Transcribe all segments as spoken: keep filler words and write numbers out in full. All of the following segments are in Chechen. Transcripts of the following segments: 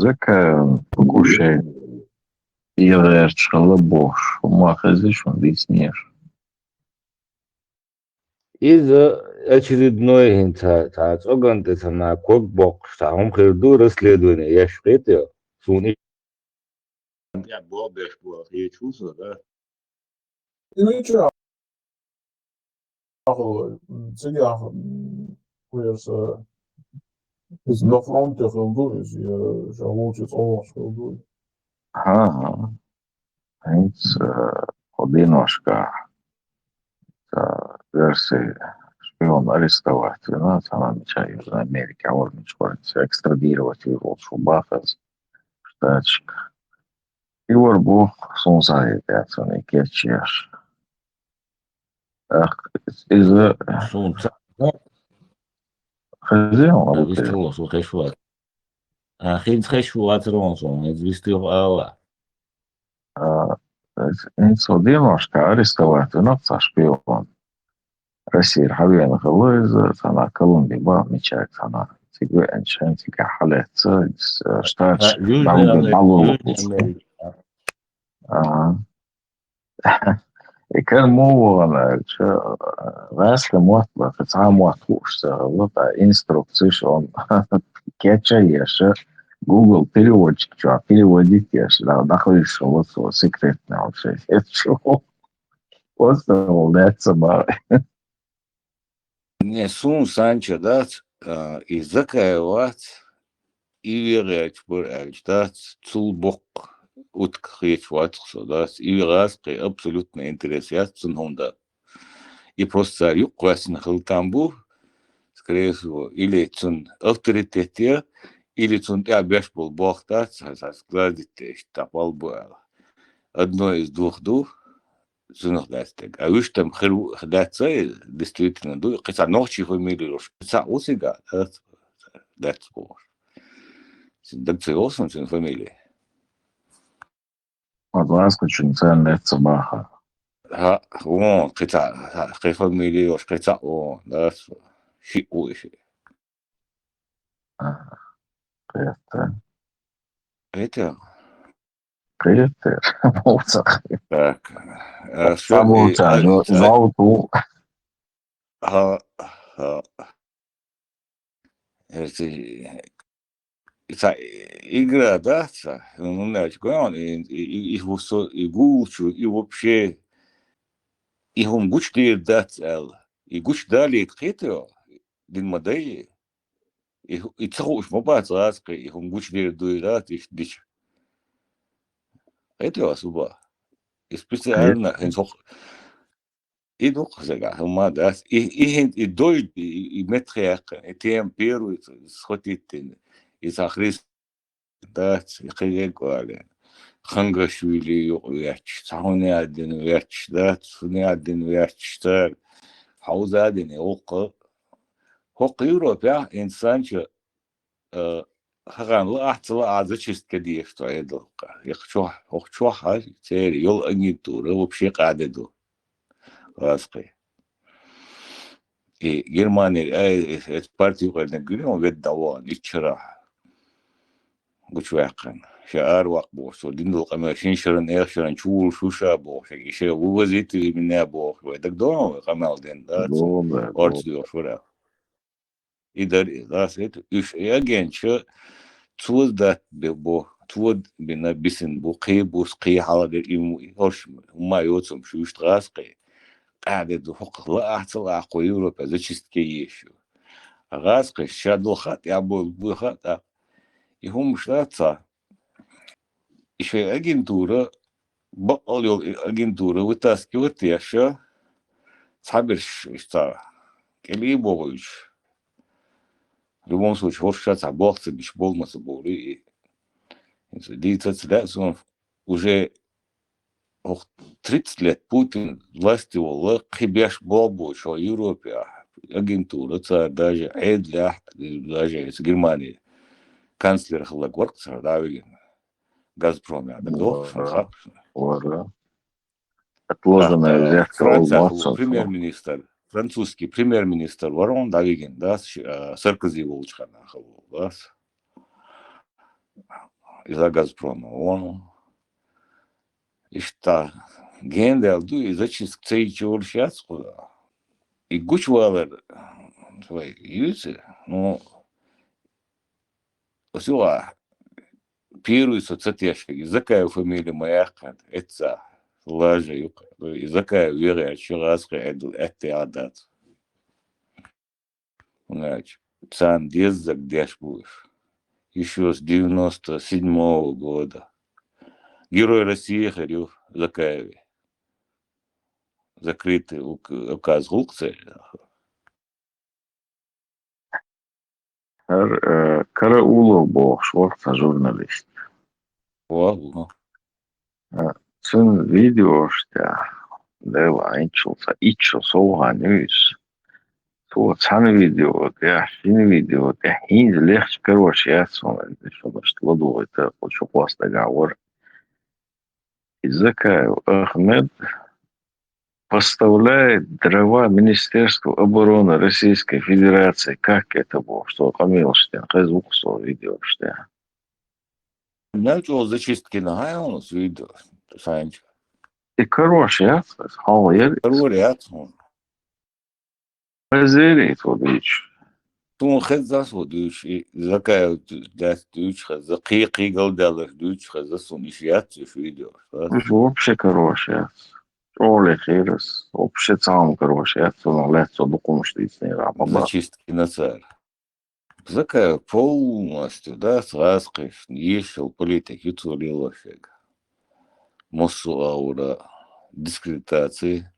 Закаевна Кушай, ИГР-чу хилла бохуш, хӀума хезий шуна дийцинера? Иза очередной хӀинца, цхьа цӀоган тӀе ца на ког боккхуш, цхьа хӀума хир ду, расследование еш хетий? Суна и-, тӀехь бохбеш боху хеташ ву со, да? Цига, м, кхерса, иза на фронте хила ду, иза, я ша волчу цӀа вахча хила ду. ХӀан-хӀа. ХӀинца, э, хӀокху деношкахь, э, верси шпион арестовать вина, цхьана мича Южной Америке, а вара мича вара, экстрадировать вир волчу бахаза Штаташка. И вара бу, суна схьахетарца, и кечъеш. Ах, иза Суна ца-, хезий, а, вистхула, со хеш вац. А, хӀинца хеш вацара вон суна, иза вистхула ала. А, иза, хӀинца хӀокху деношкахь арестовать вина цхьа шпион. Россера хьавеана хилла иза, цхьана Колумбия бан мича, цхьана цига веанчу хенахь цигахь хьалаьцна, иза, э, Штаташка Южная дӀалур-, Америка, дӀалур Южная ву. Америка. Ага. И кара муха вахана аьлча, э, гӀазкхийн мотт бан, цхьа а мотт хууш ца хилла, ткъа инструкцеш он кечъеш, Google переводчик чохь переводить еш, да, дӀахуьйсуш хилла цо, секретный хьал шайн. Просто вол даьтта ца бахьа. Не, суна санча дац, а, и Закаев вац, и вегӀерчу бара аьлча дац, цул боккха утка хеташ вацахь со дац, и вегӀаскхе абсолютно интерес яц цунна хӀунда. И просто цара юккъехь ваьссина хила там бу, скорее всего, или цунна авторитет я, или цунна тӀехь беш болу болх дац, хьан сан складить деш, тӀаккха вал бу аьлла. Одно из двух ду, цунах дац дерг. А вуьш там хир ву, дац ца, действительно ду, кхин цхьа нохчийн фамилия йолуш, кхин цхьа ву цигахь, дац, дац бохуш. Цуьнан даг ца йолу суна цуьнан фамилия. Ма дӀа аскъа чуьнан царна лаьцна ца бахьа. ХӀа, вон, кхин цхьа, хӀа, кхин фамилия йолуш, кхин цхьа вон, дац, шиъ ву и шиъ. Ага. Кхета. Кхета? Кхета. Мовца. Так. А, Ца всё, бу и, ца, а, жо-, а, жовту. ХӀа, хӀа. Эци, и ца игра дац, ну, знаете, гон, и, и, и, и вусо, и гулчу, и вообще, и хӀума гучдийр дац аьлла. И гучдалийта кхетайо, дин ма дай. И, и ца хууш ма бац гӀазкхи, и хӀума гучдийр дуй дац, иштта дича. Кхетайо ас уба. И специально, хӀинца хӀокху И дукха сага хӀума дац. И, и хӀинца, и дойду, и, и меттахъяьккхина, и тема первый схватить дина. И цхьа хрис дац, и кхин эгга алийна. Хангашвили юкъа ветташ, цхьа хӀума яздина ветташ дац, хӀума яздина ветташ цара. Хьовза а дина, и гӀуллакх. ХӀокху Европехь, инсанча, э, хӀокхарна лаахь а, ца лаахь а, зачистка дезаш ду Ӏедалх. Яхачохь, хӀокху чохь а церан йолу агентура вообще къаьхьа де ду. ГӀазкхи. И Германера, ай, эс, эс парти юкъарниг гуьрий, ведда вон, иччарахь гучуваьккхина. Ша араваккха бохуш, цо дина долу къамел шина шаран, эха шаран чу вулуш ву ша бохуш, и ша вывозить вимина бохуш, вай дагадогӀу вай къамел дина, дац? ДогӀу, да, орца догӀу. Доьхуш вара. И дара иза, дас это, уьш и агентша цо дат бе-, бо, цо бина бисина бу, кхин бус, кхин хьалагара и му-, и хӀорш хӀумма йоцург шу уьш гӀазкхи. Къаьхьа де ду, хӀокху лаахь а, ца лаахь а, кху Европа зачистка еш ю. ГӀазкхи ша долу хатӀ я бу, бу хатӀ а. И хӀумаш дац цхьа. И шайн агентура, баккъал йолу и агентура вытаскивать еш, цхьаберш иштта кӀелий бохуьйтуш. В любом случае, хӀорш ша цхьа болх ца беш болу ма ца бовлий и. ХӀинца дийца ца лаьа суна, уже хӀокху тридцать лет Путин власти волла, кхин беш болх боцуш хӀокху Европе агентура цара, даже Ӏедалехь, даже эца Германин канцлер хилларг вара-кх цара дӀа а вигина. Газпроме дӀадохуш, вара, хьан хаьа? Вара. Отложенное, а, взятка Франция олу хилла моццо. Премьер-министр, французский премьер-министр вара хьуна дӀавигина, дац, ш-, а, Саркози волчу хенахь хилла, дац. из а Газпрома вон. Иштта гендаьлла ду, и зачистка ца йича йолуш яц кху. И гучувалар вай юьйцу, ну, оцу юкъа первый со ца тешнарг, Закаев фамили ма яьккхина, эцца лажа юкъа. И Закаев вегӀерчу гӀазкхи Ӏедал аьттехьа дац. ХӀунда аьлча царна деззарг деш бу уьш. Ещё с девяносто седьмого года. Герой России хир ю Закаеве. Закрытый ук-, указ гӀуллакх ца ХӀара, э, Караулов бохуш вара цхьа журналист. Валла. Э, цуьнан видеош тӀехь, Дела Ӏинчул цхьа итт шо сов хан ю иза. Цо цхьана видео тӀехь, шина видео тӀехь хӀинца лехча карош яц хьуна, шуна иштта ладугӀийта, кху чу кхоссадагахь вара. И Закаев Ахмед поставляет дрова Министерству обороны Российской Федерации. Как это было? Что, къамелаш тӀе, кхеза ву-кх со видеош тӀе. Мел чӀогӀа зачистка йина хьайна оцу видео, Санчо? И карош яц, хьалха яра. Карор яц хьуна. Хезира и тхо дуьйцуш. Суна хезна со дуьйцуш, и Закаев даьтта дуьйцуш хезна, кхин-кхин галдаьлларш дуьйцуш хезна суна, иштта яц уьш видеош, да? Уьш вообще карош яц. ЧӀогӀа лехира ас. Вообще цхьа хӀума карош яц, цунах лаьцна со дукха хӀумнаш дийцинера, ма бац. Зачистка йина цара. Закаев полностью, да, гӀазкхашна ешал политик ю цо лелош ерг. Массо а агӀора дискредитаци,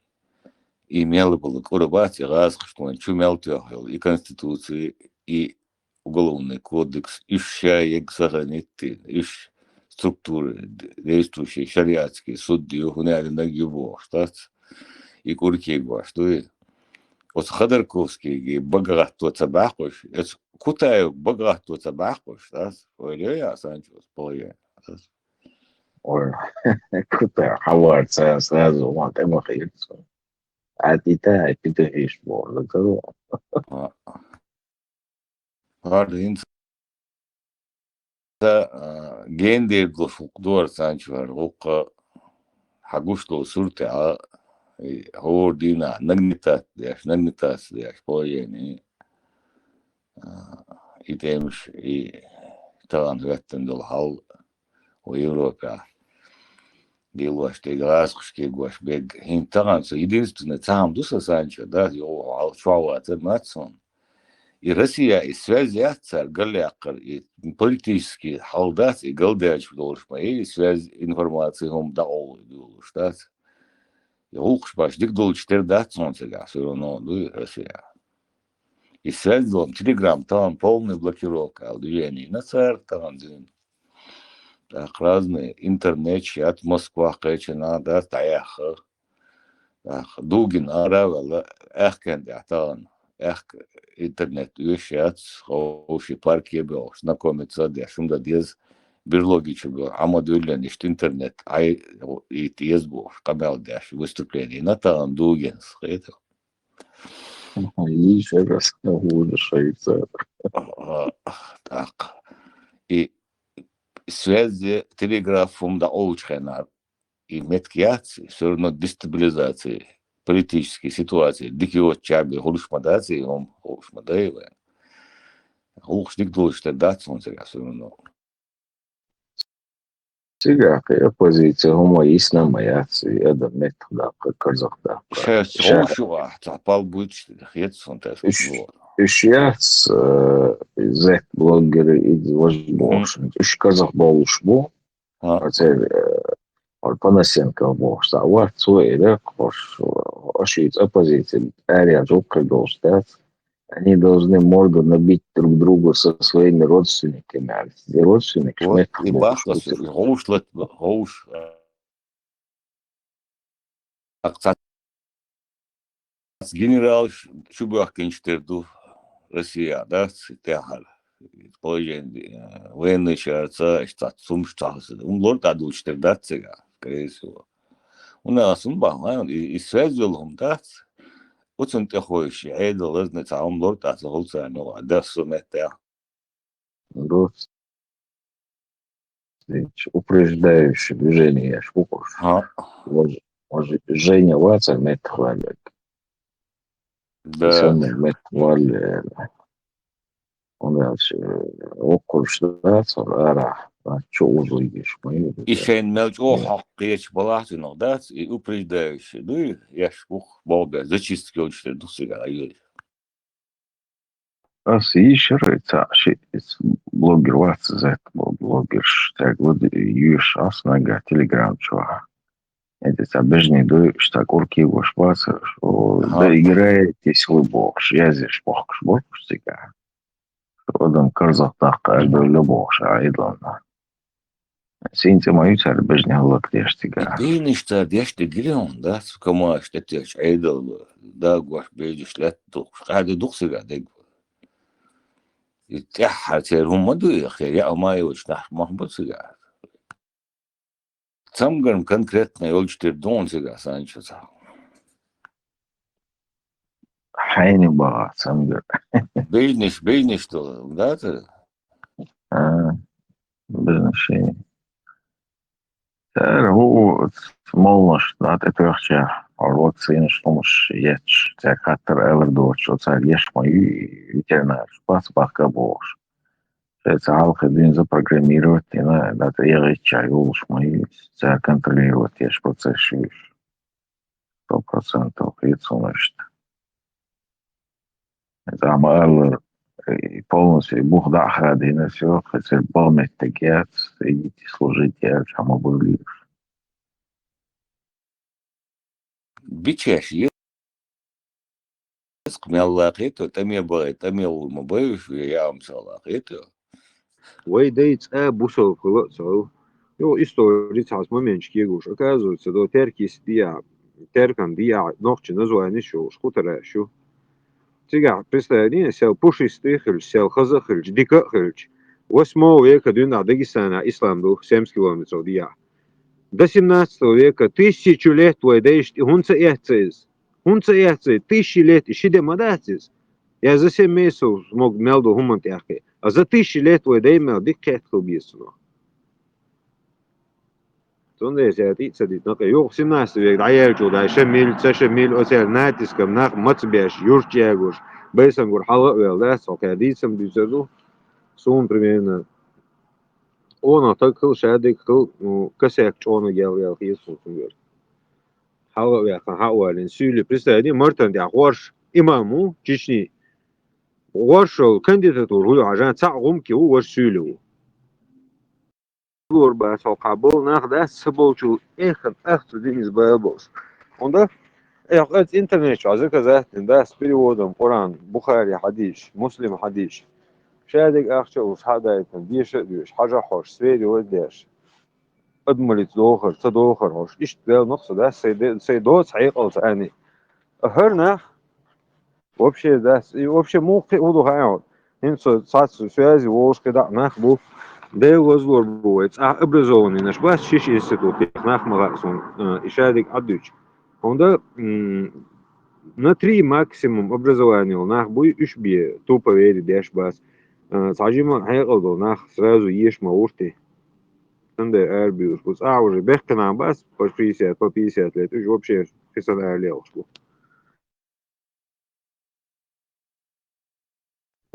и мел болу кӀора бац, и гӀазкхашна чу мел тоьхна йолу, и конституци, и уголовный кодекс, уьш ша ерг сохранить дина, уьш структуры, действующий шариатский суд ю, хӀунда аьлла наг ю бохуш дац. И кӀур кегош дуй. Оцу Ходорковскийга бага гӀатто ца баьккхуш, оцу Кутаевга бага гӀатто ца баьккхуш дац. Ойла йо, я Санчо, оцу положение. Ой, Кутаев хьаварца сразу вон тӀе ма хиира цо. Ӏа тӀе тай, тӀе хиш боху, закаро. А. ХӀара хӀинца, а, гендер долуш гӀуллакх ду хӀара, Санчо, хӀара гӀуллакх хьан гуш долу суртехь, и хӀора дийнахь нагнетать деш, нагнетать деш положение, а, и тӀемаш, и тахана хӀоьттина долу хьал вай Европехь. Лелош дерг гӀазкхаш кегош берг. ХӀинца тахана со единственный цхьа хӀума ду сан, Санчо, да, йо, хьал чохь вацар мац хьуна. И Россия, и связь яц цара галъяккхар, и политический хьал дац, и галдаьлча долуш ма, и связь, информаци хӀума дӀакъовла долуш дац. И гӀуллакхаш баш дика долчу тера дац хьуна цигахь, всё равно, дуй, Россия. И связь долу Telegram тахана полная блокировка аьлла движение йина цара тахана дуьйна. ТӀаккха разные интернеташ яц Москвахь кхечанхьа дац дӀаяьхна. ТӀаккха Дугин ара а ваьлла, аьхкенна тӀехь тахана, аьхка интернет оьшуш яц, ховший парке бохуш, знакомиться а деш, хӀума дан деза, берлогичу боху, Ӏама дуьллина иштта интернет, Ӏай, и тӀе еза бохуш, къамел деш, выступление йина тахана Дугинс, кхетий? Йийшар ас, хӀуна шайца. А, тӀаккха. И связь, телеграф хӀума дӀакъовлучу хенахь, и меттиг яц, всё равно дестабилизация, политическая ситуация, дика йоцучу чабе хуьлуш ма дац, и хӀума хуьлуш ма дай вайн. ГӀуллакхаш дика долуш тера дац хьуна цигахь, всё равно. Цигахь кхин оппозиция хӀума йисна а ма яц, и адам меттах даккха, казах даккха. Шаьш Ша- ховш ю ахь, цхьа пал буьйцуш хета суна тӀе. Уьш, уьш яц, э, зет блогеры, и важа бохуш. Мгм. Уьш казах болуш бу. А. Оцеран, э, Панасенков бохуш цхьа вац, цо элира, хӀорш, э, аша иза оппозиция, араяьлча гӀуллакх хир долуш дац. Они должны морду набить друг другу со своими родственниками. А ведь родственникаш вот, меттах и бохуш бахкас, бу. ГӀовш лат-, гӀовш, а, цхьацца генералаш чубоьхкинчу тера ду Россия, да, тӀаьхьара. Положение, э, военный чарца, иштта цхьацца хӀумаш ца хаза. ХӀума лор тӀе долчу тера дац цигахь, скорее всего. ХӀунда аьлча хӀума бахьана, и, и связь йолу хӀума дац. Оцунна тӀе хойуш, Ӏедал лазна цхьа хӀума лор тӀе ца хуьлу царна юкъахь, да, со меттехь. Ду. упреждающее движение, я ж кукуш. Ха. Вож-, вож-, Женя вацар меттахваллерг. Да. Сан меттахваллер. Он дальше, э, оккурш дац, ара, а чё узлыгиш, мы И шайн мел чё хаккеч балахтинах дац, и упреждающее, ну, и я ж кух, болга, зачистка учитель, ну, сыгар, ай, Ас йийшар, ца ши, блогер вац, зет блогерш, тяг вот юш ас нага Telegram чуа. Это ца бежни ду, что курки гош бац, что Ага. Да играет, если вы бокш, я здесь бокш, бокш цига. Что там карзах так, аж бы любовь, а и ладно. Синтема ю цар бежни лак деш цига. Бежниш цар деш дигилион, да, сукамаш тетеш айдал, да, гош бежниш лет дух, кади дух сига дег. И тяха цер хумма ду, я, я ама ю чнах махба сига. Цамгарм конкретно ёлчтыр дон сига санчо ца. Хайни бага цамгар. Бежниш, бежниш то, да, ты? А, бежниш. Тер ху молнош, да, ты трёхча, а вот сын, что муж ешь, тя каттер элер дочь, вот цар ешь мою, ветеринар, шпац бахка бош. Це, це алхи дин запрограммировать, и на, да, ты я чай улуш мою, ця контролировать, еш процесс шуешь. Сто процентов, и цунышт. Это ама элер, и полностью, и бух да хадина, всё, хотя бал меттегет, идите служить, я чама были. Бичеш, е-, мел лахето, таме бай, таме улма бай, я ам са лахето. Вай дай цӀа бусалба хила а цӀа. Йо, истори цхьац моментчик егуш. Оказывается, до теркис диа, теркан диа, нохчи название шо, шхутара шу. Цигахь, представляете, сел пушистый хилч, сел хаза хилч, дика хилч. Восьмого века дуьнна Дагестана ислам ду, семьдесят километров диа. До семнадцатого века тысячу лет вай дайшти хунца эццайз. Хунца эццай, тысячи лет и ши де ма дац из. Я за семь месяцев смог мел ду хуман тяхке. А за тысячи лет вай дай мел дик кхет хил бисуно. Цундела цаьрга тӀе а ца дитина, кхе юха семнадцатый век дӀаяьлча, дай ша мил, ца ша мил, оцаьрга натиском нах маца беш, юрча ягуш, байсангур хьала а вел, да, со кхе дийцам дуьйцар ду. Суна, примерно, къонах таг хила, шадерг хила, ну, косяк чӀогӀа гел-гел хеза суна цунгара. Хьала а ваьккхина, хьа а валийна, суьйле, представь, мартан тӀехь гӀорш имам ву, Чечни. ГӀоршал кандидатура хӀу ю хьажа, цхьаъ гӀумки ву, ваш суьйле ву. Лор бац, хьо кхабол нах дац, ца болчул эххар ахча динис бала болуш. ХӀунда? Эхь, оцу интернет чохь заказать дина дац с переводом Къуран, Бухари хьадийш, Муслим хьадийш. Шадерг ахча а луш, хьа а дайтина, деша а доьшуш, хьажа хьош, сфери вай деш. Адамаллица дохар, ца дохар хьош. Иштта вел нах со дац, сай де-, сай доцу хьекъал ца ани. А хӀара нах, вообще дац. И вообще муха кхин хӀун ду хаьа хьуна? ХӀинца со цхьацца связи волуш кхидӀа а нах бу. Дела лазлор бу вай. ЦӀахь образованныйнаш бац, шиш институт, нах ма хаьа суна, а, и шадерг Ӏадуьтуш. ХӀунда, м, на три максимум образование йолу нах буй, уьш бен тупо вери деш бац. А, цхьа жима хьекъал долу нах сразу еш ма вурти. Цундела арабуьйлуш бу. ЦӀахь уже бехкана бац, по шестьдесят, по пятьдесят лет, уьш вообще кхин санна аралехуш бу.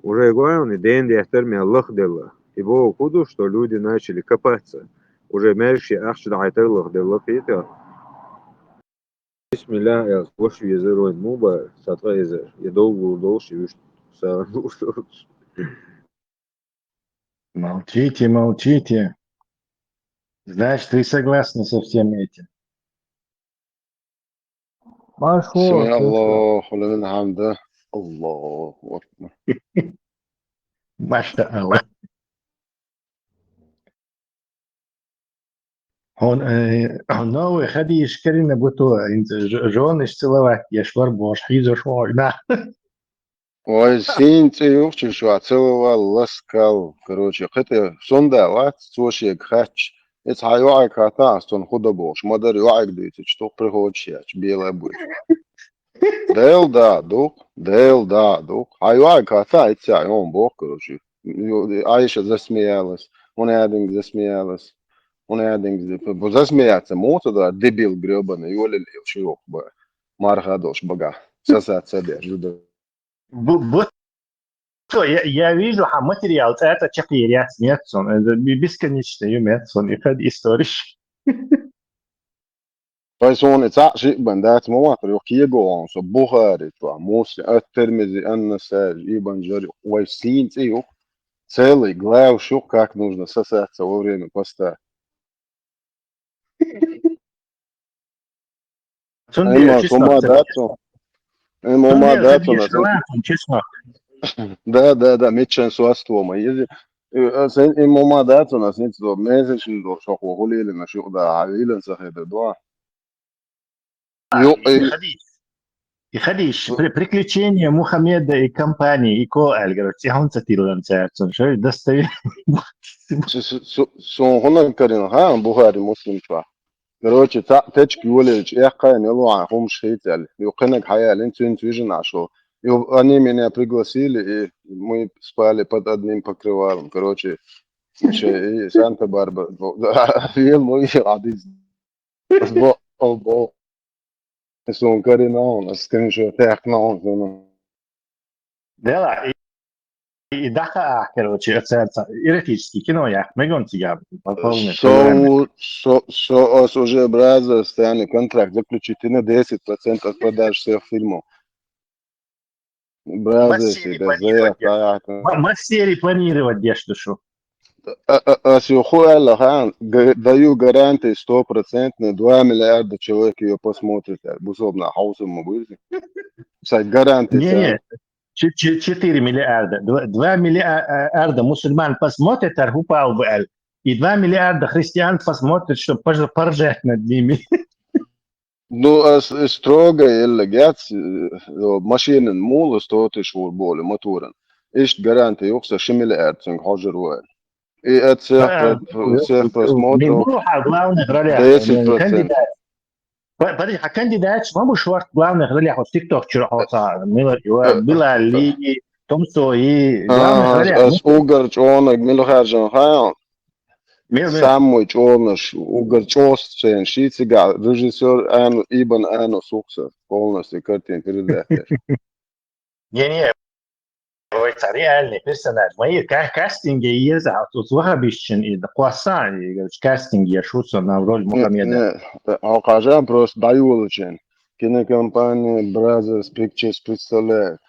Уже главный, ден деттар мел лахделла. И боху хӀун ду, что люди начали копаться. Уже маьрша ахча дӀахьайтар лахделла, кхета. Бисмиллах, аьлла, ваша везар вайн муха бара, сан ткъа эзар, я долгур долуш, и вуьшта сагӀан лууш долуш. Молчите, молчите. Значит, вы согласны со всем этим? Марш ву, Сами Аллаху лиман хьамда. Аллаху акбар. Маша Аллах. Хьуна, э, хьуна новый хадийш карина бу тхо, хӀинца ж-, жонаш целовать еш вара бохуш, хьийзош ву хьуна. Ой, сийна цӀе юхча шу а целовал, ласкал. Короче, кхетӀе сонда вац, цо шега хаьтташ. Эца хьан йоӀайга хаттахь, ас цунна хӀун дан бохуш, ма-дарра йоӀайга дуьйцучу, тхо приходуш яц, бела а буьйцу. Дела да а ду-кх, Дела да а ду-кх. Хьан йоӀайга хаттахь, эццахь йоӀан боху, короче. Ю-, Айша засмеялась, хӀун аьллинг засмеялась. Хьуна аьлла, динг, бу засмеяться муца да, дебил грёбаный, йолил ши йохба. Марха долуш бага. Сасаца деш, жуда. Бу-, бу-, то, я, я вижу, ха, материал, это чакъ яц, нет, сон, это бе-, бесконечно, ю, нет, сон, и хад историш. Пай суна цхьаъ шиъ бан дац ма вахара, юха кего ван со Бухари, цо, Муслим, ат-Тирмизи, ан-Насаи, Ибн Жари, вай сийна цӀе юха, целый глав шух, как нужно сосаться во время поста. Цундела Ай, ма, чеснок ма ца дац он. Ай, ма, ма Цундела дац ца он, деш а цун- ла, цун чеснок. Да, да, да, мечен суаство ма ези. Э, а сен, и ма, ма дац он, а сен цо, мезешин до, шо хо хулили на шо да, а илен са хеда до. Ю, И э, хадиш. И хадиш. При-, приключения Мухаммеда и компании, и ко аль, короче, и хунца тиллан царцун, шо достави. Су-, су-, су-, су-, хунан карин, ха, Бухари, Муслим чва. Короче, цхьаъ течка йолаелча, эккхай мел ваьхьа хӀумаш хийца аьлла. Юха кхиниг хьаялин, цуьнца вижина Ӏаш ву. Ю, они меня пригласили, и мы спали под одним покрывалом. Короче, ше и Санта-Барбара. Вел мо и Адис. Бо, о, бо. Сун карина он, скриншот тяхна он, сун. Дела, и, и даха а, короче, это, это эротический кино, я, мегон цига, полный, Со, со, со, ос уже браза стани контракт заключить на десять процентов от продаж всех фильмов. Браза Массери сида, панировать зая, деш. Таяка. Ма-, массери панировать деш душу. А, а, а, сю хуяла хан, г-, даю гарантии стопроцентные, два миллиарда человек её посмотрит, а, бусобна хаусом мы будем. Сай гарантии Не, не. Чи-, чи-, четыре миллиарда. Два, два миллиарда мусульман посмотрит, архупал бы аль. И два миллиарда христиан посмотрит, чтобы порж-, поржать над ними. Ну, а с-, строго елла гяц, э, машинан мула сто тысяч вур боли моторан. Ишт гарантия юхса ши миллиард цунг хожер вай. И от всех А, про-, всех э, просмотров мин бу хьа главных ролях, десять процентов. Кандидат. По-, подожди, а кандидат, ма бу шварт главных ролях, вот TikTok чура хоца, мила, Э, Билали, Томсо и главных А, ролях. Ас угар чонаг милхаржан хайл. Мил, мил. Самый чёрный, угар чёс цен, ши цига, режиссёр Ан-, Ибн Анус ухса, полностью картин передать. Не-не, ой, это реальный персонаж. Мои ка-, кастинги еза, а тут вахабишчин и да кваса, и, короче, кастинг я шуса на роль Мухаммеда. Не, не, а кажан просто даюлачен. Кинокомпания Brothers Pictures представляет.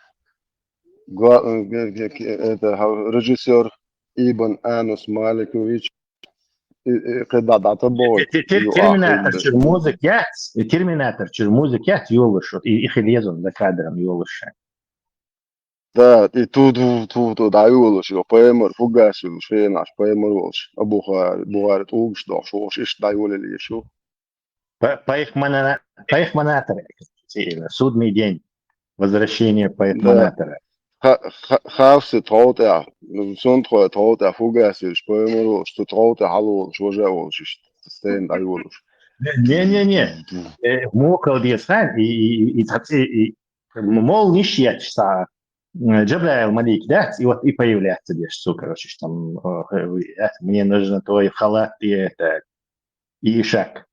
Гла-, э, э, э, это, ха-, режиссёр Ибн Анус Маликович. И, и, когда дата бой, Те-, те-, те-, ю Терминатор ахуй чур музык яц, и Терминатор чур музык яц, ёлуш, и, и хилезун за кадром ёлуш. Да, и ту, ту, ту, ту, да, ёлуш, ё, паймар, фугасил, шенаш, паймар волш, а Бухар-, Бухари, тугш, дохш, волш, иш, да, ёлили, шу. Па-, пайхмана-, пайхманатор. Судный день. Возвращение пайхманатора. Ха-, ха-, хавси тховтӀа, сун тхо тховтӀа фугасиш, поймарулш, цу тховтӀа хьалволуш, важа волуш, иштта стен дӀайолуш. Не-не-не. Э, мокал деза хан, и, и, и, и, и, и, м-, мол ниш етташ цхьа, м, Джабраил Малик дац, и вот и появляться деш, цу, короче, там, э, э, мне нужно твой халат и это, и ишак.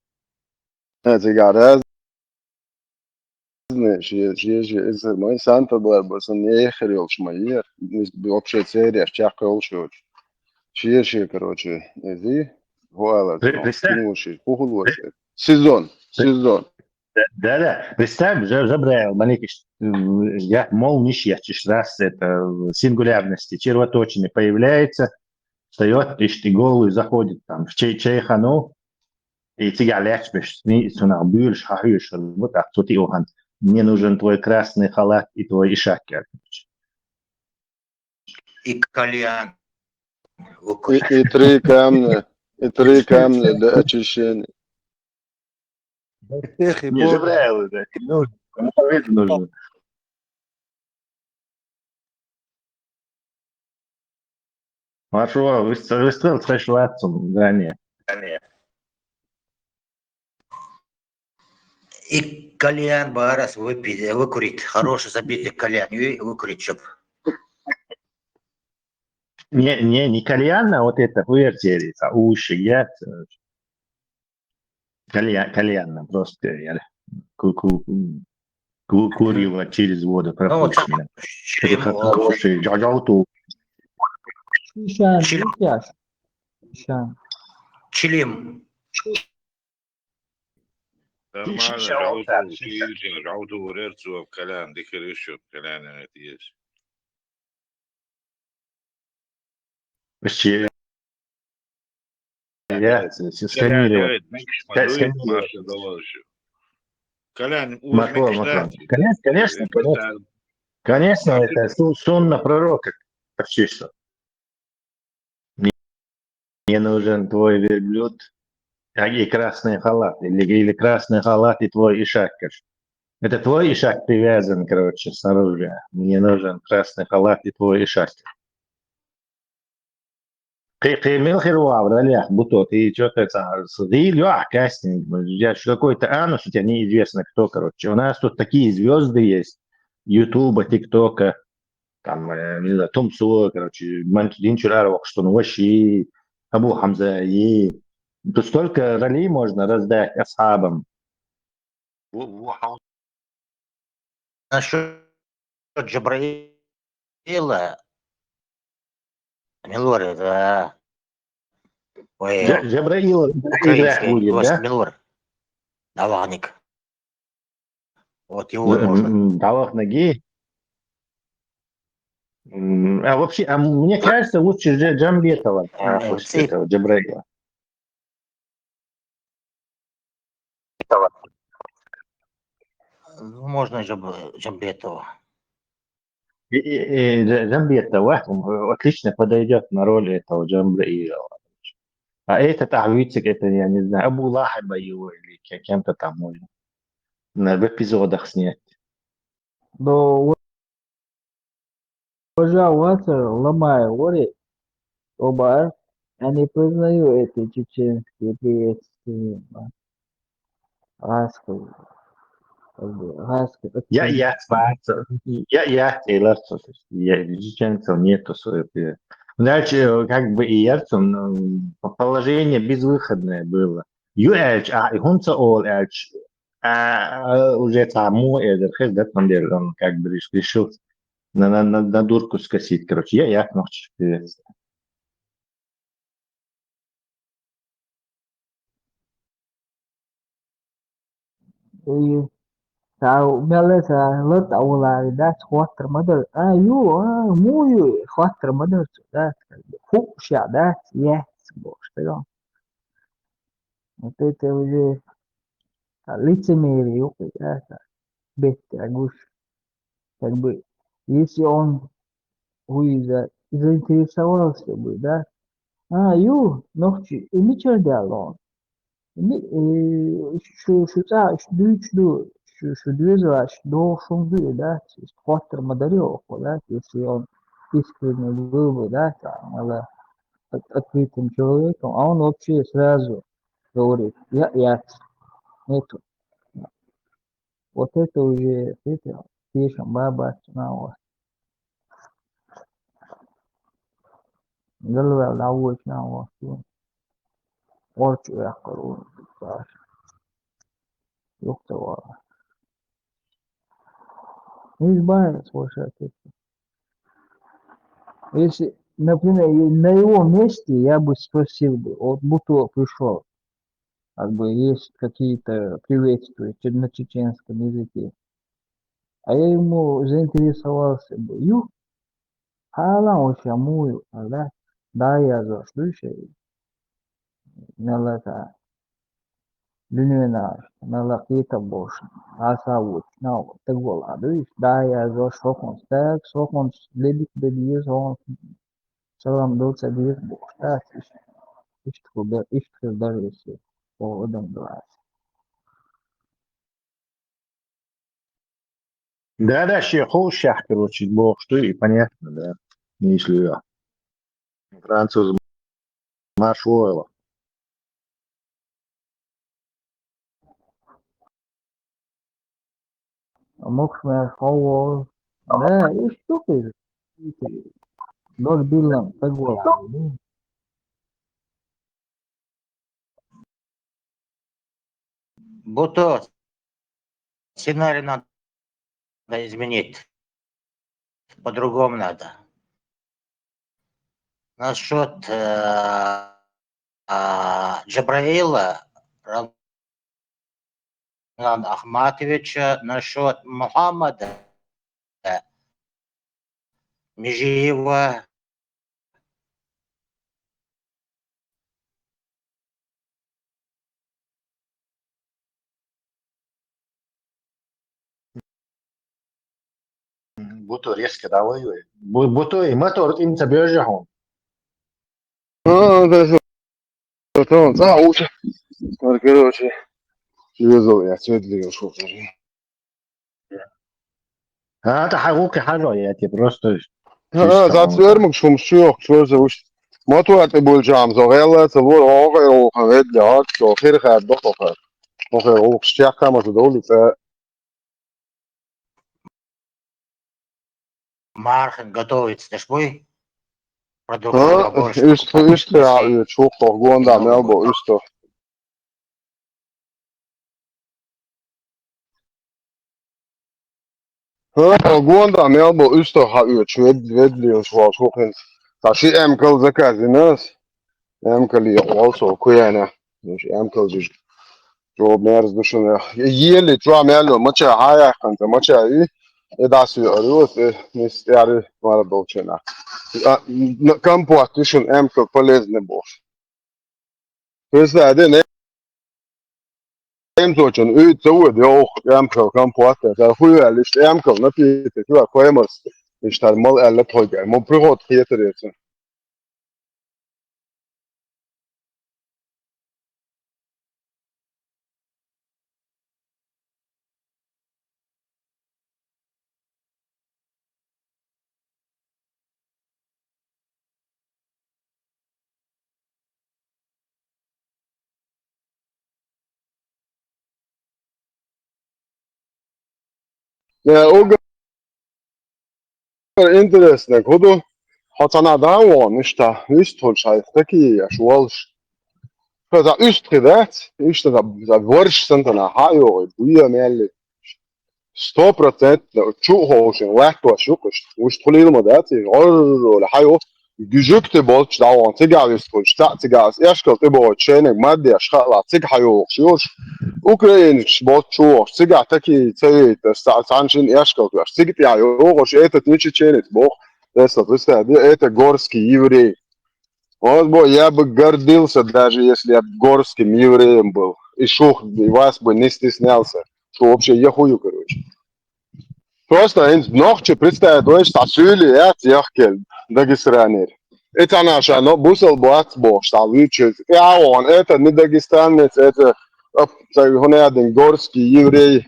Э, цигара разные, ши, ши, ши, эзар май, Санта-Барбара, сан нехер йолуш ма ер, вообще цереш чаккха йолуш йоч. Ши, ши, короче, эзи, вуала, Пре-, представь. Кино ши, пухул вообще. Сезон, сезон. Да, да, да. Представь, Жа-, Жабраил Маликич, м, я мол ниш я чеш раз, это, в сингулярности, червоточины появляется, встаёт, ишти голый заходит там, в чай-, чайхану, и цигахь лаьтташ беш, цунах буьйлуш, хьан хьуьйуш, вот так, цу тиохан, мне нужен твой красный халат и твой ишак, короче. И кальян. И, и три камня, и три камня для очищения. Всех и Не, Бога. Жабраил, да, нужно. Кому нужно? Маршо, выстроил тхеш лацум, да, не. И кальян барас выпить, выкурить. Хороший забитый кальян, и выкурить, чтоб. Не, не, не кальян, а вот это, хуер серии, а, уши, я, Кальян, кальян просто, я ку-, ку-, ку-, курево через воду пропущено. Это Чилим, хороший джаджауту. Шишан, Чилим. Шишан. Шишан. Чилим. Нормально, Шишан, жауту, да, шишан, жауту, рерцу, калян, дикарыш, калян, это есть. Вообще. Я с- с- сканировать. Ска- сканировать. Калян, Макло, макло. Конечно, конечно, конечно. Конечно, это су- сунна пророка. Почти что. Мне нужен твой верблюд, а, и красный халат. Или, или красный халат и твой ишак, короче. Это твой ишак привязан, короче, с оружием. Мне нужен красный халат и твой ишак. Кхы-, кхы мел хир вавра лях, буто, ты чё-то это, с- гил, ё, а, кастинг, я ж какой-то анус, у тебя неизвестно кто, короче. У нас тут такие звезды есть, Ютуба, ТикТока, там, э, не знаю, Тумсо, короче, Ман- Динчурар Вахштун, Ваши, Абу Хамза, и тут столько ролей можно раздать асхабам. Во- во- хау- Насчет Джабраила. Милвар, да. Ой, Джа- Джабраил играть украинский, будет, Вася да? Милвар. Даваник. Вот его можно. М, Давах ноги. М, А вообще, а мне кажется, лучше Дж- Джамбетова, А, а, вот ци- этого, Джабраила. Ну, можно Джаб- Джамбетова. И- и- и Дж- Джамбетова, он отлично подойдет на роль этого Джамбраила. А этот Авицик, это, я не знаю, Абу Лахаба его или ке- кем-то там можно на- в эпизодах снять. Но, пожалуйста, ломаю, говорит, оба, я не признаю эти чеченские приветствия. Раска, как бы, раска. Я, я, я, я, я, я, я, нету своего. Дальше, э, как бы и Ярцун, м, по- положение безвыходное было. Юэч, а, и хунца ол эч, а, а, уже тому, э, дерхез, да, там, дер, он как бы реш- решил на, на, на, на дурку скосить, короче. Я, я, ночь, привет. И та меле та лот аулари, да, хваттер мадер. А, ю, а, му ю, хваттер мадер, да, ху ша, да, е, бо, что. Вот это уже а, лицемерие, да, так, бетте, агуш. Как бы, если он, вы за- заинтересовался бы, да, а, ю, нохчи, и мичер дялон. Ми, э, шу, шу, ца, шу, ду, шу, ду, шу, шу, две за, шу, до, шум, ду, да, хваттер мадер, да, если он искренне был бы, да, там, или от- открытым человеком, а он вообще сразу говорит, я, я, нету. Вот это уже, это, пишем, баба, цена, вот. Галвел, да, вот, цена, вот. Орчу, я, короче, Баш. Ёхта вара. Не избавиться больше от этого. Если, например, и- на его месте я бы спросил бы, вот Буто пришел, как бы есть какие-то приветствия че- на чеченском языке, а я ему заинтересовался бы, ю, халан вообще мую, да, да, я за что еще, мелата, дунена, мелакита бош, аса вот, на, так вот, а, да, да, я за что он, так, что он, лебит, лебит, он, салам, дал, садир, бош, да, ишт, ишт, худа, ишт, худа, если, о, одам, два. Да, да, ще хо шах, короче, бог, что и понятно, да. Если я. Француз марш войло. Мокшмер, ховол. Да, и что ты? Дор билан, так вот. Буту, сценарий надо изменить. По-другому надо. Насчет э, а, Джабраила Рамзан Ахматовича, насчет Мухаммада Межиева. Буту резко давай. Буту и мотор им ца бежи хун. А, да, да, да, да, да, уже. Короче, везу я, цвет двигал, что ли. А, это хагуки хажо, я тебе просто... А, за цвермук шум шух, что за уж. Мотор ты был джам, за гела, за лур, о, о, о, ведь, да, что, хир хар, до хар. О, о, о, что, кому за долит, а? Мархин готовится, дашь бой? Продукты. А, усть, усть, а, чухо, гонда, мелбо, усть. А, гонда, мелбо, усть, ха, усть, вед, вед, ли, усть, усть, усть. Та ши эмкал заказинас. Эмкал и also куяна. Эмкал жиж. Жо мерз душуна. Еле чуа мяло, мача хая ханта, мача и. И да су арюс, э, мистери мара долчена. А, н-, компот душун эмкал полезный бо. Представь, да, не? Эм точно, и целует, я ох, эмкал, компот, это хуя, лишь эмкал, напиток, чувак, коймас. Лишь там мал, эле тойгар. Мо приход хитрый. Э, уг-, интересно, куду хатана да вон, ишта, усть хул шайх, такие аш волш. Что за усть хидац, ишта за, за ворш сантана, ха, ё, буя мели. Сто процентов, чу хошин, лахту шукуш, усть хулил ма да, ти, ор, ор, ха, ё, гюжюк ты болч да вон, цигавис хулш, ца цигавис, эшкал ты болч, шенек, мадди, ашхала, циг ха, ё, шуш. Украинш болчу, цига таки цаит, са-, саншин эшкал, циг тя йогош, этот не чеченец, бог. Если представь, это горский еврей. Вот бы я бы гордился, даже если я б горским евреем был. И шух, и вас бы не стеснялся. Что вообще я хую, короче. Просто инц нохчи представит, то есть, а сюли, я тяхкель, дагестранер. Это наша, но бусал бац бо, что лучше. Я он, это не дагестанец, это, оп, так, он один горский еврей.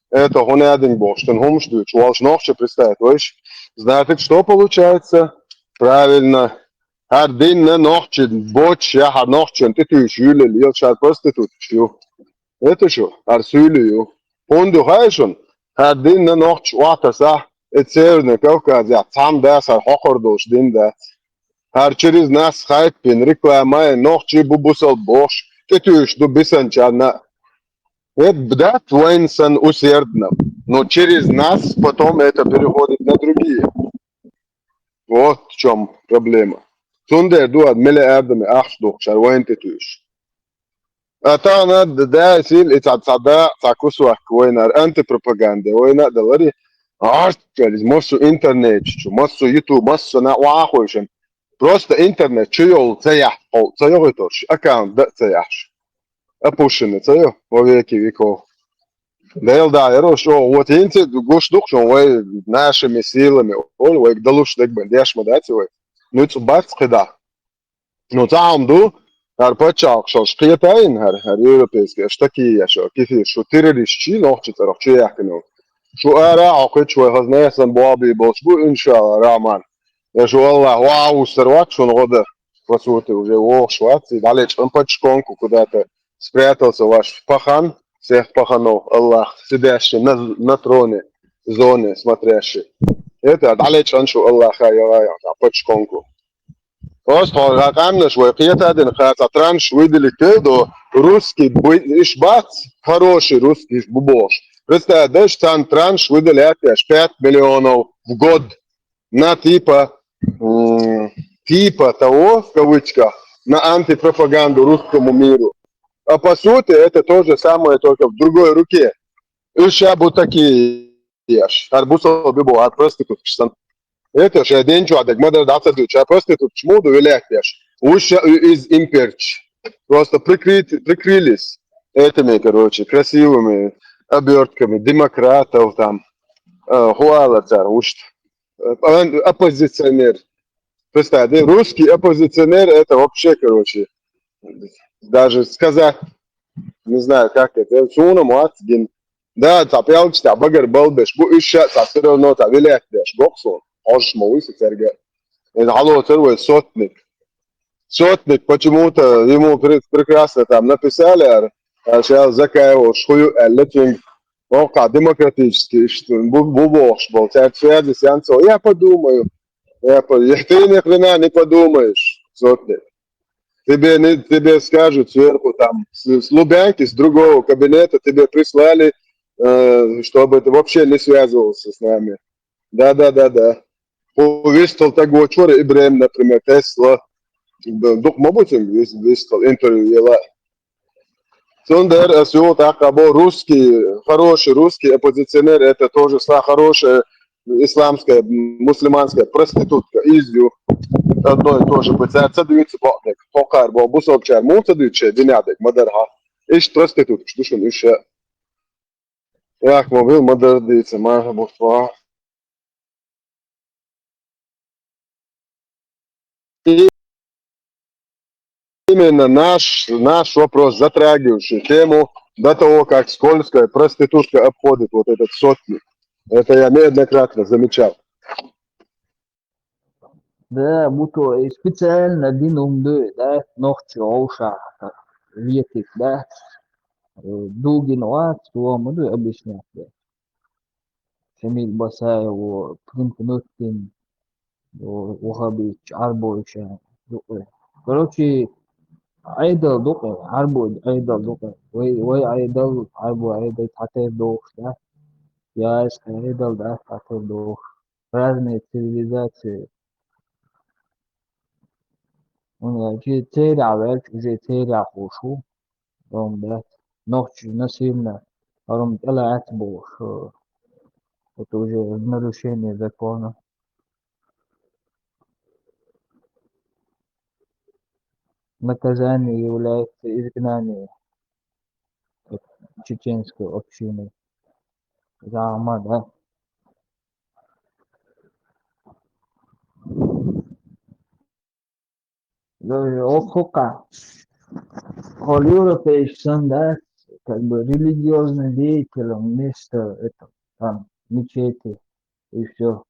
Это он один бо, что он хумш дуч, волш нохчи представит, то есть, знаете, что получается? Правильно. Хар дин на нохчи, боч, я хар нохчи, ты ты сюли, лил шар проститут, чу. Это что? Ар сюли ю. Он ду хайшун, хар дин на нохч вата са, э, Северный Кавказ, я, цам да, сар хохор дош дин да. Хар через нас хайт пин, реклама, э, нохчи бу бусал бош, ты ты ду бисан чарна. Это бдат войн сан усердно, но через нас потом это переходит на другие. Вот в чём проблема. Цундер дуад миллиардами ахш дух шар войн ты ты. А та на д-, да, сил, и ца, ца, да, ца кусок война, антипропаганда война, да лари, арт, через массу интернет, чу, массу YouTube, массу на уахуйшин. Просто интернет, чу йол, ца я, о, ца йо, и точ, аккаунт, да, ца яш. Опущены, ца йо, во веки веков. Да, ел, да, я рош, о, вот инце, гуш дух, что вой нашими силами, ол, вой, да луш, дек бен, деш ма, да, ца вой. Ну, цу бац, кида. Ну, цаам ду, гьар паччахьалкхашалш кхетайна, гьар, гьар европейский, аш такие, аш кефир, шу террорист чи, нохчи цӀарах чу яхкина. Шу ара, а кхуьч вай хазна ясан боаби болш бу, иншалла, Рахман. Я шу Аллах, вау, сарват шун гъода, по сути, уже вохш вац, и далечкъан пачконку куда-то спрятался ваш пахан, всех паханов, Аллах, сидящий на, на троне, зоне, смотрящий. Это далечкъан шу Аллаха, я, я, я, пачконку. Просто хьо къамнаш вай кхета дина, кхаца транш выделить до русский, бу-, иш бац, хороший русский иш бу бохуш. Представь, да, царна транш выделять даьш пять миллионов в год на типа, м, типа того, в кавычках, на антипропаганду русскому миру. А по сути, это то же самое, только в другой руке. Уж ша бу такие еш. ХӀара бусалба бу, хӀара проституткаш санна. Это же ден чу адак ма дар дацаду, ша проституткаш муду вилять еш. Уж ша из имперч. Просто прикрыт-, прикрылись этими, короче, красивыми обертками демократов там, э, хуала цар, уж, э, оппозиционер. Представь, да, русский оппозиционер, это вообще, короче, даже сказать, не знаю, как это, суна муац гин. Да, цхьа пӀелгаш, цхьа багара балбеш бу, уж ша цхьа всё равно цхьа вилять деш, гохсун, хьожуш ма вуй сан цаьрга. Иза хьалоцар вай сотник. Сотник, почему-то ему пре-, прекрасно там написали, ар, а, щас Закаева шхую аьлла цуьнга. Окха демократически, иштта, бу-, бу бохуш бол, цаьрца связи сянца. Я подумаю. Я по-, я, ты ни хрена не подумаешь, сотник. Тебе не, тебе скажут сверху там, с, с Лубянки, с другого кабинета тебе прислали, э, чтобы ты вообще не связывался с нами. Да, да, да, да. Хьо вистал таг вочура Ибрем, например, Тесла. Д-, дукха ма бу цуьнга вис-, вистал интервью ела. Цундер ас юха тӀаккха бо русский, хороший русский оппозиционер, это тоже сама хорошая исламская, мусульманская проститутка из ю. Одно и то же, бу цар ца дуьйцу боху дерг. Хокхар бо бусалбачар муха ца дуьйцу шайн динехь дерг, ма дархьа. Иштта проституткаш ду шуна уьш а. Яхь ма вил, ма дар дийца, ма бу тхо. И именно наш, наш вопрос, затрагивающий тему до того, как скользкая проститутка обходит вот этот сотник. Это я неоднократно замечал. Да, бу тхо и специально дина хӀума ду, да, нохчо вовшах летик, да, э, дугина вац, тхо ма ду объяснять, да. Шамил Басаев, Клинтон Оттин, ваххабиташ, Ӏарбойша, дукха. Короче, Ӏедал дукха, Ӏарбой Ӏедал дукха. Вай, вай Ӏедал, Ӏарбой Ӏедал цхьатерра дохуш дац. Я, ас Ӏедал дац цхьатерра дохуш. Разные цивилизации. ХӀунда аьлча церан ваьлча, уже церан хуш ву. Дом дац. Нохчий насильно хӀара хӀума тӀелаьцна бохуш, э, это уже в нарушение закона. Наказание является изгнание от чеченской общины. Зама, да? Окхука. Хьо европейский санна дац, как бы религиозный деятель, он место это, там, мечети, и всё.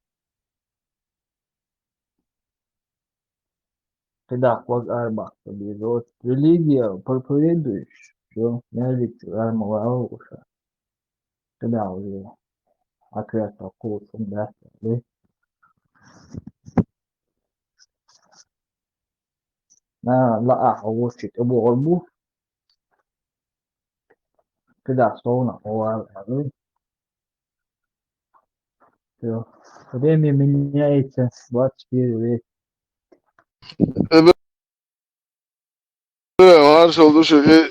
КхидӀа кхоза арабаккха беза. Вот религия проповедуешь, всё, меллица арма вала уша. КхидӀа уже ответ кхочун дац, да? На, лаахь вовши тӀебогӀур бу. КхидӀа совна хьо вала аьлла. Всё. Время меняется, двадцать первый век. Э, маршал души. Э,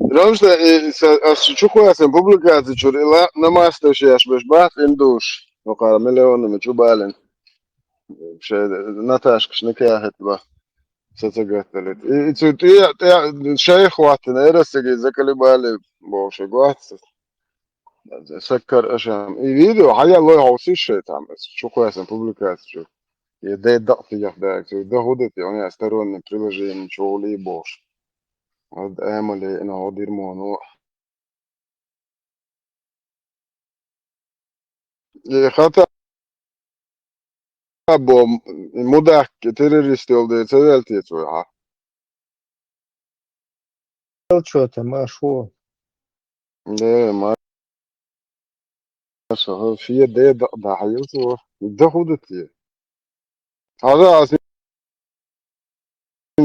Рамшта, э, са-, ас чу кхоьссина публикаци чуьра, и ла-, намаз тешеш беш бац, ин душ. Ну, кхара миллионами чу балин. Шей Наташкаш никахет ба. Са ца гатталит. И, и цу тӀе-, тӀе-, шайх хӀоттина, эрасиги заколебали, бохуш, гуатса. Саккар ашам. И видео хьаяллой хьовсийша шайтан. Чу кхоьссина публикаци чу. И дай дакъ тигах даьлла. Цу да хӀу ду те, у меня стороннее приложение, чу гӀули бохуш. Вот Эмали, ну, вот дерьмо, ну. И хата бо, и мудак террорист йолу де ца вел те цо, а? Чо те, Машо? Де, Маша, хӀо, шен де да, да, хьайил цо. Да хӀу ду те? Хьажа, ас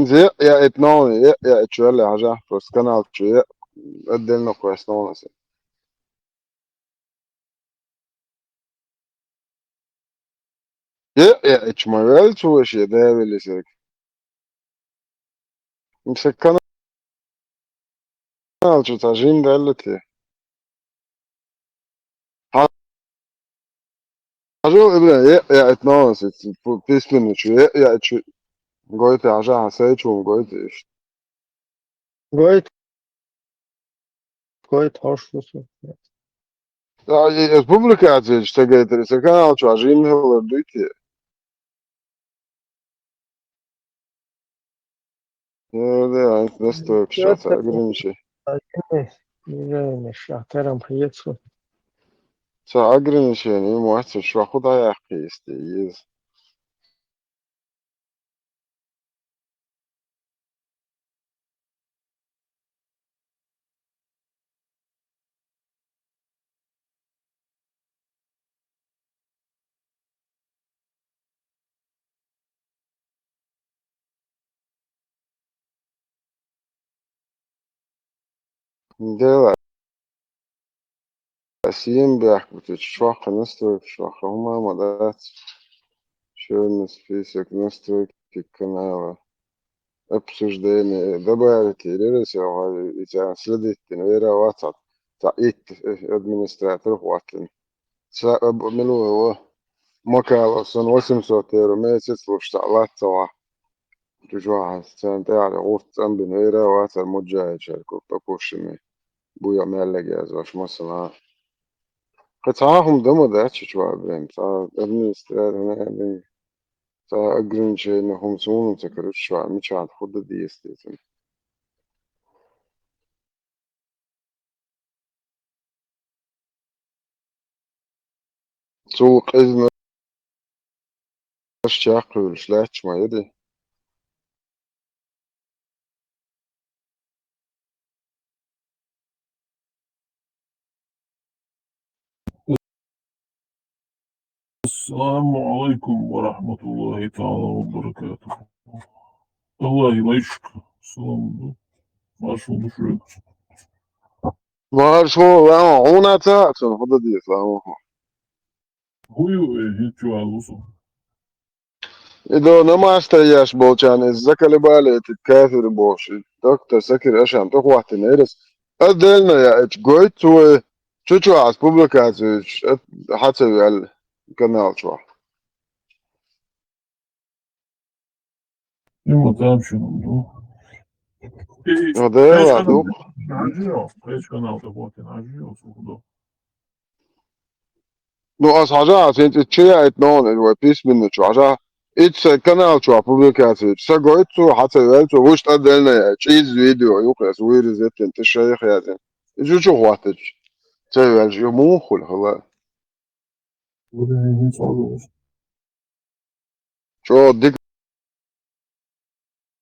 Зе, я это новый, я, я это чё, я, хьажа, просто канал чё, я, отдельно квест новый. Е, е, эч ма вел чу вообще, да, вели сек. Им сек канал чу та жим даллати. Ха-, хажу, э, бля, е, е, это новый, это пу-, письменно чу, е, е, чу. Гойта, хажа, хасай чу, гойта иш. Гойт. Гойт, хаш, хаш. Да, и, э, публикация чу, та гайтари, са канал чу, а жим хеллер дуйти. Э, да, настолько щас ограничи. Ограничение, ограничение, ему отсюда, что куда я христи, из. Дела. Сием бяхкутич, шваха настройки, шваха хумама дац. Чёрный список, настройки канала. Обсуждение. Добавить, или раз я говорю, и тебя следить, ты, наверное, WhatsApp. Та ит, э, администратор хватлин. Са аб-, милуево. Макалов, сон восемьсот евро месяц, луш, та лацава. Чужа, сан тяра, урт, амбин, вера, ватар, муджай, чарку, попушими. Буя меллеге, аз ваш масана. Кыцахум дома, да, чучва, блин, та администратор, не, не. Та ограничение, хум сунуца, короче, чва, мичат, худа действительно. Цул къизна чакхуьлуш лаьтташ ма яри. Ассаламу алайкум ва рахматуллахи таала ва баракатуху. Аллах илайшка. Салам. Маршал душуьга. Маршал, лама, хьуна ца, ца, худа дийс, лама. Хую, э, хӀинчу алусу. И до намаз таяш болчан, из заколебали эти кафиры боши. Доктор Сакир Ашан, то хватит нерес. Отдельно я эти гойт свой. Чучу аз публикацию, э, хацавел канал чуа. Има там чу, ну. Ну, да, ладно. Хьажио, пейдж канал такой, хьажио, сука. Ну, ас хьажа, ас хӀинца чу яйта нона, вай письменно чу хьажа. Итт са канал чу публикацию. Са гойту, хьа ца вел цу, вуш отдельно я, чиз видео, юкъес, вырезать, ты шейх язин. И чу чу хватит. Ца вел, ю мун хул, хала. Чо дик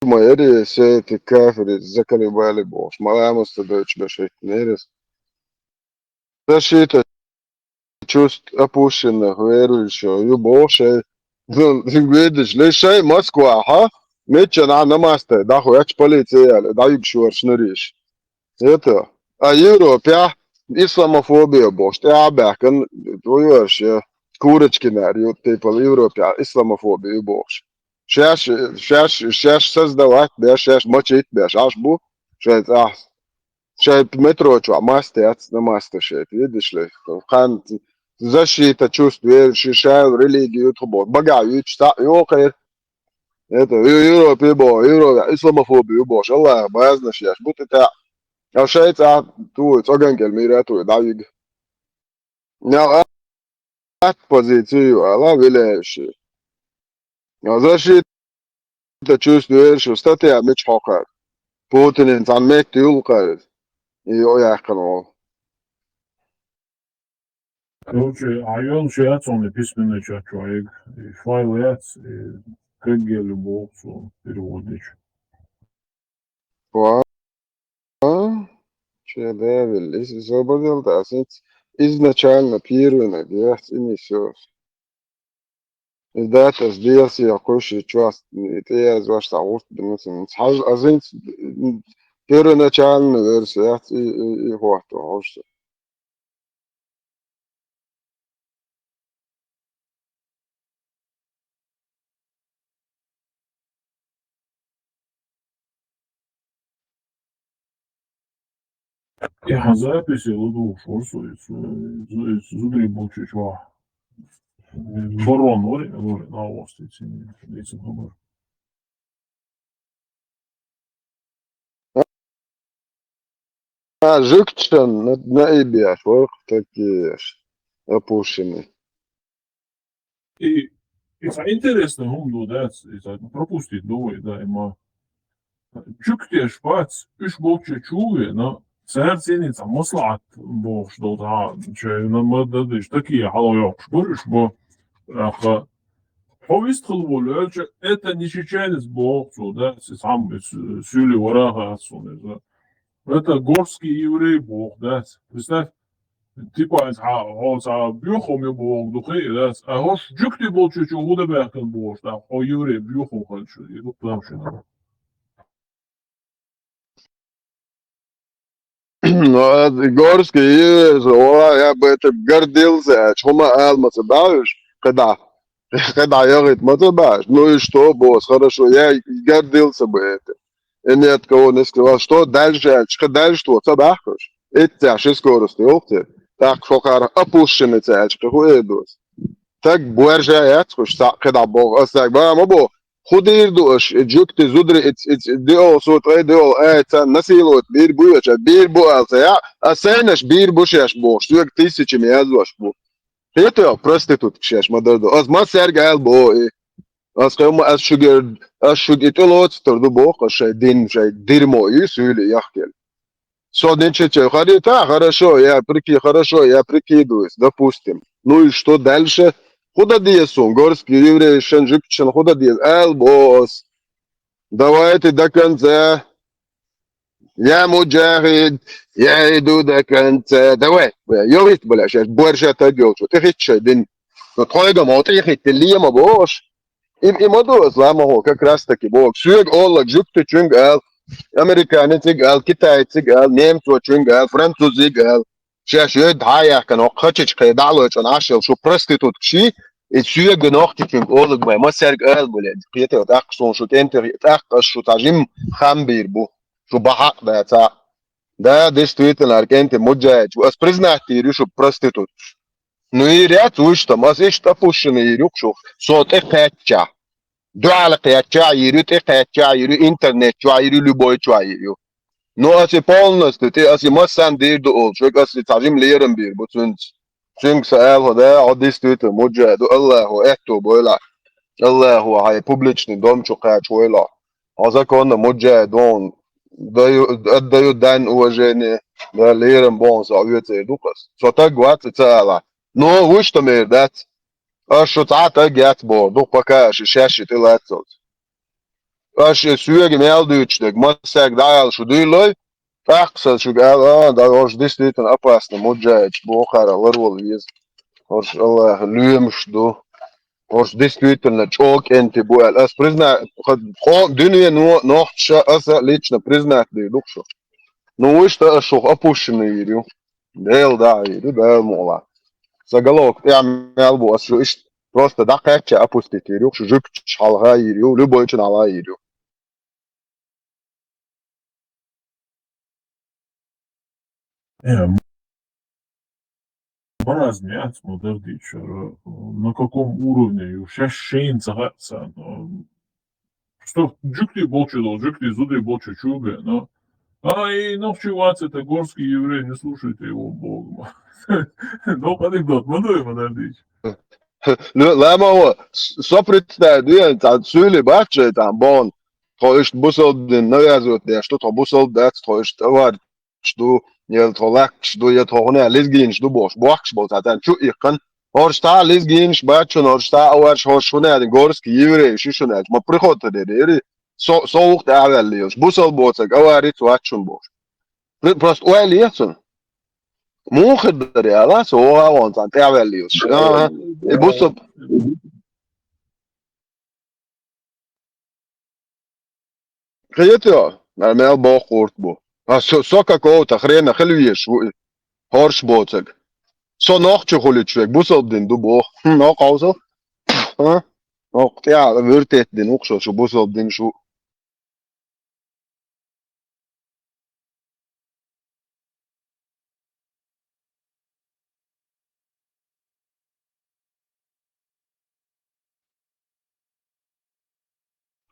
ма яри, се эти кафири заколебали бохуш. Маламуста дойчу бешет нерис. Защита чувств опущенных, верующего, ю бохуш. Ну, видишь, лишай Москва, ха? Мечча на намастай, да хуяч полиция, да юг шуар шнуриш. Это, а Европе исламофобия бохуш, тӀе а баьхкан, вообще, курочки нар, ю, типа, Европе исламофобия бохуш. Шаьш, шаьш, шаьш создавать беш, шаьш мочить беш, аш бу, шайн цӀахь. Шайн метро чохь маста яц, на маста шайн, видишь ли? Хан защита чувств, вер, ши шайл религию тхо боху. Бага юч, та, йохер. Это, Ю-, Европе бо, Европе, исламофобия бо, шалла, базна шеш, бу тета. А шайца, ту, цоган кел мира, ту, да, виг. Нял а, ат позицию, ала, виляющий. А защита чувств, вер, шу, статья, меч хокар. Путинин, цан мет, юл, кар. И, о, яхкан, о. Короче, айон шияц он письменный чат человек. И файл яц, и как я любого переводить. Ва? А? Че девил? Из-, изобразил, да, синц-, изначально первый надеясь и несёшь. И датас десятый кхуьш и чост, и тӀеязваш цхьа гӀурт бинусинца. Хьажа азинца первоначальная версия яц и, и, и хӀотто хьожа. Яхьа записи ладугӀуш вара со иза, иза, иза зударий болчу чохь. Барон вара, вара, нагӀостуьйтина, дийцина хабар. А, жуьгташна на, на и беш, вара такие опущенные. И, и цхьа интересный хӀума ду, дац, и цхьа пропустить ду вай, да, и ма. Жуьгтеш бац, уьш болчу чу вена, цара цӀена цхьа маслахьат бохуш долу цхьа, чайна ма дадиш, такие хьала йоккхуш бара уьш бо, аха. Хьо вистхила волу аьлча, это не чеченец боху цо, да, цхьамма, суьйли вара хац суна иза. Это горский еврей боху, да. Представь, типа, иза хьо цхьа боьхам ю боху дукхе, да. А хӀорш жуьгти болчу чу хӀу дан баьхкина бохуш, да, хьо еврей боьхам хилча, и дукха там шуьга. Ну, а горский еврей, о, я бы это гордился, а чхьа хӀума ала ма ца баьхьаш, кхидӀа, кхидӀа яхийта ма ца баьхьаш. Ну и что, босс, хорошо, я гордился бы это. И нет кого не скрывал, что дальше, а чхьа дальше то ца баьхьаш. Итт цхьа ши скорость йолу те. ТӀаккха шо кхара опущенный ца аьлча, кхин хӀу эр ду аса? Стаг боьрша яц хӀуш, цхьаъ кхидӀа боху, аса стаг, ва ма бо, хӀу дийр ду аша, и жуьгти зударий, и, и, и диол, со ткъе диол, ай, царна насиловать бийр бу аша, бийр бу ала ца яа, а сайнаш бийр бу шаьш бохуш, соьга тысячами язваш бу. Хетоьгу проституткаш шаьш ма-дарра ду. Аса массаьрга аьлла боху и. Аса кхин ма аса шуьгара, аса шуьга и тӀелоцур ду боху, аса шайн дин, шайн дерьмо и суьйли яхкина. Со динчу чай харийта, хорошо, я прики-, хорошо, я прикидываюсь, допустим. Ну и что дальше? ХӀу дан деза суна, горский еврейшан, жуьгташна хӀу дан деза? Ала боху аса. Давайте до конца. Я муджахид, я иду до конца. Давай, бля, йовит, бля, шаьш боьрша таг йолчу. ТӀехӀитта шайн дин. Ну, тхойга ма тӀехӀитта лема бохуш. И, и ма ду аса ламахо, как раз таки боху. Соьга оллаг жуьгтичуьнга ала, американециг ала, китайциг ала, немцочуьнга ала, французиг ала. Шаьш йойда хьа а яхкана, хӀокху хачича кхе дӀа а лойчӀун Ӏаш йолу шу проституткаш, и соьга нохчичуьнга оллаг бай, массаьрга ала бу ле, кхетар тӀаккха суна шу кӀентий, тӀаккха аса шу цхьа жимма хам бийр бу, шу бахьа а дац а. Да, действительно, ара кӀентий муджаьдж ву, аса признать дийр ю шу проституткаш. Ну, и ряд вуьш там, аса иштта опущенный йийр ю-кх шух, со тӀе кхаьчча. Дуьхьал кхаьчча а йийр ю, тӀе кхаьчча а йийр ю, интернет чохь йийр ю, любой чохь йийр ю. Ну, аса и полностью, тӀе аса и массарна дийр ду олуш, век аса и цхьа жима лерам бийр бу цуьнца. Цуьнга сан ала хӀо да, хьо действительно муджаьд ду, Аллахо аьтто бойла. Аллахо хьайн публичный дом чу кхача войла. Хьо законно муджаьд ду, даю, отдаю дань уважения, да, лерам боху сан оьцур ду-кх аса. Со таг вац и ца ала. Ну, вуьш там эр дац. Аса шу цхьа а таг яц боху, дукха пока аша шаьш и тӀелаццалц. Аша и соьга мел дуьйцуш дерг, массаьрга дӀаала шу дуьйлой, тӀаккха сан шуьга ала, а, да, хӀорш действительно опасно муджаьдж бохара ларвала веза. ХӀорш Аллаха лоьмаш ду. ХӀорш действительно чӀогӀа кӀентий бу аьлла. Аса призна-, ха-, хо-, дуьне но-, нохчаша аса лично признать дийр ду-кх шу. Ну, вуьш та аса шух опущенный йийр ю. Дела дӀа а йийр ю, Дала мукъалахь. Сан головка тӀехь мел бу, аса шу иштта просто дӀакхаьчча опустить йийр ю, шу жуьгташ хьалха а йийр ю, любойчун хьалха а йийр ю. Э, маразм яц ма дардичара, на каком уровне ю, шаьш шайна ца хаьа царна. Что жуьгти болчу долу, жуьгти зударий болчу чу бен, но. А, и нохчий вац, это горский еврей, не слушайте его, Бог. Ну, анекдот, ма дуй, ма дардича. Ле-, ламао, с-, со представь, дуьйна, цхьа суьйли бац шайн там, бон. Тхо иштта бусалба дин навязывать деш ду, тхо бусалба дац, тхо иштта аварцаш ду, я тхо лакхаш ду, я тхо хӀуна лезгинаш ду бохуш, бохкаш болу цхьа царна чу иккхина. ХӀорш цхьа а лезгинаш бац шуна, хӀорш цхьа а аварцаш, хӀорш хӀуна аьлла, горский еврейш ю шуна аьлча, ма приход ца дерри. Со, со вукх тӀе а ваьлла лелаш. Бусалба боцург аварица вац шуна бохуш. При-, просто ойла е цунна. Муха хир дара аьлла, со вогӀа а вон цхьаьна тӀе а ваьлла лелаш. Ага. И бусалба Кхетий? Нормал бохурт бу. А со, со какого-то хрена хила везаш ву и. ХӀорш боцаг. Со нохчо хулич вег, бусалба дин ду боху. Хм, нокъа хьовсал. А? Нокъа тӀехь вуьртет дин ву-кх шо, шу бусалба дин шу.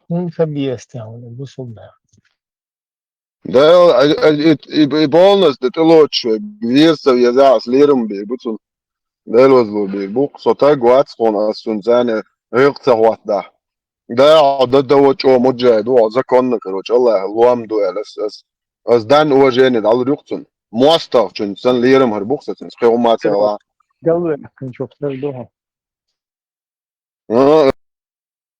ХӀун хабиэс тӀехь ву, бусалба. Да, а, а, и, и, и полностью тӀелоцуш вег, веза ца веза, ас лерам бийр бу цунна. Дела вазло бийр бу. Со таг вац хьуна, ас цунна царна гӀиллакх ца хӀоттадахь. Да, хьо да, да, во чӀогӀа муджахид ву, хьо законно, короче, Аллахьа лоам ду аьлла, ас, ас, ас дан уважение дӀалур ю-кх цунна. МостагӀчун санна лерам хир бу-кх сан цунца, кхин хӀумма ца хилахь. Галве, кхин чохь тера ду хьо. А,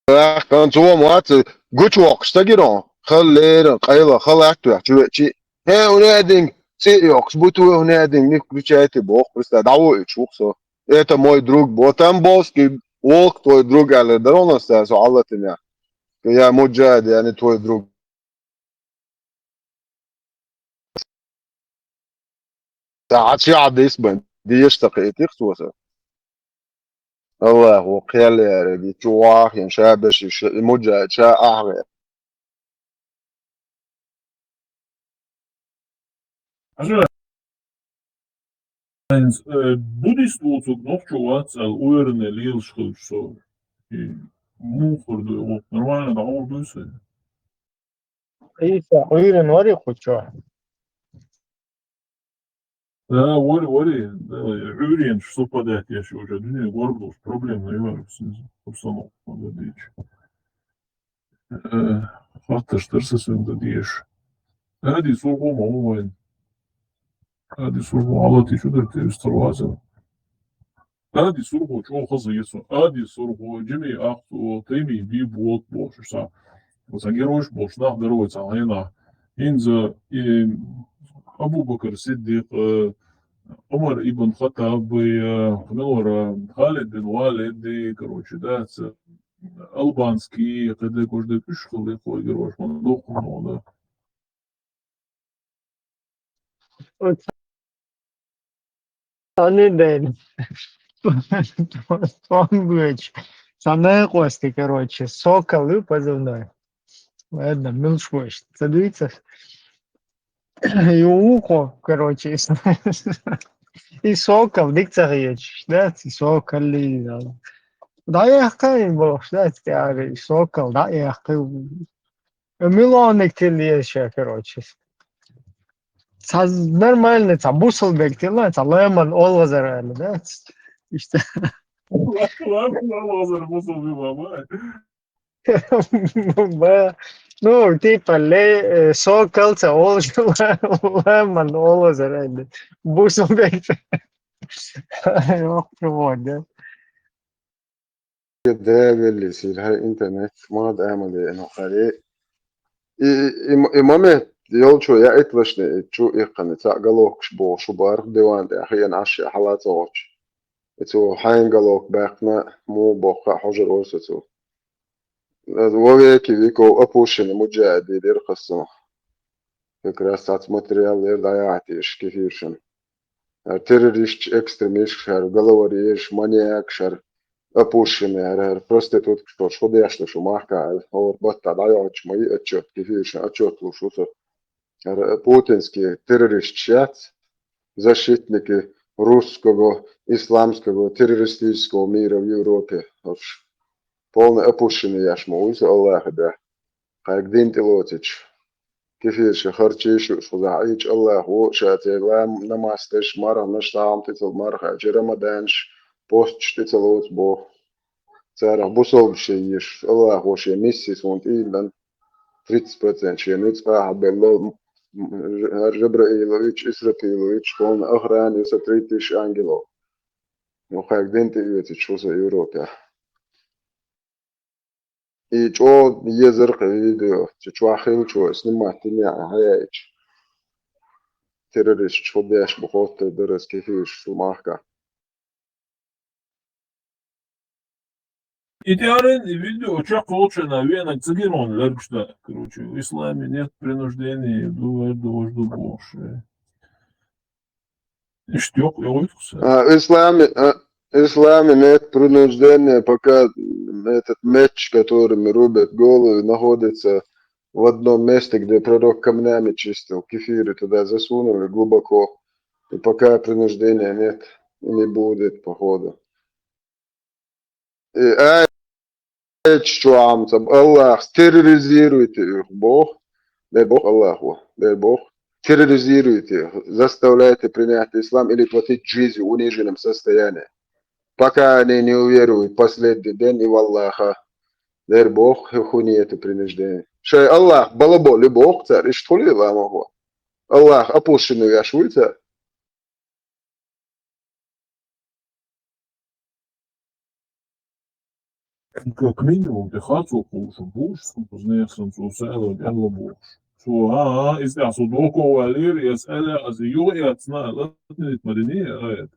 ваьккхина цо ма вац, гучувоккхуш ца гира хьо. Хала лерина, къайла, хала атта вехь чу веачи. ХӀе, хӀун а динга, цӀе а йоккхуш, бу ту хӀун а динга, ник включайте боху, представь, дӀавоуьйтуш ву-кх со. Это мой друг, бо Тамбовский волк твой друг, аьлла, дара хьуна аса со хьалатина. Я муджахид, я не твой друг. Ца хьан чу хьан дис бан, дезаш ца кхийтира цо сан. Аллахьо кхел яра, и чу вахийна, ша беши, ша, и муджахид, ша ахьа веара. Аса, э, буддист воцург нохчо вац аьлла, уверенный лелаш хилча со. И муха хир ду, вот, нормально дӀагӀур дуй сан? Иса, Ӏуьйран вари кху чохь? Да, вари, вари, да, Ӏуьйренаш совпадать еш уже, дуьне горгулуш, проблема ю, обстановка надо дича. Э, хаттарш дара сан соьга дан дезаш. Ади сурхо ма ву вайн. Ади сурхо хьалати чу дара, те вистхир вацара. Ади сурхо чӀогӀа хаза ецо. Ади сурхо, Джими Ахту, Тайми Бибот бохуш сан. Оцан геройш болуш нах дара вай цхьана хьенах. ХӀинца и Абу-Бакр Сиддикъ, э, Умар ибн Хаттаб, э, кхин мел вара, Халид бин Валид, короче, да, ца, Албанский, кхидерг, кхидерг уьш хилла кхо геройш, ма доккхур ма да. Ани ден. Тонбуч. Санай кости, короче, Сокол ю позывной. Ладно, милш вуш. Ца дуьйцу? И вукхо, короче, и с-, и Сокол, дика ца хеташ, да, и Сокол ли, да. ДӀаэхкхи и бохуш, да, тӀаьхьара и Сокол, дӀаэхкхи. Милониг тилла еза ша, короче. Цхьа нормальный, цхьа бусалба берг тилла, цхьа ламан олгазар аьлла, да? Иштта. Ламан олгазар бусалба ма. Ба, ну, типа, ле, э, Сокол цхьа олж-, ламан олгазар аьлла. Бусалба берг. Ох, провод, да? Де велли сир хӀара интернет ма да амал деана харе. И, и, и, и момент йолчу яитлашна и чу иккхана цхьаъ галоккуш боху шу барх диван тӀехь хиъна Ӏаш я хьала ца гӀочу. И цо хьайн галокк баьккхина муха боху хаа хьожур вара со цо. Вовеки виков опущенный муджахидий дира кхассунах. Как раз цац материал лер дӀаяхьа теша кефиршина. ХӀара террористаш, экстремисташ, хӀара головарьеш, маньякаш, хӀара опущенный, хӀара, хӀара проституткаш, хӀорш хӀу деш ду шу махкахь аьлла, хӀора баттахь дӀайохьучу ма йи отчет, кефиршина отчет луш ву со. ХӀара путинский террористаш яц, защитники русского, исламского, террористического мира в Европе. ХӀорш полный опущенный еш ма вуй со Аллахьа дуьхьа. Кхайга дин тӀелоцича. Кефирша харчийша уьш кхузахь Ӏийча Аллахьо ша церан лам-, намаз деш, марханаш, сахьам тӀе ца марха, че рамаданаш, посташ тӀе ца лоцу боху. Царах бусалба шен еш, Аллахьо шен миссис вон тӀийдан, тридцать процент шен ницкъ ахьа белла, м, м, Жабраилович, Исрапилович, тхуна охрана ю сан три тысячи ангелов. Ну, кхайга дин тӀеоьцича, шу сан Европехь. И чӀогӀа езар кхин видео, цу чохь хилчо, снимать дина яхьа хьаяйча. Террористаш хӀу деш бу хоттар дара аса кефирш шу махкахь. И тӀаьхьаран и видео чекхволча венаг ца гирон лергаш да. Короче, в исламе нет принуждения, ду, вер, ду, вож, ду, бохуш. Иштта йокъа йогӀуьйту-кх сан. А, исламе, а, исламе нет принуждения, пока этот меч, которыми рубят головы, находится в одном месте, где пророк камнями чистил, кефиры туда засунули глубоко, и пока принуждения нет, и не будет, походу. И аят чу Ӏамца, Аллах, терроризируйте их, боху. Дер боху Аллахо, дер боху. Терроризируйте их, заставляйте принять ислам или платить джизью в униженном состоянии. Пока они не уверуют в последний день и в Аллаха. Дер боху, ху нету принуждения. Шай Аллах, балаболу боху цара, иштта хули ламахо. Аллах опущенный веш вуй цара. Как минимум, тӀе харцо кхуьуш бу, скупознех сан цо саьлар аьлла бохуш. Цо, а, а, иза тӀехь со доккха валийра, я саьлар, аз юха эцна, латнилит ма дини, а, это.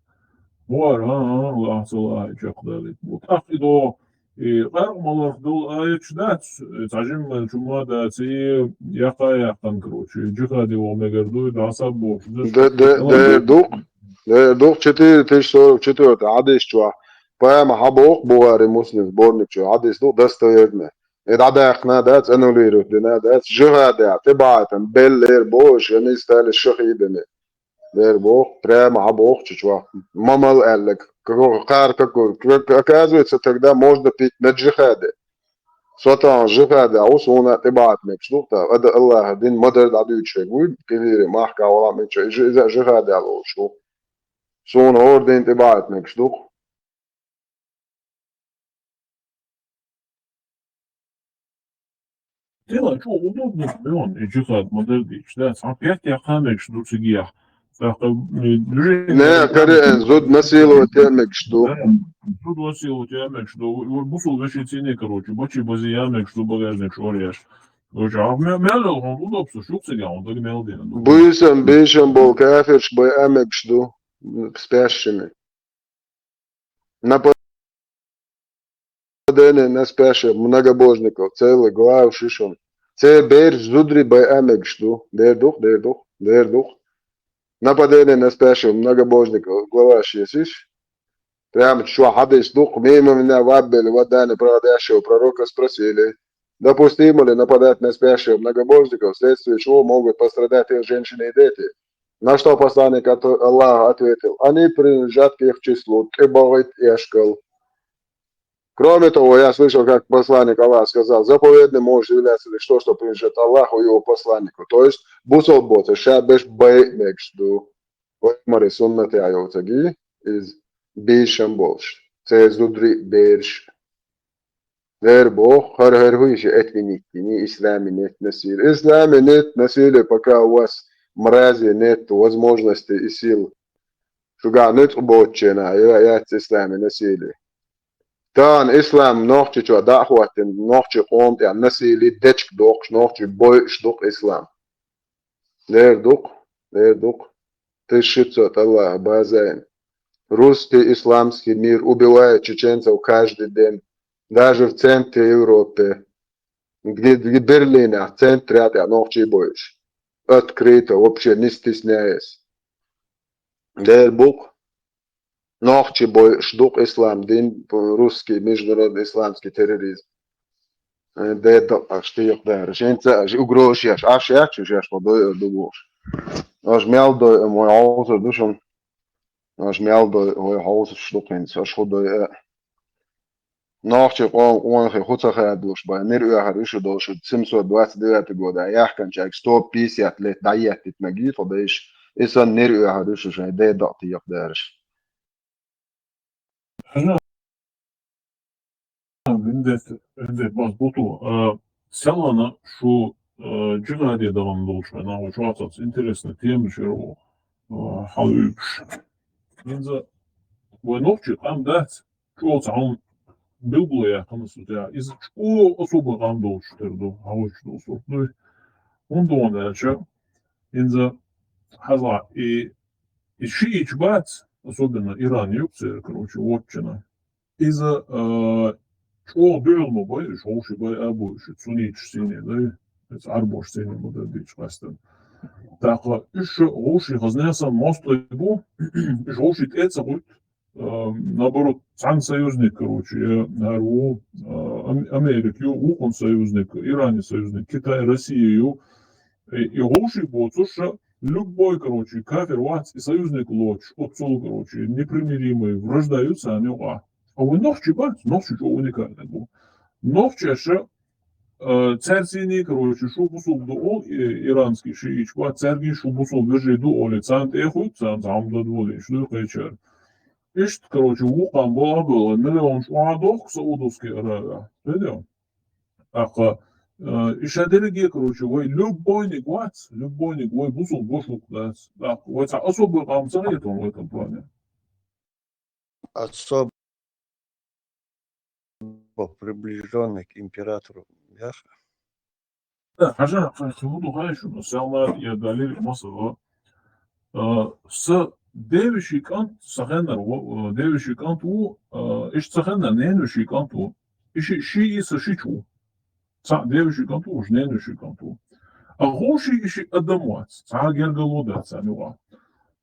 Бохура, а, а, Аллах ца лахьа чекхдалийта бу. ТӀаккха и до, и къаркъа маларх долу аяташ дац, и цхьа жимма чу ма дац, и яккха а яьккхина, короче, и джихаде ваха мегар ду, и дӀасаб бохуш. Да, да, да, дух. Дер духу четыре тысячи сорок четвёртый хьадис чохь, пайхамар хьан боху Бухари Муслим сборник чохь хьадис ду, достоверный. И дӀадаьккхина дац, аннулировать дина дац, жихадехь, тӀебахьийтина беллера бохуш, они стали шахидами. Дер боху, прямо хьан боху чу чохь. Ма мала аьлла, кхара как, оказывается, тогда можно пить на джихаде. Со тахана жихаде ву, суна тӀебахьа мегаш ду, та ада Аллаха дин ма-дарра дӀадуьйцуш вуй, кхидийре махка вала мича, иза, иза жихаде лоцуш ву. Суна хӀора дин тӀебахьа мегаш ду. Тела, чё, удобно, он, и джихад, ма-дарра дийцуш, да, цхьа пять я ханекаш ду цигех. ТӀаккха, э, движение... Не, каре, зуд насиловать я мегаш ду. Да, зуд насиловать я мегаш ду. Бусул вешин цӀийне, короче, бачи бази я мегаш ду, багажник шоръеш. Короче, а ме-, мел он удобство, шух цига, он так мел дина. Буйсан, бийшан бол, кафирш бай а мегаш ду, спящими. Нападение на спящих многобожников, целый глава шишон. Церан бераш зударий бай а мегаш ду. Дер дух, дер дух, дер дух. Нападение на спящих многобожников, глава шестьдесят. Прямо чу хьадис ду, мимо меня ваббели, вот дани проходящего пророка спросили, допустимо ли нападать на спящих многобожников, вследствие чего могут пострадать их женщины и дети. На что посланник от-, Аллаха ответил: они принадлежат к их числу, тӀебагӀийта эшкал. Кроме того, я слышал, как посланник Аллаха сказал: заповедным может являться лишь то, что принадлежит Аллаху и его посланнику. То есть, бусалба боцурш ша берш бай мегаш ду. Пайхамаран суннатехь йоцург иза, бийшан болуш, церан зударий, бераш. Дер боху, хӀара-хӀара хӀу иша отменить дини, исламе нет насилия. Исламе нет насилия, пока у вас, мрази, нет возможности и сил. Шуьгахь нуьцкъ боцучу хенахь я-, яц исламе насилие. Тахана ислам нохчи чохь дӀа а хӀоттина, нохчи къоман тӀехь насилие дечиг доккхуш, нохчи бойуш ду-кх ислам. Дер ду-кх, дер ду-кх. Тысяча шестьсот Аллаха базайн. Русский исламский мир убивает чеченцев каждый день. Даже в центре Европы. Где, где Берлинехь, центрехь тӀехь нохчий бойуш. Открыто, вообще не стесняясь. Дер бу-кх. Нохчий бойуш ду-кх ислам дин, русский, международный исламский терроризм. Э, дедал аш тӀехь дараш. ХӀинца аш угрозаш еш, аш яц уьш, еш ма дойур ду бохуш. Аш мел дойу, мой хьовсур ду шуна. Аш мел дойу, вай хьовсуш ду хӀинца, аш хӀу дойу. Нохчий къоман къонахий хӀу ца хадалуш бен, нир оьхар уьш а долуш, семьсот двадцать девятый года яхканчаьрга сто пятьдесят лет дӀаеттитинарг ю тхо дайша, и санна нир оьхар уьш шайн дедал тӀехь дараш. Хьажа, виндет, виндет баз буту, а, селана шу, а, джихаде дахана долуш вайн, а, ву чохь цац интересная тема шера ву, а, хьалуьйгуш. Хинза вай нохчий къам дац, чӀогӀа цхьа хӀума билгало яьккхина аса тӀехь. Иза чӀогӀа особо къам долуш тера ду, хьан вуьйцуш долу сурт дуй. ХӀунда ван аьлча, хӀинца хьаза и, и шиъча бац, особенно Иран юкъ церан, короче, воччана. Иза, а, чӀоагӀа дуьхьал ма бай, уьш гӀовший бай а бу, уьш сунниташ сийне дай, иза Ӏарбош сийне ма дай дийча къаьстина. ТӀаккха уьш гӀовший хаза несан мостагӀий бу, уьш гӀовший тӀе а ца гӀуьтта, а, наоборот, цхьана союзник, короче, я, наверное, ву, а, Ам-, Америка ю, вукхун союзник, Иране союзник, Китай, Россия ю. И, и гӀовший боцуш, любой, короче, кафир вац, и союзник лоцуш, оццул, короче, непримиримый, вражда ю царна юкъахь. А вай нохчий бац, нохчий чӀо уникальный бу. Нохчаша, а, цаьрцийний, короче, шу бусулба ду ол, и, иранский шииташ бац, цаьргий шу бусулба вежарий ду олий, царна тӀе а хуьйту, царна зӀамда ду олий, шу ду кхечара. Иштта, короче, вукхам бала а бала, миллионаш охьа дохку Саудовский Аравия. Видео? ТӀаккха, э, и ша дерриге, короче, вай любойник вац, любойник вай бусулба гошух дац. ТӀаккха вай цхьа особый къам ца хетон в этом плане. Особо приближённый к императору, яха? Да, хьажа, хьажа, хьажа, хьажа, хьажа, шуна, Салман, я далил масала. А, са девеший кӀант, са хеннара, во-, а, девеший кӀант ву, а, иштта са хеннара ненавеший кӀант ву. И ши, ши и са шича ву. Цхьаъ девеший кӀант ву, уж ненавеший кӀант ву. А гӀовший и ши адам вац, цхьа гергало дац царна юкъахь.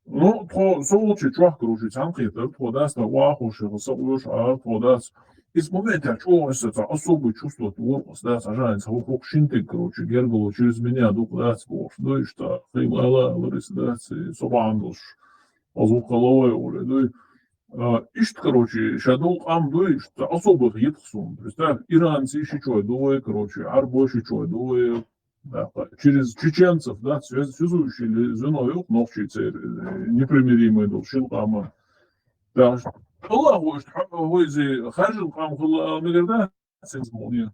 Ну, тхо, со волчу чохь, короче, цхьаьна кхетара, тхо дац, тхо вахошех, са къоьш ара, тхо дац. Иза моментехь чӀогӀа аса цхьа особый чувство твору аса дац, хьажа, хӀинца хӀокху шинтиг, короче, гергало через меня дукха дац бохуш, ду иштта, хила ала, ала, риса дац, и со бахьана долуш. Азу кхалавай оле, дуй. А, иштта, короче, ша долу къам дуй, иштта особых йитах суна. Представь, иранцы ши чой ду вай, короче, Ӏарбой ши чой ду вай, да, через чеченцев, да, связ-, связующий ли-, звено юкъа нохчий церан, э, непримиримый долу шин къаман. Да, Аллахо иштта хьо-, хӀойзи харжин къам хилла а мегар да, церан муне.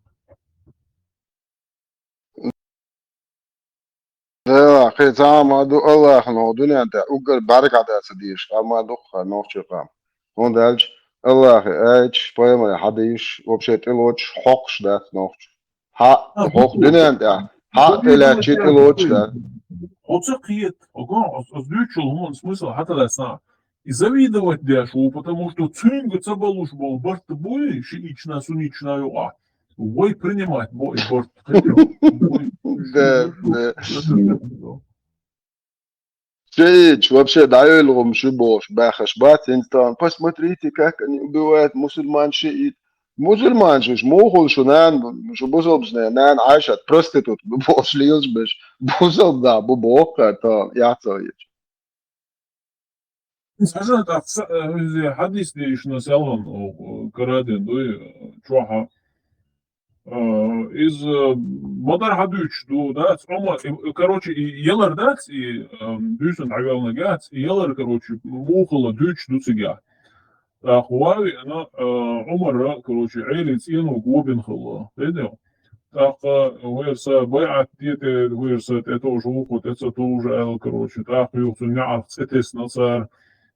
Да, кхин цхьа а ма ду Аллахьан хӀокху дуьнен тӀехь уггар бӀаьрга дӀа ца дезаш, къам ма ду-кх хӀара нохчийн къам. ХӀунда аьлча Аллахье аьлча, пайхамаре хьадийш, вообще тӀелоцуш хьокхуш дац нохчо. Хьа, хӀокху дуьнен тӀехь, хьа тӀелаьцчи тӀелоцуш дац. Хьо ца кхета, хьо гон, ас, ас дуьйцучул хӀуманан смысл хьатараса. И завидовать деш ву, потому что цуьнга ца балуш болу барт буй, шиитчна, суннитчна юкъахь. Вай принимать бо и барт. Да, да. Шиитча вообще дӀайойла хӀума шу бохуш баьхаш бац, хӀинца тахана: «Посмотрите, как они убивают мусульман шиит». Мусульманаш уьш муха хуьлу шу нана, шу бусалбачу нана Ӏайшат проститутка ду бохуш лелаш берш? Бусалба нах бу боху хӀара тахана, яц а хеташ. Иза хьажа тӀаккха са-, э, иза хьадис дийшина селхан, о, караден дуй, э, чохьа. Э, иза, э, ма-дарра хьадуьйцуш ду, дац, Ӏумар, и, короче, и ялар дац, и, э, буьйсанна дӀавелларг яц, и ялар, короче, муха хилла дуьйцуш ду цигахь. ТӀаккха ван а веана, э, Ӏумара, короче, Ӏелин цӀенойга вон бина хилла. Хедо? ТӀаккха вайра сан байӀат де тӀе, вайра сан тӀе товжа вукхо тӀе ца товжа аьлла, короче, тӀаккха юха цуьнан неӀарх цӀе тесна цара.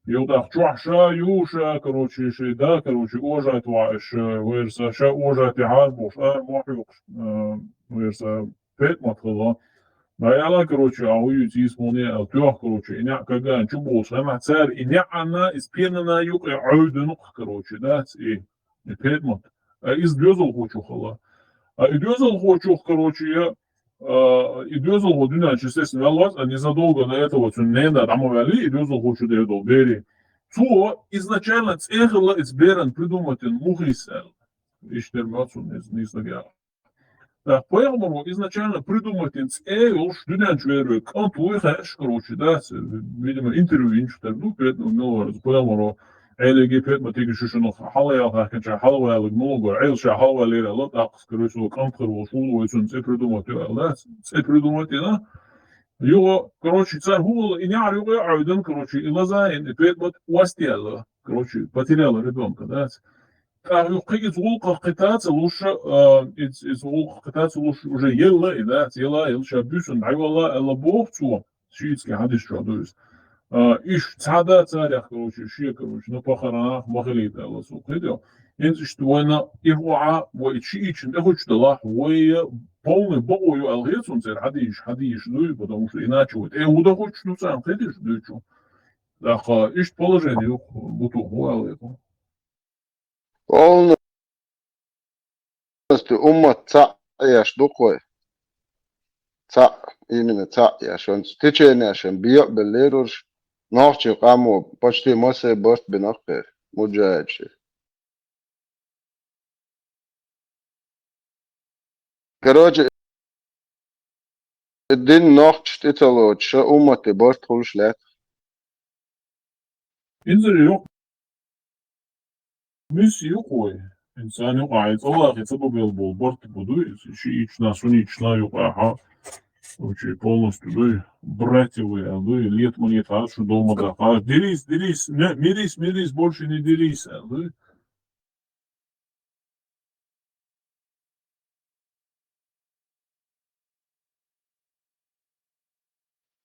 Юха тӀаккха чохь ша ю, ша, короче, ши да, короче, ожать ваӀаш, вайра сан, ша ожать яхьара бохуш, ара мохь юкъуш, э, вайра сан ПетӀмат хилла. Ма аьлла, короче, а хӀу юьйцу йисмуне аьлла, тоьхна, короче, и неӀ каган чу болуш, хӀана цара и неӀана, иза пенана юкъе Ӏовдина-кх, короче, дац и, и ПетӀмат. А иза доьзалхочух хилла. А и доьзалхочух, короче, я, а, и доьзалхо дуьнен чу, естественно, ваьлла вац, а незадолго до этого цуьнан нена дӀа ма ваьллий, и доьзалхочун дер долу бери. Цо изначально цӀе хилла иза беран придумать йина муха йиса аьлла. Иштта дер ма цунна иза нийса нагахь. ТӀаккха пайхамаро изначально придумать йина цӀе йолуш дуьнен чу вер верг кӀант вуй хаьаш, короче, да, ц-, видимо, интервью йинчух тера ду, ПетӀмат мила вара, пайхамаро Ӏелиге ПетӀматиге шу шуна хьалаяла хаьхкинчохь хьалаваьлларг муха вара, Ӏела ша хьалаваьллера аьлла, тӀаккха, короче, цо кӀант хир волуш ву, вай цуьнан цӀе придумать йо аьлла, да, цӀе придумать йина. Юха, короче, цара хӀун хилла, и неӀар юкъе Ӏовдина, короче, и лаза а йина, и ПетӀмат оьсту яьлла, короче, потеряла ребёнка, да, ц-, ТӀаккха юха кхин иза гӀуллакхах кхин та ца луш, а, иза, иза гӀуллакхах кхин та ца луш, уже елла и, да, ца елла, елла ша буьйсанна дӀавелла аьлла боху цо, шиитский хьадис чохь ду иза. А, иштта цхьа да царех, короче, шен, короче, на похоронах ма хилийта аьлла цо, кхидо. ХӀинца иштта вайна и хӀуъа, вай шиитчун тӀехуьттуш далахь, вай полный бакъо ю аьлла хета суна церан хьадийш, хьадийш дуй, потому что иначе вай тӀе хӀу дан хуьттуш ду царна, кхидерш дуьйцу. ТӀаккха иштта положение ю, бутух ву аьлла. Полный полностью уммат цхьаъ еш ду-кх вай. Цхьаъ, именно цхьаъ еш. Вайн теченешкахь бен а беллера уьш, нохчийн къамо почти массо а барт бина-кх церан, муджахӀидашкахь. Короче, и дин нохчашна тӀе ца лоцуш, ша уммате барт хуьлуш лаьтта. Инзаре йоккха миссия ю-кх вай. Инсан юкъахь и цӀалахе ца бабелла болу барт бу дуй, шииташна, сунниташна юкъахь, короче, полностью дуй, братья вы, аьлла дуй, лет ма лет, хьан шу дома да, хьан дирийс, дирийс, ме-, мирийс, мирийс, больше не дерись, аьлла дуй.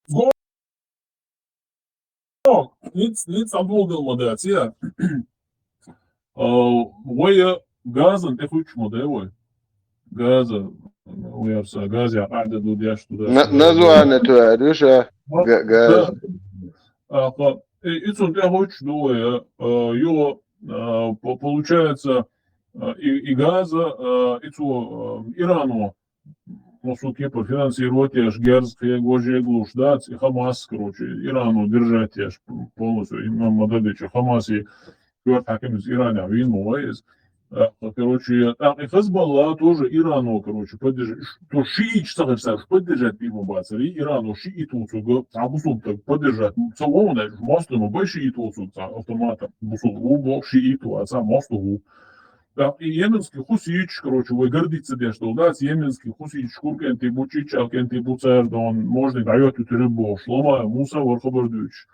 Го-, ниц, ниц Ӏадоладелла ма дац, я. А, вай Газана тӀе хуьттуш ма дай вай. Газа, вай арса, Газа къаьхьа ду деш ду даш. На-, название твоя, Илюша? Га-, Газа. Да. А, и, и цунна тӀе хуьттуш ду вай, а, юха, а, по-, получается, а, и, и Газа, а, и цо, а, Ирано, массо а кепара финансировать еш, герз кхега, важа кхега луш дац, и Хамас, короче, Ирано держать еш полностью, имам Мададича Хамасе коьрта хьаькам иза Иранехь вийна ма вай иза. А, короче, тӀаккха и Хезболла тоже Ирано, короче, поддержать, то шииташ ца хир саьрш поддержать бийр ма бацара, Ирано шиит воцург, цхьа бусулба стаг поддержать ца вовнаш, мостагӀ ма бай шиит воцург цхьа автоматом, бусулба ву боху шиит вац, цхьа мостагӀ ву. ТӀаккха и йеменский хуситаш, короче, вай гордиться деш долу дац, йеменский хуситаш кура кӀентий бу, чичал кӀентий бу, цара дон, можна дӀайоьттуьйтур бохуш, Ломаев Муса вара хабар дуьйцуш.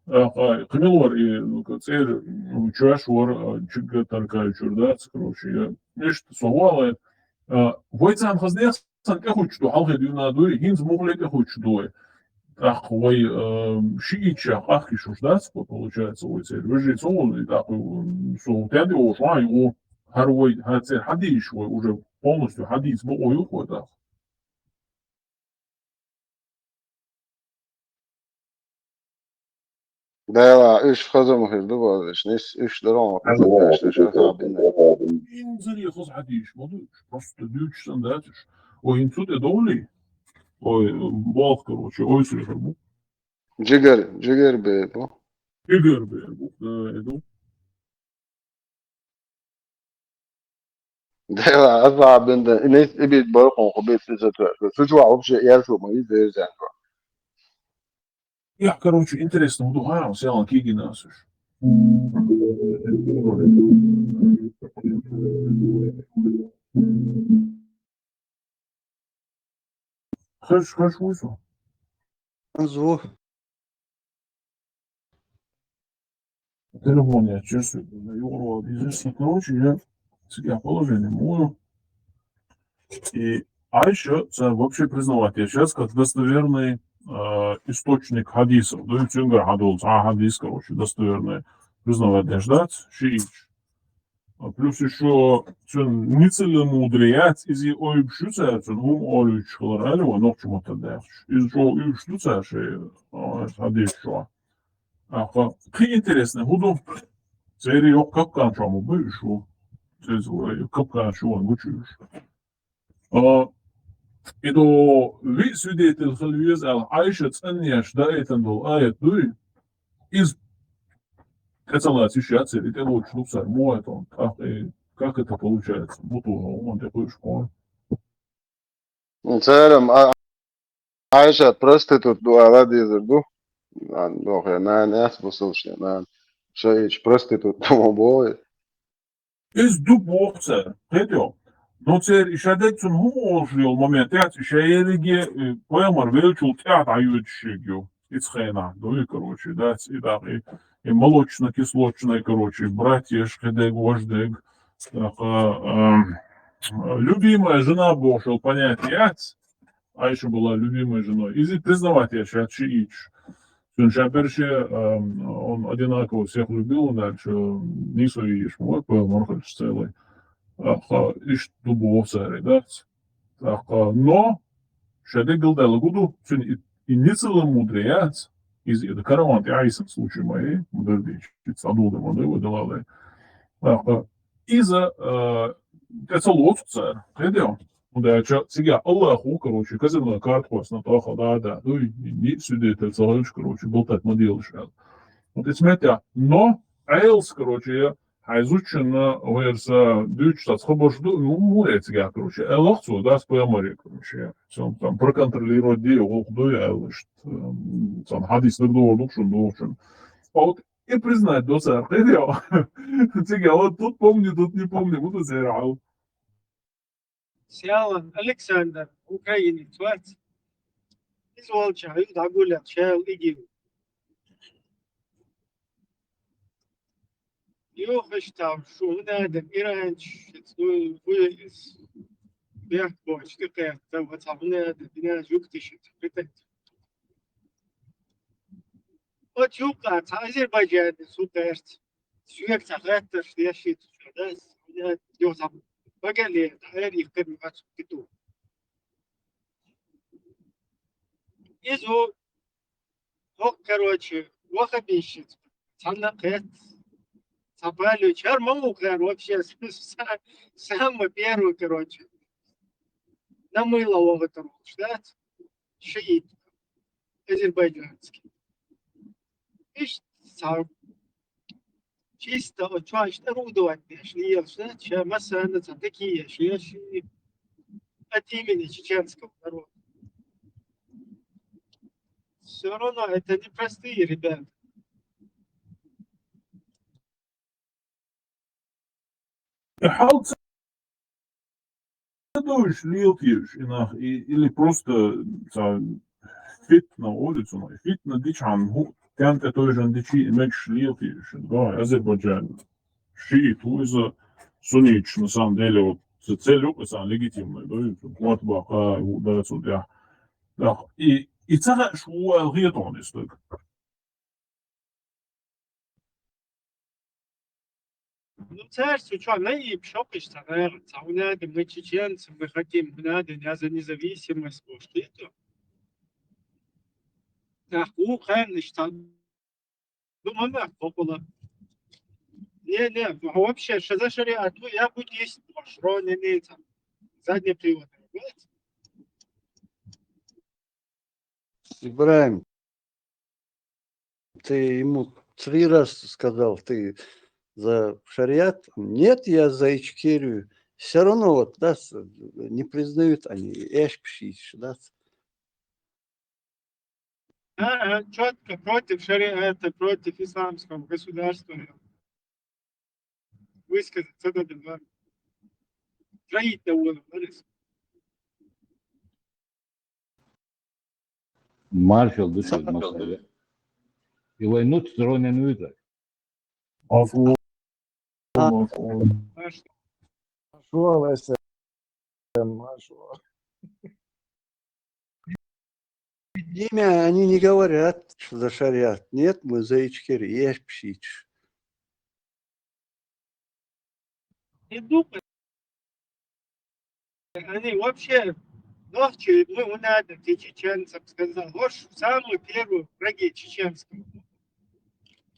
ТӀаккха кхин мила вара и, ну, цӀера, ну, чоьш вара, а, Чиггатаркай чуьра дац, короче, я. Иштта со вале, а, вай царна хаза нехан тӀе хуьттуш ду, хьалхе дуьйна дуй, хӀинца муххале тӀе хуьттуш ду вай. ТӀаккха вай, а, шииташех къахкийш уьш дац, по-, получается, вай церан вежарий ца волу, и тӀаккха, м, со тенде волуш ван ю, хӀара вай, хӀара церан хьадийш вай уже полностью хьадийца бакъо ю-кх вай тӀаккха. Дела, уьш хаза ма хир ду бозуш, нис уьш дара хьуна хаза деш, уьш хаза бина. Инзаре хаза хьадийш ма ду, уьш просто дуьйцуш санна дац уьш. Ой, хӀинца цу тӀе довлий? Ой, болх, короче, ой, цу тӀе бу. Джигар, джигар бер бу. Джигар бер бу, да, и ду. Дела, аса биндан, и нис и бит баркъун ху бит иза тӀе. Сучу вахь вообще ял шу ма иза иза. Я, короче, интересно, буду, ха, селан кигина саш. Хаш, хаш вуйсу? Зу. Телефон я чувствую, югру бизнес, короче, я цигахь положение мою. И Айша, цара вообще признавать я сейчас как достоверный, э, источник хадисов. Да и цуьнгара хьадолу цхьа хьадис, короче, достоверный. Признавать деш дац, шииташ. А плюс ещё цуьнан ницкъ мударе яц, иза ойбуш ю цара, цуьнан хӀума олуьйтуш хилар аьлла, вай нохча маттахь даьхча. Иза чӀогӀа уьйбуш ду цара шайн, а, хьадис чохь. Аха, кхин интересный хӀун ду? Церан йоккха капкан чохь ма буй уьш ву. Церан вай капкан чу вайн гучуьйш. А, и ду виъ свидетель хила веза аьлла, Айша цӀанъеш даийтина долу аят дуй? Иза тӀе ца лаца йиш яц, и тӀе лоцуш ду цара, муха тӀе, тӀаккха и как это получается? Мутуха хӀуманна тӀе кхуьуш кхуьу. Церан а-, Айшат проститут ду ала дезар ду. Ан, дохе, нана, яц бусулшне, нана. Шаича проститут ду ма бохе. Иза ду боху цара, кхетайо. Но церан и ша дегцун хӀума олуш йолу момент яц, и ша ерриге, э, пайхамар веллачул тӀаьхьа дӀайоьдуш ерг ю. Ица хенахь, дуй, короче, дац, и дакъа, и, и молочно-кислочный, короче, братьяш, кхидерг, важдерг. ТӀаккха, эм, любимая жена бохуш йолу понятие яц, Айша была любимой женой. Иза признавать еш яц шииташ. Цуьнан ша берше, эм, он одинаково всех любил, он дальше, э, нийсо йийш ма вай, пайхамар хилча целый. ТӀаккха иштта ду боху цара, дац. ТӀаккха, но, ша дегал даьлла гу ду, цуьнан и, и ницкъ мударе яц, иза и караван тӀе Ӏийсан случай ма е, ма дара дийча, иза цхьа дулда ма дай, вай далалай. ТӀаккха, иза, э, тӀе ца лоцу цара, кхидӀа. ХӀунда аьлча цига Аллахо, короче, казино картахоста тӀехьа да, да, дуй, ниъ свидетель ца хилча, короче, балтат ма делаш аьлла. Вот и смотря, но Ӏелас, короче, хьайн зудчунна вайра са дуьйцуш цхьацца хабарш ду, ну, мур э цига, короче, аьлла цо, да, с П М Р, короче, всё, там, проконтролировать де, гӀуллакх дуй, аьлла, иштта, м, цхьана хьадис дагадогӀур ду шуна, догӀучун. А вот и признать до цара, кхидӀа. Цига, вот тут помню, тут не помню, буду зерахьал. Сялан Александр, украинец вац. Иза волча, ю дӀагуллехь, шел игив. Юхаш тав, шу хӀуна адам, иранча, шиц, ну, хуя из. Бехк боч, ты кхетта, вот хӀуна адам, бина жук тишит, притат. От юкъа, ца Азербайджан, су кхерт. Шуьга ца хаттарш деши, ца дас, хӀуна, юхам, багале, ца эр их кем вац, киту. Изу, хок, короче, вахабишит, цанна кхет, ца палю, чар маму кхер, вообще, са-, самый первый, короче. На мыло вахатар, штат, шиит, азербайджанский. Ишт, ца, чисто, вот, чё, ишт, рудовать, деш, лиел, штат, ща массана, ца, такие, ща, ща, от имени чеченского народа. Все равно это непростые ребята. Хьал ца дуьйш, лелтеш, и нах, и, или просто ца фитна улицу, фитна дичан, ху, тянка той же дичи, и мегаш лелтеш, да, Азербайджан. Шиит ву иза, сунниташ, на самом деле, вот, ц-, цель у царна легитимная, да, и вот баха, у, да, цу, да. Да, и, и ца хаьа шу аьлла хетон из стаг. Ну, царь, цу чё, наиб шокиш ца гӀера, ца хӀуна да, мы чеченцы, мы хотим, хӀуна да, я за независимость, может, это. Так, у, конечно, думаю, да, около. Не, не, ну, вообще, что за шариат? Ну, я буддист, может, ро, не, не, там, задний привод, понимаете? Ибрагим, ты ему три раза сказал, ты за шариат? Нет, я за Ичкерию. Все равно вот, да, с-, не признают они, эшпишиш, да. Ага, четко против шариата, против исламского государства. Высказаться надо, да. Троить довольно, Борис. Маршал души, масале. И войну тронен уйдра. Афу. Афу. Маршал. Маршал, Эсем, маршал. Диме, они не говорят, что за шариат. Нет, мы за Ичкерию, эшпишиш. Не думай. Они вообще, нохчи, мы, у надо, ты чеченцам сказал. Вот самые первые враги чеченского.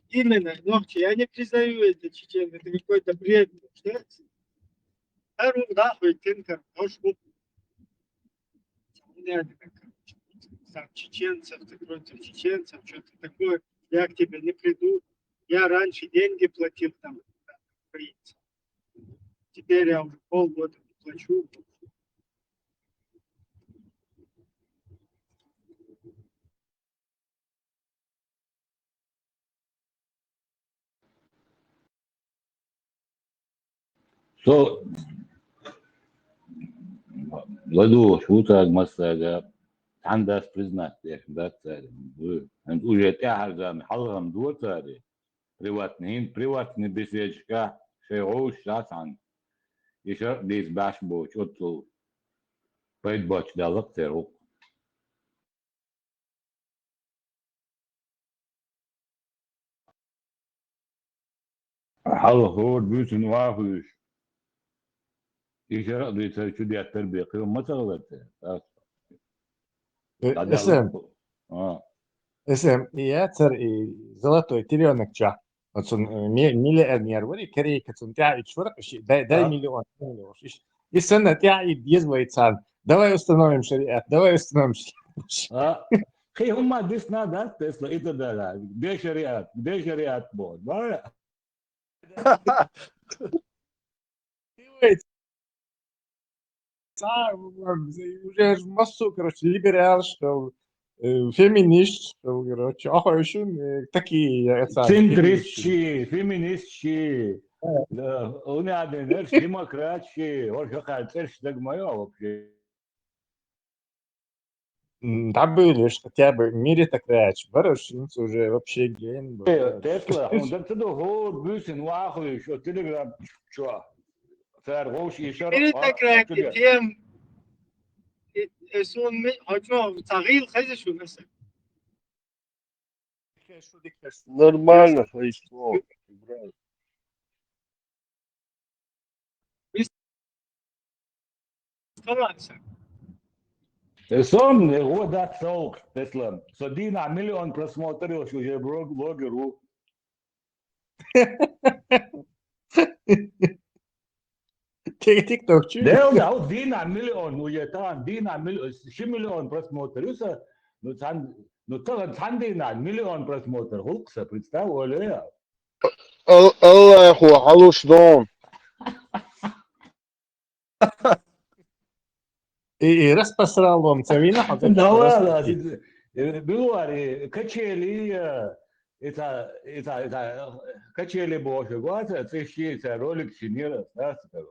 Именно нохчи. Я не признаю это чечен, это какой-то бред. Что это? Ару нахуй тинкер, нош бу. Там чеченцев, ты против чеченцев, что-то такое. Я к тебе не приду. Я раньше деньги платил там, украинцам. Теперь я уже полгода не плачу. Со ладугӀуш ву цаьрга массаьрга, цхьаннас признать деш дац цаьрга. ХӀинца уже тӀаьхьарчарна хьалха-м дора цаьрга. Приватный, хӀинца приватный беседашка шайн гӀовшаш цхьана. И шарӀ дийца баьш боцуш, оццул пайда боцуш даьлла-кх церан гӀуллакх. Хьалха хӀора буьйсанна ваха хуьйш. И шарӀ дуьйцар чу деттар бен кхин ма ца хилар те. Э, дӀадаьлла. Эсем. А. Эсем, и яцар и золотой телёнок чохь. Оцун, э, ми-, миллионер вари, корейка, цун тӀехь ича вара, ши-, дай, дай А? миллион, миллион. Иш-, и санна тӀехь и деза вай царна. Давай установим шариат, давай установим шариат. А? Хи хӀумма дисна дац Тесла, и тӀадала. Де шариат, де шариат бо. Давай. Ца-, уже массу, короче, либерал, что, э, феминист, что, короче, ахуй шун, э, такие, я, ца-, Центристчи, феминистчи, Э. э, уняденерш, демократчи, вот какая церковь, так моё вообще. М, дӀабуьйлуш, хотя бы меритократ бараш, хӀинца уже вообще ген ба. Э, Тесла, хӀун дан ца ду, хӀор буьйсин вахуьйш, о, Telegram чу. Цар вовш и шар, а, Меритократи, а, тем, э, э, сон ми-, хьо чӀо, ца гӀийла хеза шуна аса? Нормально, хай что, брат. Э, сон, э, вот, да, сол, Тесла. Со дийнахь миллион просмотр йолуш уже блог-, блогер ву. Тик-, тиктокчу? Да, да, вот дийнахь миллион уже, тахана дийнахь миллион, ши миллион просмотр ю сан, ну, цхьан, ну, тахана цхьан дийнахь миллион просмотр, гӀуллакх сан, представь, Оля. Ал-, Аллахо хьалуш дон. И, и распространил вам ца вина, хьо ца Да ладно, распространил. Э, билуари, качели, э, это, это, это, качели боже, вот, э, цишти, это ролик шинера, да, короче.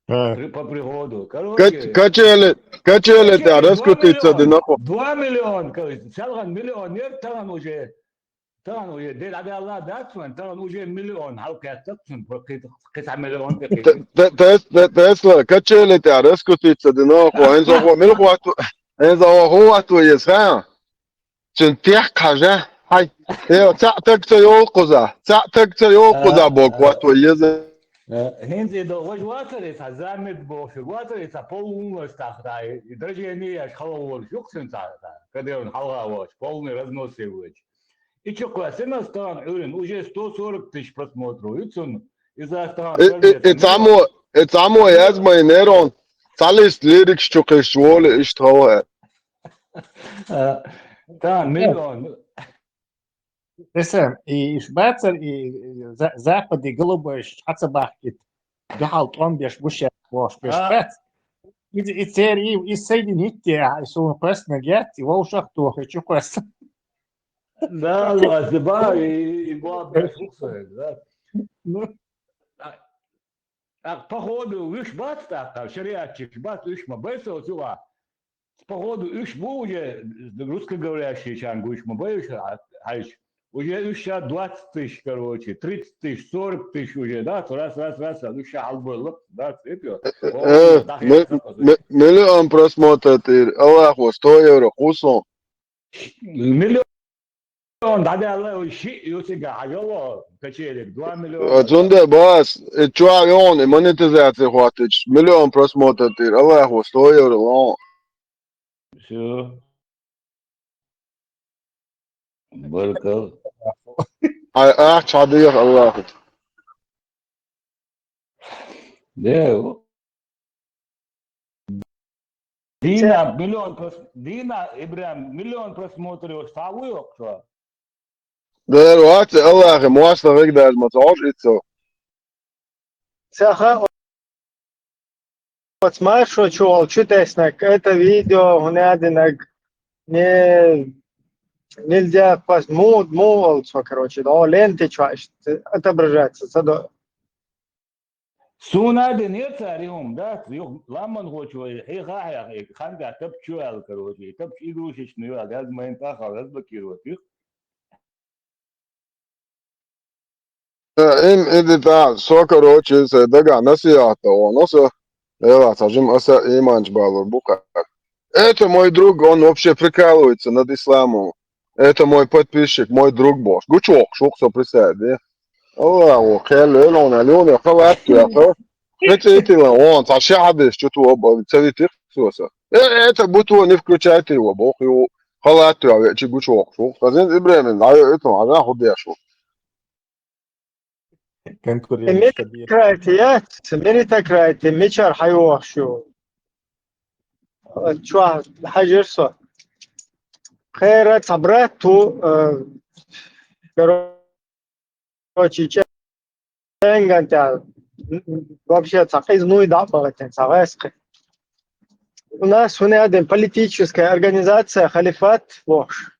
А. При-, по приходу. Короче, Кач-, качели, качели, да, качели раскрутиться, два, да, нахуй. Два миллион, короче, цалган миллионер, там уже Тахана уже де дӀадаьлла дац вайн, тахана уже миллион хьалакхеттакх цунна, кхи-, кхи цхьа миллион тӀе кхин. Те-, те-, те-, те-, Тесла, качели тӀехь раскрутиться дина, хӀинца хӀо мила хӀотто, хӀинца хӀо хӀотто еза, ха? Цуьнан тӀехь хьажа, хьай. Э, цхьаъ таг ца йолу кхуза, цхьаъ таг ца йолу кхуза А, боху а. хӀотто еза. Э, хӀинца и до-, важа вацара и цхьа замет бохуш, вацара и цхьа полный стахта, и дрожжение еш хала волуш, юкъ цуьнан цхьа, цхьа, кадерун хьалха волуш, полный разнос е вуьйчу. И чу кхоьссина стагана Ӏуьйрина, уже сто сорок тысяч просмотров ю цунна. Иза стагана И, и, и цхьаммо, и цхьаммо язмай нерон, цхьа лист лирикс чу кхуьссуш волу иштта хала. А, та, миллион. Эсэм, и иш бацара, и за-, западе голубойш хьа ца бахкийта, дуьхьал тӀом беш бу шаьш бохуш беш А. бац. Иза, и церан и, и сайдина хӀитте, и суна кхоьссинарг яц, и вовшах а тохий чу кхоьссина. Да, да, да, и, и боху беш ву сайга, да. Ну. А, а, походу, уьш бац тӀаккха, шариатчаш бац, уьш ма бай со цуьнга. Походу, уьш бу уже русскоговорящийчарна гуш ма бай уьш, а, хьаьжча. Уже уьш ша двадцать тысяч, короче, тридцать тысяч, сорок тысяч уже, да, раз, раз, раз, раз, уьш ша хьалабевлла, да, цепь. Э, О, э, да, ми-, хьаьжча, ми-, миллион просмотр тӀера, Аллахо, сто евро, кхуссун. Миллион дӀадаьлла, уьш шиъ ю цига хьажало, качелиг, два миллиона. Э, цунда бас, э, чуьра йогӀун, и монетизация хӀоттича, миллион просмотр тӀера, Аллахо, сто евро лон. Всё. Баркал. Ай, ахча хьадеха Аллаху. Де. Дина миллион прос-, Дина Ибрахим миллион просмотр йолуш цхьа ву йоккхуш? Дера вац, Аллахе, мостагӀиг даже ма ца хьожу иццо. Ца хаьа, оцу маршо чу волчу тесна, это видео, хӀун аьллинарг, не, нельзя пос-, му, му волу цо, короче, да, ленте чу отображаться, ца до. Суна а динера цара и хӀума, да? Юха ламанхочо хьеха а хьеха, и ханга тапчу аьлла, короче, и тапчу игрушечный ю аьлла, язмайн тӀаккха разблокировать ю. Э, им, иди та, со, короче, се дага насихьат а вон, со, эла, ца жим аса иманч балур бу кхар. Это мой друг, он вообще прикалывается над исламом. Это мой подписчик, мой друг бохуш. Гучу воккхуш ву-кх со, представь, де. Аллаху, кхел, элона, луна, халат, яха. Кхечу итила, вон, ца ши хьадис чу ту оба, ца витих соса. Э, это бутуо не включайте его, боху, ю, халат, я, вечи гучу воккхуш ву. Хазин Ибрахим, да, это, а, да, худеш ву. Конкуренташ кабир. Меритократи яц, меритократи мичара хьайогӀуш ю? Чохь хьажира со. Кхера цхьа брат ву, э, короче, чӀенган тӀехь, вообще, цхьа къиза нуй дӀа а бахийтина, цхьа гӀаскхи. У нас хӀун аьлла политическая организация «Халифат» бохуш.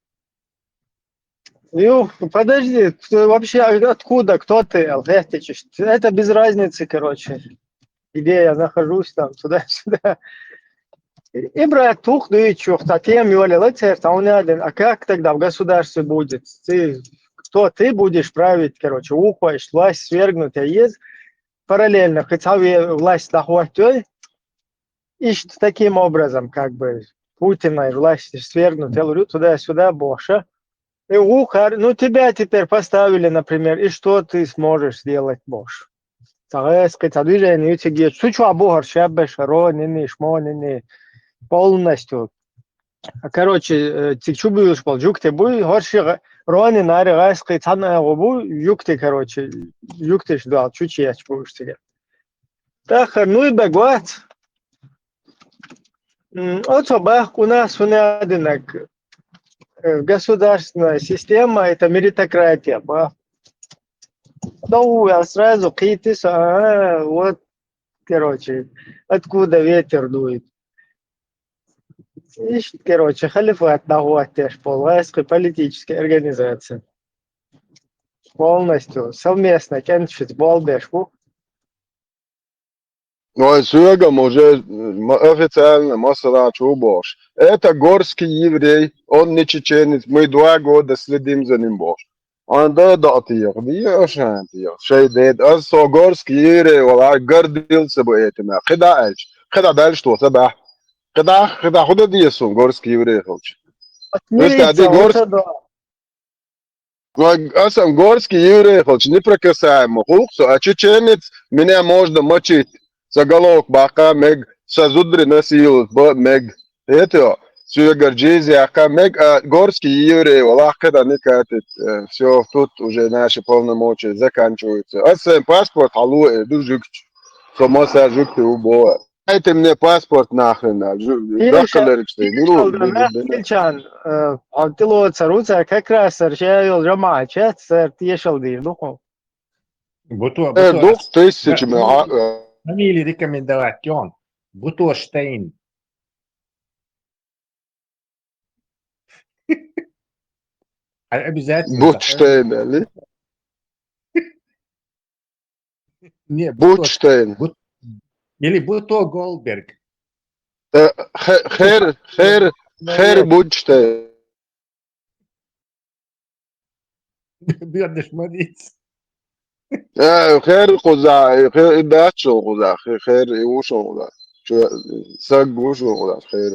Ю, подожди, ты вообще откуда, кто ты, аьлла хеттича? Это без разницы, короче. Где я нахожусь, там, туда-сюда. И, и брат, тух дуьйцуш, цхьа тема йолаелла церан, цхьа хӀун аьлла, а как тогда в государстве будет? Ты, кто ты будешь править, короче, вукхо иштта власть свергнуть а еза, параллельно кхин цхьа ве-, власть дӀахӀоттайой, иштта таким образом, как бы, Путина власть свергнуть, я говорю, туда-сюда, бохуш. И вукхар, ну, тебя теперь поставили, например, и что ты сможешь сделать, бохуш? Цхьа гӀаскхи, цхьа движение ю цига, цу чохь бу хӀара шабаш, ронини, шмонини, полностью. Короче, э, цига чу буьйлуш болу жуьгти буй, хӀорш гӀа-, ронин ари гӀаскхи, цхьана агӀо бу, жуьгти, короче, жуьгтиш дуьхьал чу чеч бу уьш цига. ТӀаккха нуй бегвац. М, оцо бахка у нас хӀун аьлла динарг, э, государственная система — это меритократия, бах. Ну, я сразу кхийти со, а, вот, короче, откуда ветер дует. Иштта, короче, халифат дӀахӀоттеш болу гӀаскхи политическая организация. Полностью, совместно кӀенташца болх беш бу. Ой, соьгам уже м-, официально масала чу бохуш. Это горский еврей, он не чеченец, мы два года следим за ним бохуш. Ан да даӀа тӀехь, дийа шайн тӀехь, шайн деда. Ас со горский еврей вала, гордился бы этим. КхидӀа аьлча, кхидӀа дальше то ца бахь. КхидӀа, кхидӀа хӀун дан деза суна горский еврей хилча? Просто ди горс-, Ва аса горский еврей хилча, неприкасаемый хуьлу со, а чеченец, меня можно мочить. Сан головка баккха мега, сан зударий насиловать бан мега. Хетий, соьгара жизнь яккха мега, а горский еврей валахь кхидӀа не катит. Э, всё, тут уже наши полномочия заканчиваются. Аса сайн паспорт хьалуо, э, ду жуьгтича. Со масса жуьгти ву боху. Дайте мне паспорт нахрен, а, жу-, дахкалерча тӀе, ну, ну, ну, ну. Хилчан, э, хьо тӀелоцур ву цара, как раз цара ша йолу жамаӀат чец, цара тешал дийр ду хьо. Буто, э, Буто, дукха тысячами, а, э. Фамилия рекомендовать йон. Буто Штейн. Обязательно. Буто Штейн, али? Не, Буто, Бутштейн. Бут-, или Буто Голдберг. Э, хе-, хер, хер, хер Бутштейн. Бедаш молиться. Э, хер кхуза, хер и баччо кхуза, хе-, хер и ушо кхуза. Чу, саг ушо кхуза, хер.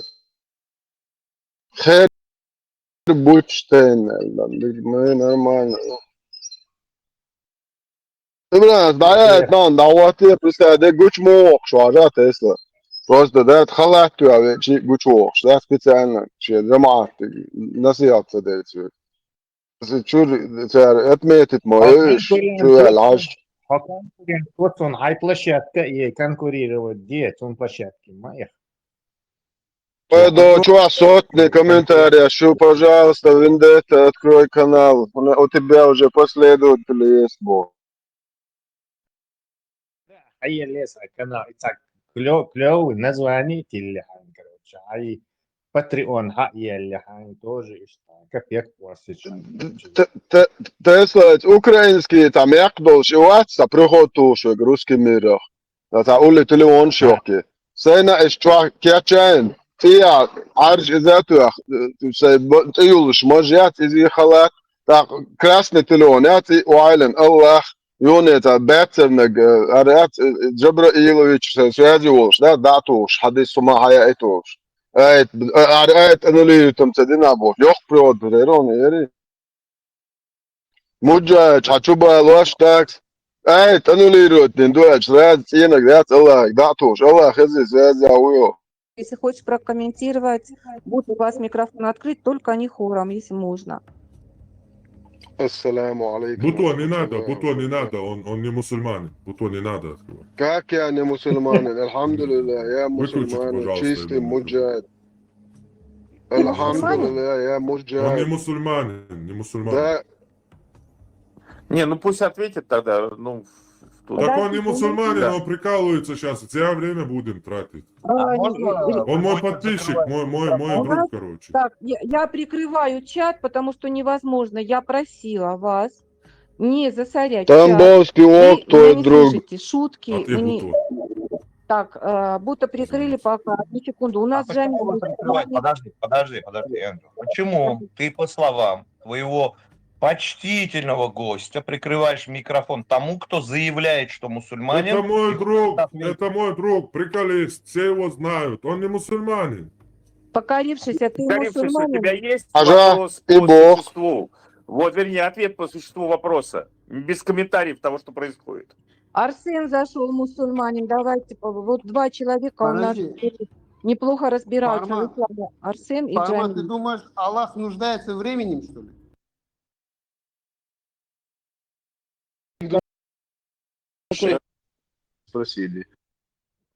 Хер Бутштейн, мы нормально. Ибрас, дӀаяйта, нан, дӀахӀотте, представь, де гучу ма воккхуш ваьжа Тесла. Просто, да, халат тоьхна веъча гучу воккхуш, да, специально, шен жамаӀат насихьат ца деллачу. Чуьра цара отметить ма йо уьш, чу ваьлла Ӏаш. Хьо конкурент, вот он, хьайн площадка и конкурировать де, цунна площадке ма эх. Пойду, чувак, сотни комментариев, шу, пожалуйста, Вендетта, открой канал. У тебя уже последователи есть, бо. Да, хьаеллехь сан канал, и цхьа клё-, клёвый название тиллехь хьайн, короче. Хьайн Patreon хьаеллехь хьайн, тоже иштта капек постить. Т-, т-, Тесла, украинский, там, яккха долуш и вац, цхьа приход тухуш вайга русский мирах. Дан цхьа улле телефонаш йохке. Сайна иш чохь кечйина, цӀе Ӏаьржа иза а тоьхна, сайн б-, тӀе юллуш маж яц иза халат, тӀаккха красный телефон яц и, ойла йина, Аллах, юхане цхьа баьццарниг, э, ара яц, э, Джабраилович, сайн связи волуш, да, дӀа а тухуш, хьадис хӀума хьаяийта волуш. Айт, ара айт, аннулируйтам ца дина боху. Йохк привод дерон, ери. Муджач, хьан чу балош такс? Ай, аннулировать дина ду аьлча, сразу цӀенаг яц Аллахье, дӀа а тухуш, Аллах хезий, сразу я вуйо. Если хочешь прокомментировать, будет у вас микрофон открыт, только не хором, если можно. Ассаламу алейкум. Бутуа не надо, Бутуа не надо, он, он не мусульманин. Бутуа не надо открывать. Как я не мусульманин? Альхамдулиллах, я мусульманин, чистый муджахид. Альхамдулиллах, я муджахид. Он не мусульманин, не мусульманин. Да. Не, ну пусть ответит тогда. Ну, так он не мусульманин, он прикалывается сейчас. Зря время будем тратить. А можно? Он мой подписчик, мой, мой, мой друг, короче. Так, я, я прикрываю чат, потому что невозможно. Я просила вас не засорять чат. Тамбовский Вы ок, твой не друг. Слышите, шутки. А ты мы не- Бутуа. Так, э, Бута, прикрыли пока. Одну секунду. У А нас же почему вы прикрываете? Подожди, подожди, подожди, Эндрю. Почему ты, по словам твоего почтительного гостя, прикрываешь микрофон тому, кто заявляет, что Это мусульманин? мой друг, это мой друг, приколист, все его знают. Он не мусульманин. Покорившийся, ты Покорившийся, у мусульманин? тебя есть Ага, вопрос и по Бог. существу? Вот, вернее, ответ по существу вопроса. Без комментариев того, что происходит. Арсен зашел, мусульманин. Давайте, по- вот два человека у нас Подожди. неплохо разбираются в Парма. исламе. Арсен и Парма, Джамиль. Ты думаешь, Аллах нуждается в времени, что ли? Спросили.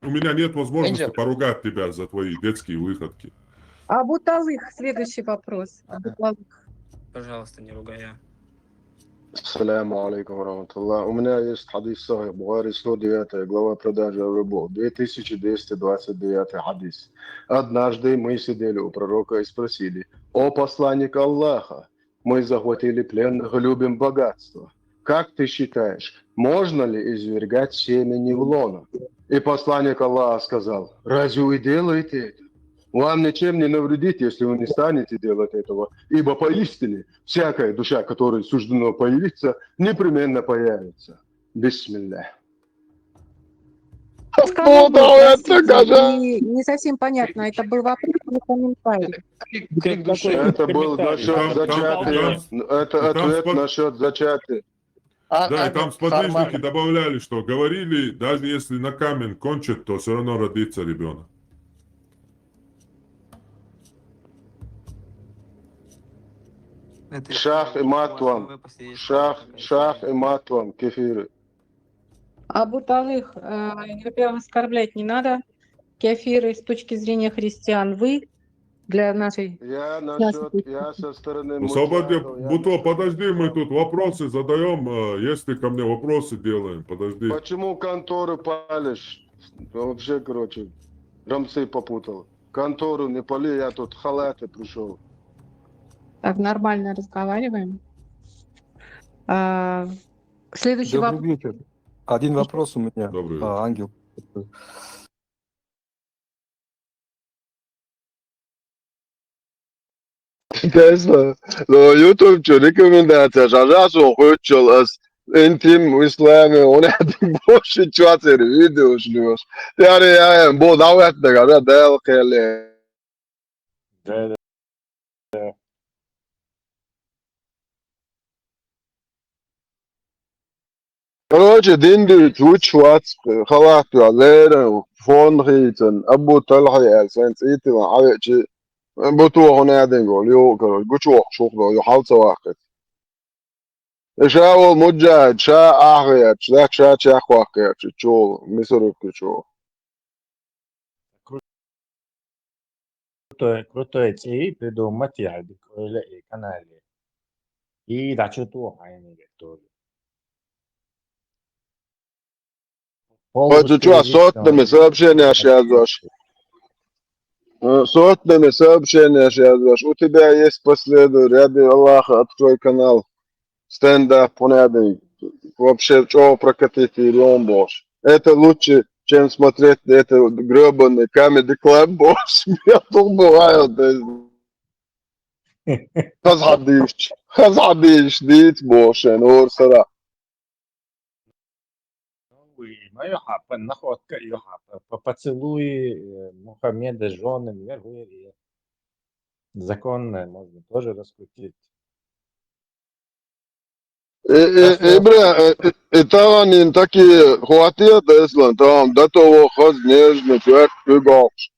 У меня нет возможности Энджел. Поругать тебя за твои детские выходки. Абу Талых, следующий вопрос. Абу Талых. Пожалуйста, не ругая. Ассаламу алейкум ва рахматуллах. У меня есть хадис Сахих Бухари, сто девятая глава, продажа рабов, две тысячи двести двадцать девятый хадис. Однажды мы сидели у пророка и спросили: «О посланник Аллаха, мы захватили пленных, любим богатство. Как ты считаешь, можно ли извергать семя не в лоно?» И посланник Аллаха сказал: «Разве вы делаете это? Вам ничем не навредит, если вы не станете делать этого, ибо поистине всякая душа, которой суждено появиться, непременно появится». Бисмилля. Кому был, простите, не, не совсем понятно, это был вопрос или комментарий. Это был насчет Там- там- зачатия. там- Это там ответ спо- насчет зачатия. А, Да, и а, там Сарман, сподвижники добавляли, что говорили, даже если на камень кончит, то все равно родится ребенок. Это Шах и мат вам. Шах, шах и мат вам, кефиры. Абу Талых, э, во-первых, оскорблять не надо. Кефиры с точки зрения христиан вы для нашей Я насчет, я со стороны Ну, свободе, муджахидов, я Буто, насчет подожди, мы муджахидов. Тут вопросы задаем, э, если ко мне вопросы делаем, подожди. Почему конторы палишь? Ну, вообще, короче, рамсы попутал. Контору не пали, я тут в халате пришел. Так, нормально разговариваем. А, следующий Добрый вопрос. вечер. Один вопрос у меня, Добрый а, вечер. Ангел. Тесла, но YouTube чё, рекомендация, жажа со хочел ас интим исламе, он один больше чё теперь видео шлёшь. Я реально, бо, давай так, да, да, хеле. Короче, дин дуьйцу вуч вац, халат йола леран, фон хийцан, Абу Талхьи аьлла, сайн цӀийтилан хьавеачи, Буто хьуна аьдинга волу, йо, короче, гучувоккхуш ву-кх, йо, хьал ца ваккхийта. И ша волу муджахид, ша ахьа гӀерташ, лаьтта ша чекхваккха гӀерташ, чу волу, Мисурукки чу волу. Крутой, крутой цӀий придумать яхьа дика ойла и канале. И дӀачу тухьа хьайниг тоже. Хьо цу чохь сотнами сообщенеш яздеш. Э, сотнами сообщенеш яздеш. У тебя есть последователи, ради Аллаха, открой канал. Стендап, понятно. Вообще, чего прокатить и рём бошь. Это лучше, чем смотреть на это грёбаный Comedy Club бошь. Я тут бываю, то есть. Хаза диш, хаза диш, дит бошен, ор сара. Ой, моё хапа, находка её хапа. По поцелуи, э, Мухаммеда с жёнами, я говорю, законное можно тоже раскрутить. Э, э, э, бля, э, э, э, таванин такие хватит, да, если он там до того хаз нежный, как ты говоришь.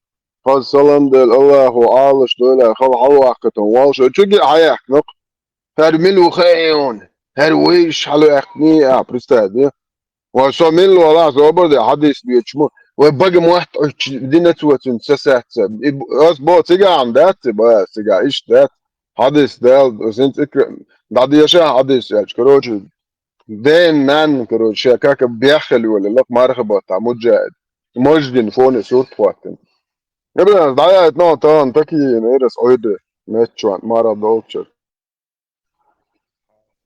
Хаз салам дель Аллаху, Аллах, что ли, хал хал вахкатон, вал шо, чуги аяк, ну. ХӀара мила ву хаьий хьуна? ХӀара вуйш хьалваьккхиний а, представь, де? Вай со мила валахь, собар де, хьадис доьчу мо. Вай бага мотт Ӏуьттуш дина цо цуьнца сацаьцца. И б-, ас бо цигахь дац, и ба цигахь, иштта дац. Хьадис дал, син цӀика дӀадеша хьадис аьлча, короче, ден нан, короче, ша как беххел йоле, лак марха батта, муджаид. Маждин фоне сурт хваттин. Эбрас, дӀаяйт но, тан, таки, нерас ойде, меччуан, мара долчер.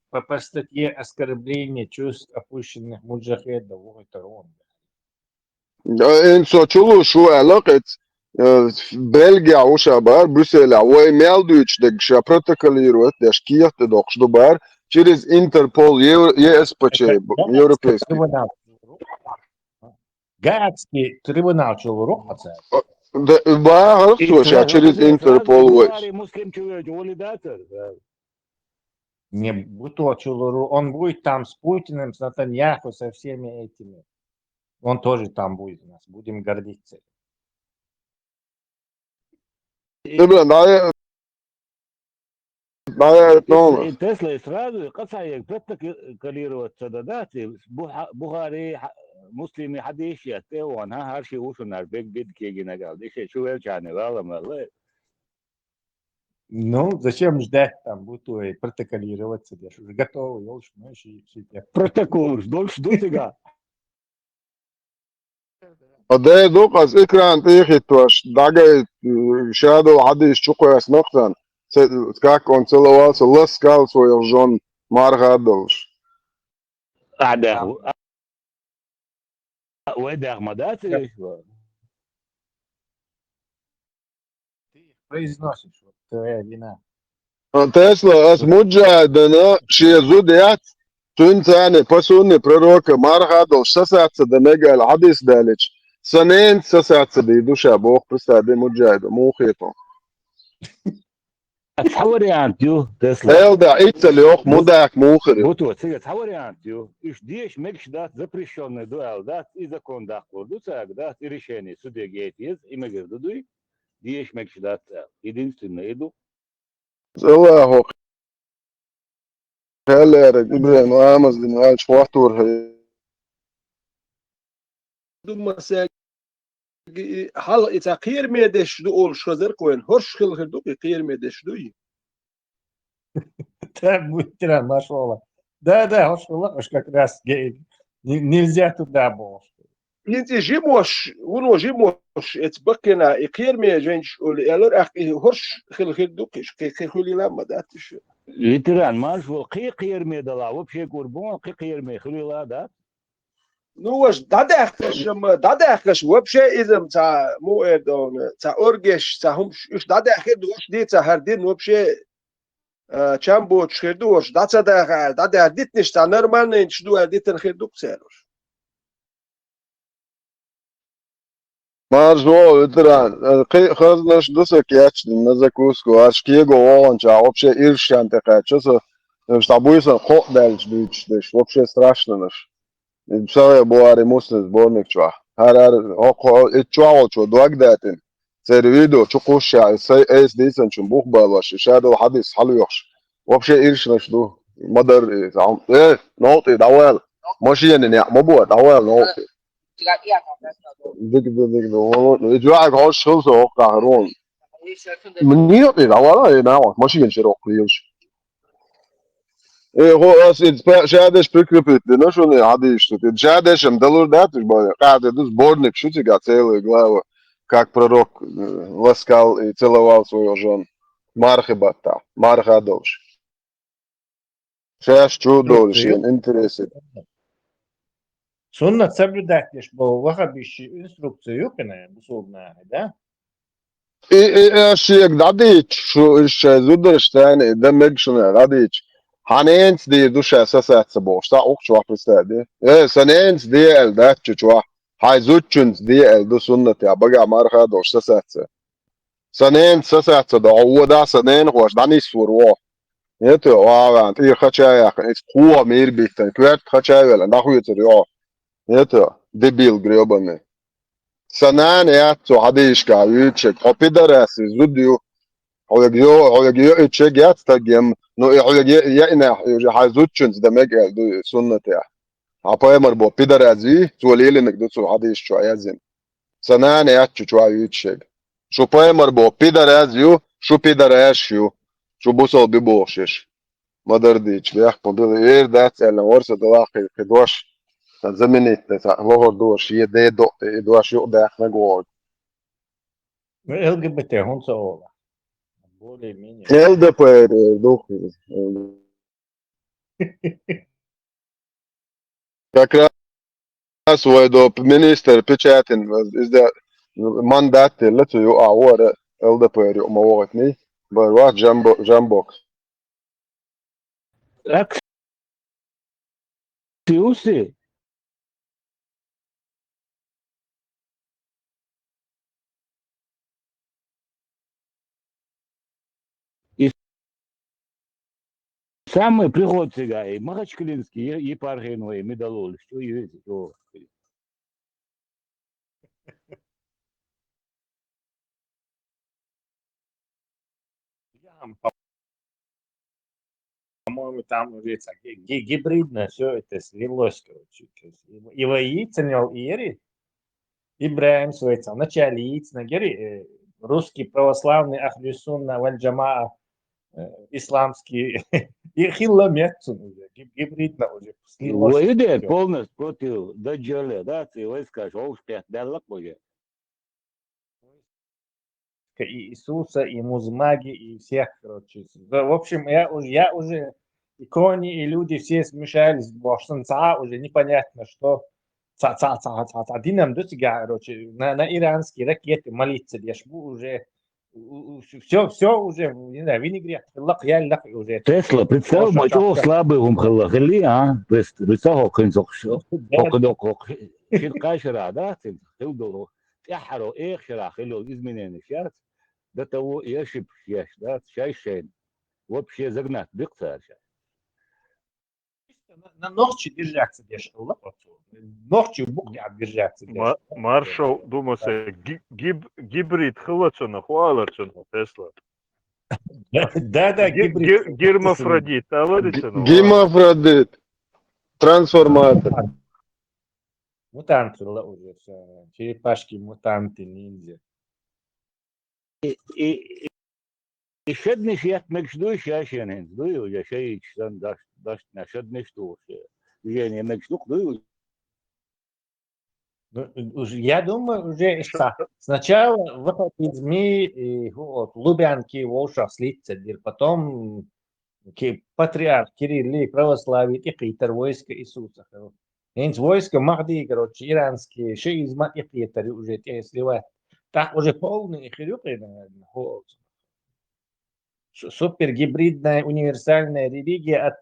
По, по статье оскорбление чувств опущенных муджахедов, вот это он. Ин со чулу шу аьлла кхец, э, Бельгия уша бар, Брюсселя, вай мел дуьйч дег ша протоколировать деш, кехте докш ду бар, через Интерпол, Евро-, Е С П Ч, Это, да, Европейский. Трибунал. Гаагский трибунал чулуру хьо ца. Да, ба, И хорошо, ща через Интерпол вай. Бухари, Муслим чулуру, Оли Датер, да. Не, Буто чулуру, он будет там с Путиным, с Натаньяху, со всеми этими. Он тоже там будет у нас, будем гордиться. Ты, блин, да, я, да, я, Тесла, ну, и Тесла и сразу, и кхацаег протоколироваться да, да, ты Буха-, Бухари, ха-, Муслими хьадис я, те вон, ха, хьарши ушунар, бег бед кеги нагал, дыше, чувел чане, вала мала. Ну, зачем ждать там, Бутой, протоколироваться, я ж уже готовый, ёлш, ну, щи-, щи-, я. Протокол, дольше до тебя. Ткъа дай ду-кх ас экран тӀе хӀиттош, дӀагайта, м, шадолу хьадис чу кхоьссина-кх царна, ца-, как он целовался, ласкал своих жён, марха а долуш. А, да. Вай дахма дац, Да. Ты их произносишь, вот твоя вина. Тесла, ас муджаидана шен зуда яц, цуьнан царна по сунне пророка марха а долуш сасацца дан мега аьлла хьадис далича, сан ненца сасацца дийр ду ша боху, представь, де муджаида, муха хетахь. Цхьа вариант ю, Тесла. Эл да, иццал йоху, мудак муха хир ю. Буто, цига цхьа вариант ю. Уьш деша мегаш дац, запрещённый ду аьлла дац, и закон даккхалур ду цаьрга дац, и решение суде гейта еза, и мегар ду дуй, деша мегаш дац аьлла. Единственное и ду. Аллаху Хьаллара, Ибрахим, Амаз дина аьлча хӀоттор хье. Думаса, и, хьал, и цхьа кхераме деш ду олуш хазар кхойн, хӀорш хила хир ду-кх и кхераме деш дуй? Так будет, машалла. Да, да, хӀорш хила, уж как раз гей. Не-, нельзя туда боху. ХӀинца и жимош, вуно жимош, эца баккхина, и кхераме женаш олу, элар ахь, и хӀорш хила хир ду-кх, кхе-, кхе хуьлийла ма дац иша. Ветеран, марш вол, кхе кхераме дала, вообще курбон, кхе кхераме хуьлийла дац? Ну, ваш дӀадаьккхаш, ма, дӀадаьккхаш, вообще иза ца, му эр довна, ца оргеш, ца хӀумаш, уьш дӀадаьккхир ду, ваш дийца хӀара дин, вообще, а, чам боцуш хир ду, ваш дӀа ца даха, дӀадаьхьа дитнаш, ца нормальный ду, аьлла дитан хир ду-кх церан уьш. Марш вогӀу, ветеран. Кхин а хазнаш ду сан кечдина на закуску, аш кего вогӀанчохь вообще иршшан тӀе кхаьчча со, уьш дӀа буьйсан кхоъ даьлча дуьйцуш дерш, вообще страшнанаш. И Сахьихь Бухари, Муслим сборник чохь. ХӀара, хӀара, хӀокху, и чохь волчо дог датина. Церан видео чу кхуссуш, и сай айса дийцинчун бух балош, и шадолу хьадис хьалоьхуш. Вообще иршнаш ду. Ма дарра иза. Э, новкъа тӀе дӀавала. Машенан некъ ма бо, дӀавала новкъа тӀе. Дика ду, дика ду. И жоьхьа хьош хила со хӀокхахь рон. Некъа тӀе дӀавала, э, нахьа, машенан шера хӀокху лелаш. Э, хӀо, ас иза пе-, шадеш прикрепить дина шуна, и хьадийш шу. Шадешан далур дац уьш бан, къаьхьа ду сборник шу цигахь целая глава, как пророк, э, ласкал и целовал свою жён. Мархи батта, марха долуш. Шаьш чу долу шен интересе. Суннат соблюдать деш болу вахабиш инструкция ю кхина бусулба нахе, да? И, и, и аш шега дӀадийча, шу, иш шайн зударш царна и дан мега шуна дӀадийча. Хьан ненца дийр ду ша сасацца бохуш, цхьа укх чохь представь де. Э, сан ненца де аьлла дац чу чохь. Хьайн зудчуьнца де аьлла ду суннатехь, багахь марха а долуш сасацца. Сан ненца сасацца до, хьо водахь сан ненахоша дӀанисвур ву. Эта, вагӀан, тӀера хача а яьккхина, иза кхоха мийра биттина, коьрта хача а велла, дӀахоьцур ю хьо. Эта, дебил грёбаный. Сан нана яц цу хьадийшкахь вуьйцуш, хьо пидорас, и зуда ю. Хьоьга йо, хьоьга йо, и чег яц стагем, ну, и хьоьга йо, я и нах, и уже хьай зудчуьнца да мег аьлла ду и суннатехь. Хьан пайхамар бо пидар аз вий, цо лелинарг ду цо хьадийс чу яздина. Сан нана яц чу чу а юьйцу шега. Шу пайхамар бо пидар аз ю, шу пидар аш ю, шу бусал би бохуш еш. Ма дардийча, бехк ма била, вер дац аьлла, ворса далахь кхин, кхин дош, сан заменить дан, сан вахар дош, е де до, и дош юкъ даьхнаг вогӀу. Ну, Л Г Б Т хӀунда ца олу? Более-менее. Л Д П Р ду. Как раз вай доп министр печатин, изда мандат тилла цу ю а вара Л Д П Р ю ма вогӀитний, бар вац Жамбо-, Жамбок. Акси уси. И самый приход цига, и Махачкалинский, и, и епархийный, и медалолиш, чу юйзи, чу. По-моему, там уже ца-, ги-, ги-, гибридно всё это слилось, короче. То есть и, и вайицанел, и ери, Ибрахим свойца. Вначале яйцна гери, э, русский православный ахлюс-сунна валь-джамаа, э, исламский. И хилла меттун уже, гиб-, гибридно уже слилось. Воюет всё. Полностью против Даджаля, да, ци войска шоуш пять даллак уже. И Иисуса, и Музмаги, и всех, короче. Да, в общем, я уже, я уже, и кони, и люди все смешались, бо сан ца уже непонятно, что ца, ца, ца, ца, ца, динам ду цига, короче, на, на иранские ракеты молиться деш бу уже. Все, все уже, не знаю, винегрет, лак, я лак уже. Тесла, представь, ма чӀогӀа слабый хӀума хилла, хилли, а? Прес-, представь, хӀокхуьнца хӀокху-, хӀокху-, хӀокху-, шин кхай шарахь, да, цуьнца хилла долу, тӀаьххьара, эха шарахь хилла йолу измененеш яц, до того и ошибкаш еш, да, шай-шайна. Вообще загнать бикъ цара шаьш. На, на нохчи держаться деш хилла оцу. Нохчи букъ держаться деш. Ма-, маршал ду ма се, ги-, гиб-, гибрид хилла цунах, хӀу алар цунах, Тесла? Да, да, ги-, гибрид. Ги-, гермафродит, алар цунах? Гермафродит. Трансформатор. Мутант хилла уже всё. Черепашки, мутанты, ниндзя. И, и, и шаднаш етта мегаш дуй, ша шена хӀинца дуй, я шайча сан даш-, дашна шаднаш тухуш, движение мегаш дукха дуй? Ну, уж, я думаю, уже ша-, сначала выход из СМИ, и вот Лубянки волшах слиться дир, потом Ки-, патриарх Кирилли православие тӀекхийтар войска Иисуса хилла. ХӀинца войска Махди, короче, иранский шиизма тӀекхетар ю уже тӀе сливать. ТӀаккха уже полный хир ю кхин, наверное, хӀу олу. Су-, супергибридная универсальная религия от,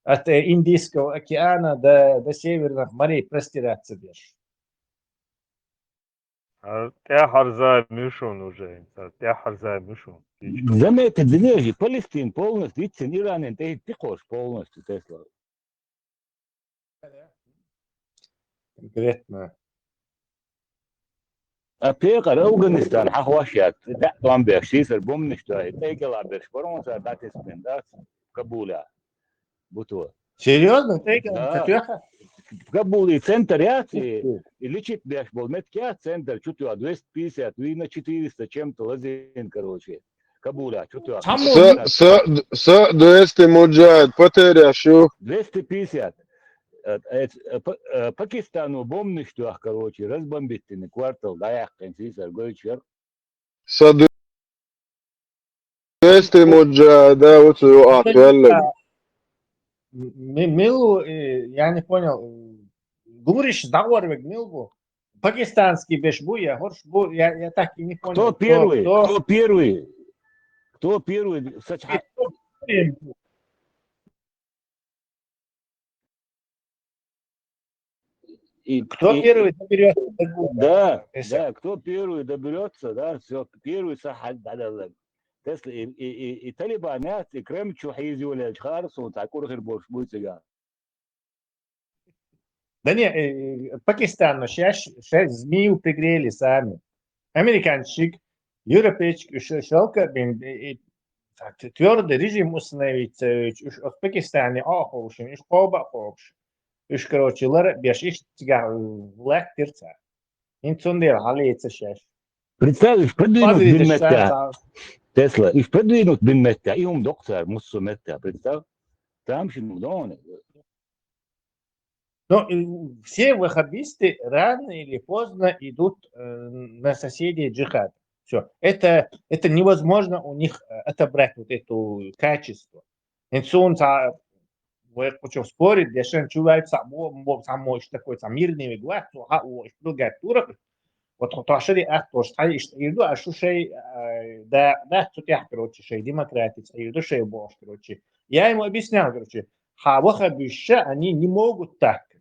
от, э, Индийского океана до, до Северных морей простираться деш. ХӀара тӀаьххьара зама ю шуна уже, хӀара тӀаьххьара зама ю шуна. Заметьте, динежи, Палестин полностью йиццина, Иранин тӀе хӀитти кхош полностью Тесла. Конкретно. А пекъар Афганистан хьахош яц, даьӀ тӀом беш, сийсара бомбанаш дой, тӀайкӀела берш барон сара дӀатесбен дац, Кабуля. Бутула. Серьёзно? ТӀайкӀела ца тоьхна? Кабули центр яц, и, и лечить беш болу меттиг яц центр, чу тоьхна двести пятьдесят, вийна четыреста чем-то лазийна, короче. Кабуля, чу тоьхна. Са, са, са двести муджахид потеряш ю. Двести пятьдесят. Э, э, э, Па-, э, Пакистано бомбанаш тоьхна, короче, разбомбить дина квартал, дӀаяьккхина сийсара гойтуш яра. Са ду-, двести муджахид, да, оцу ю а кхоьллиг. Ми-, мила, э, я не понял, э, гуриш дагӀор вег мила бу? Пакистанский беш бу, я хӀорш бу, я, я так и не понял. Кто первый? Кто, кто первый? Кто первый? Сач-, и кто первый? И, кто и, первый доберётся до города? Да, да, кто первый доберётся, да, всё, первый сахьал дадаллаг. Тесла и, и, и, и Талибан яц, и Крым чу хьийза йолаелча хаарцо, цхьа кӀур хир болуш буй цигахь. Да не, э, э, Пакистанно шаьш, шаьш змею пригрели сами. Американцы шиъ Европейчка уж шалка бин, и, и, так, твёрдый режим установить, э, уж, уж Пакистане а ховшин, уж Коба ховш. Уж, короче, лара беш, иш цигар, э, власть терца. Ин цундел халица шеш. Представь, уж продвинут Подвинуть бин метта. Шеш, а. Тесла, уж продвинут бин метта. И ум доктор, муссу метта, представь. Там же, ну, да, он, Ну, и все ваххабисты рано или поздно идут, э, на соседей джихада. Все. Это, это невозможно у них, э, отобрать вот это качество. Инсун ца, вы хочу спорить, дешен чувай ца, бо, бо, ца мощь такой, ца мирный вигва, то ха, о, другая тура. Вот то шари ах, то шари иш, ирду, а шу шей, э, да, да, тут я, короче, шей демократия, ирду шей бош, короче. Я ему объяснял, короче, ха, ваххабиша, они не могут так, короче.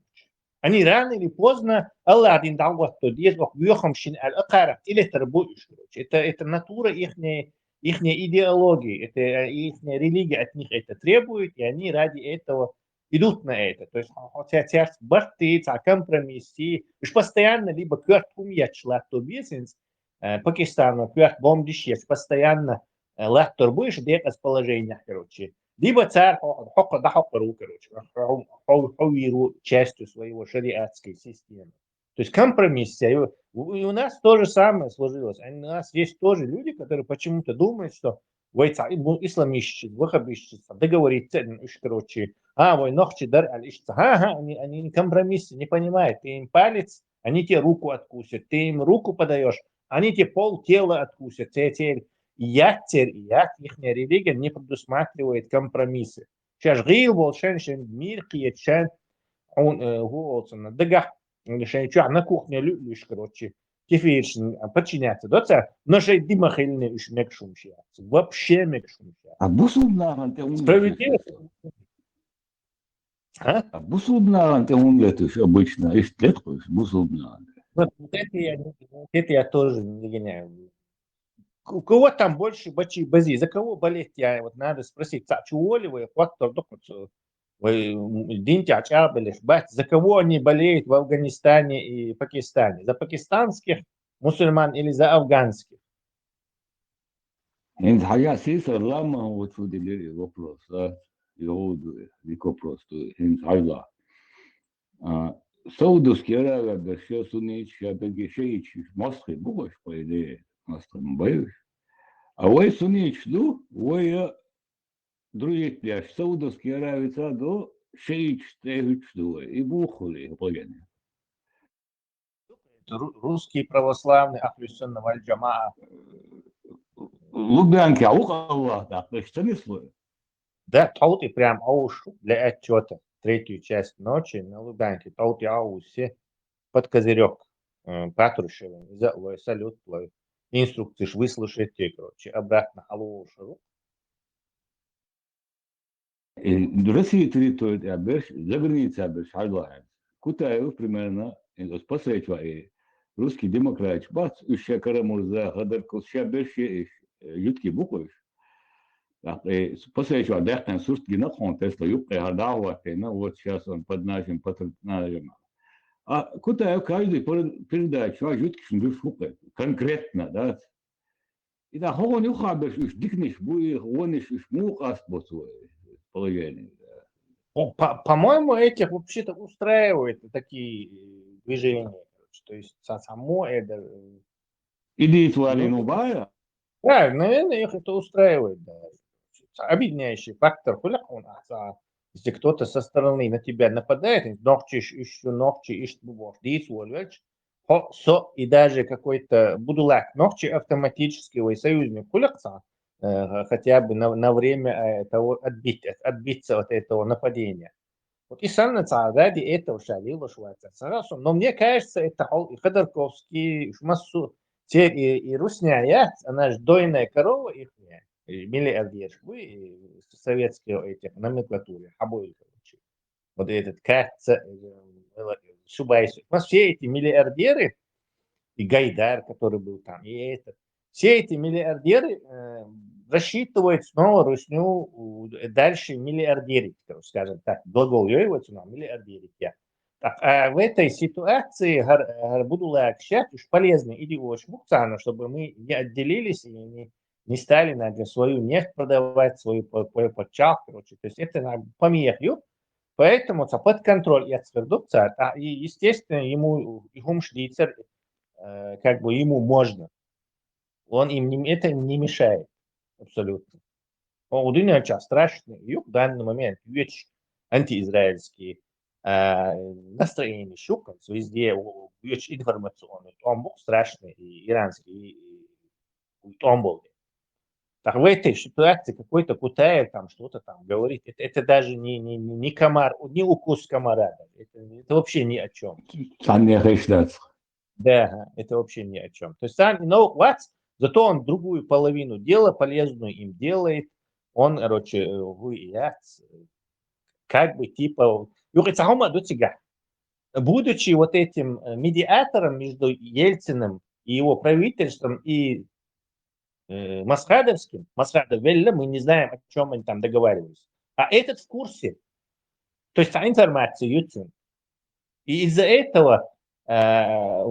Они рано или поздно Аллах дин дагватто, диез ох, бюхам шин аль акарак, или это рабочий, короче. Это, это натура ихней, ихней идеологии, это, э, ихняя религия от них это требует, и они ради этого идут на это. То есть, хотя церковь барты, ца компромиссы, уж постоянно либо кверт умьяч латто бизнес, э, Пакистану кверт бомбдиш, постоянно, э, латтор будешь, дек положение, короче. Либо царь хо-, хо-, да хо-, короче, хо-, хо-, хо-, частью своего шариатской системы. То есть компромисс. И у, и у нас то же самое сложилось. А у нас есть тоже люди, которые почему-то думают, что вой ца, и бу-, исламистчи, ваххабистчи, ца, договориться, м, уж, короче, а, вой нохчи дар аль иш ца. Ха-ха, они, они не компромиссы, не понимают. Ты им палец, они тебе руку откусят. Ты им руку подаешь, они тебе пол тела откусят. Те, те, и я, те, и я, ихняя религия не предусматривает компромиссы. Сейчас гил бол шен, шен мир киет шен, он, э, гу олсун, дагах, шен чух на кухне лю-, люш, короче, кефиршн, а, подчиняться, да, ца? Но шей дима хильный уж мекшум шия. Вообще мекшум шия. А бусулбнаган те ун Справедливо. А? А бусулбнаган те ун летуш обычно, иш леткуш, бусулбнаган. Вот, вот это я, вот это я тоже не гоняю. У кого там больше бачи бази? За кого болеть? Я вот надо спросить. Ца чуоли вы, вот то, то, вот, э, вы, м, динте ачабелеш, бать, за кого они болеют в Афганистане и Пакистане? За пакистанских мусульман или за афганских? Инз хажа сисар лама вот фу дилери вопрос, а? Йоуду, вик вопрос ту, инз хажа. А, Саудовский Аравия да ше сунич, ше беги шеич, Москвы бугош, по идее, Москвы боюсь. А вой сунич ду, вой, э, дружить пляж, Саудовский Аравия ца ду, шеич те хуч ду, и бухули, погене. Ру-, русские православные, Ахлюсунна валь Джамаа. Лубянки, а ух Аллах, да, то есть не слой. Да, толти прям ауш для отчета. Третью часть ночи на Лубянке толти аусе под козырек. Э, Патрушевым, за лой, салют лой. Инструкции ж выслушайте, короче, обратно алушеру. И Россия территория берш, за граница берш, хажлахен. Кутаев примерно, и спасает и русский демократ, бац, уж ше Карамурза, Ходорков, ше берш, и, э, ютки буквы. Так, и спасает дехтен сурт гинакхон Тесла, юбка, хадахватена, вот сейчас он под нашим патронажем. А Кутаев каждый пер-, передачу, а юткишн душ хукы, конкретно, да. И да хогон юха берш уж дикниш буи, вониш уж мух аст боцу положение. Ну, по, по-моему, этих вообще-то устраивает такие, э, движения. Короче. То есть са-, само это, э, Иди твари, ну, ну, бая. Да, наверное, их это устраивает, да. Объединяющий фактор, хуляк он, а, са-, если кто-то со стороны на тебя нападает, ногчи иш-, иш-, ногчи иш-, бубош, дис, вольвельч, хо-, со-, и даже какой-то будулак ногчи автоматически вой союзник хуляк са, э, хотя бы на, на время, э, того отбить, от-, отбиться от этого нападения. Вот и санна ца ради этого шалило швайцар. Сразу, но мне кажется, это хол и Ходорковский, и Шмассу, те и, и Русняя, она ж дойная корова ихняя, и миллиардер, вы, и советские этих номенклатуре, обоих, короче. Вот этот Каца, э, Субайсу. У нас все эти миллиардеры, и Гайдар, который был там, и этот, все эти миллиардеры, э, рассчитывают снова Русню, э, дальше миллиардерить, короче, скажем так, глагол йой вот сюда, миллиардерить я. Так, а в этой ситуации гар, гар будулаг шат уж полезный идея очень буквально, чтобы мы не отделились и не, не стали на свою нефть продавать, свою по- по- подчал, короче. То есть это на помеху. Поэтому ца под контроль я твердукца, а, и, естественно, ему и хумш дицер, э, как бы ему можно. Он им не, это им не мешает абсолютно. Он у дунья сейчас страшный юг в данный момент, веч антиизраильский, а, настроение щуком везде, у- веч информационный, он был страшный, и иранский, и, и он был. Так в этой ситуации какой-то Кутаев там что-то там говорит, это, это даже не, не, не не комар, не укус комара, даже. Это, это вообще ни о чем. Санне хешдац. Да, это вообще ни о чем. То есть, сам, ну, вот, зато он другую половину дела полезную им делает. Он, короче, э, вы и я, э, как бы типа, юрицахома дутига. Будучи вот этим э, медиатором между Ельциным и его правительством и э, Масхадовским, Масхадов Велла, мы не знаем, о чем они там договаривались. А этот в курсе. То есть, а информация ютюн. И из-за этого э,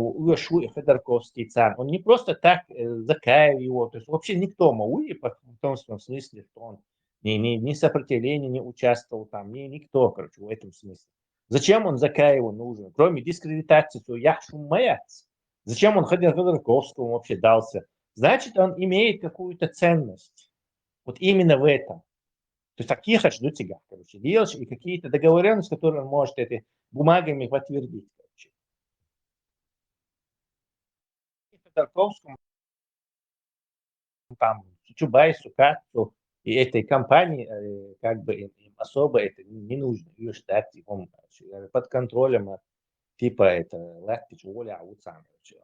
Ходорковский цан, он не просто так э, закаял его, то есть вообще никто Мауи, в том смысле, что он ни, ни, ни сопротивления не участвовал там, ни никто, короче, в этом смысле. Зачем он Закаеву нужен? Кроме дискредитации, то я шумаяц. Зачем он Ходорковскому вообще дался? Значит, он имеет какую-то ценность. Вот именно в этом. То есть такие хочу тебя, короче, делаешь и какие-то договоренности, которые он может этой бумагами подтвердить, короче. Ходорковскому там Чубайсу, Кацу и этой компании, э, как бы им, им особо это не нужно. Ее ждать, он под контролем, а, типа это, латтич, воля, а вот сам, короче.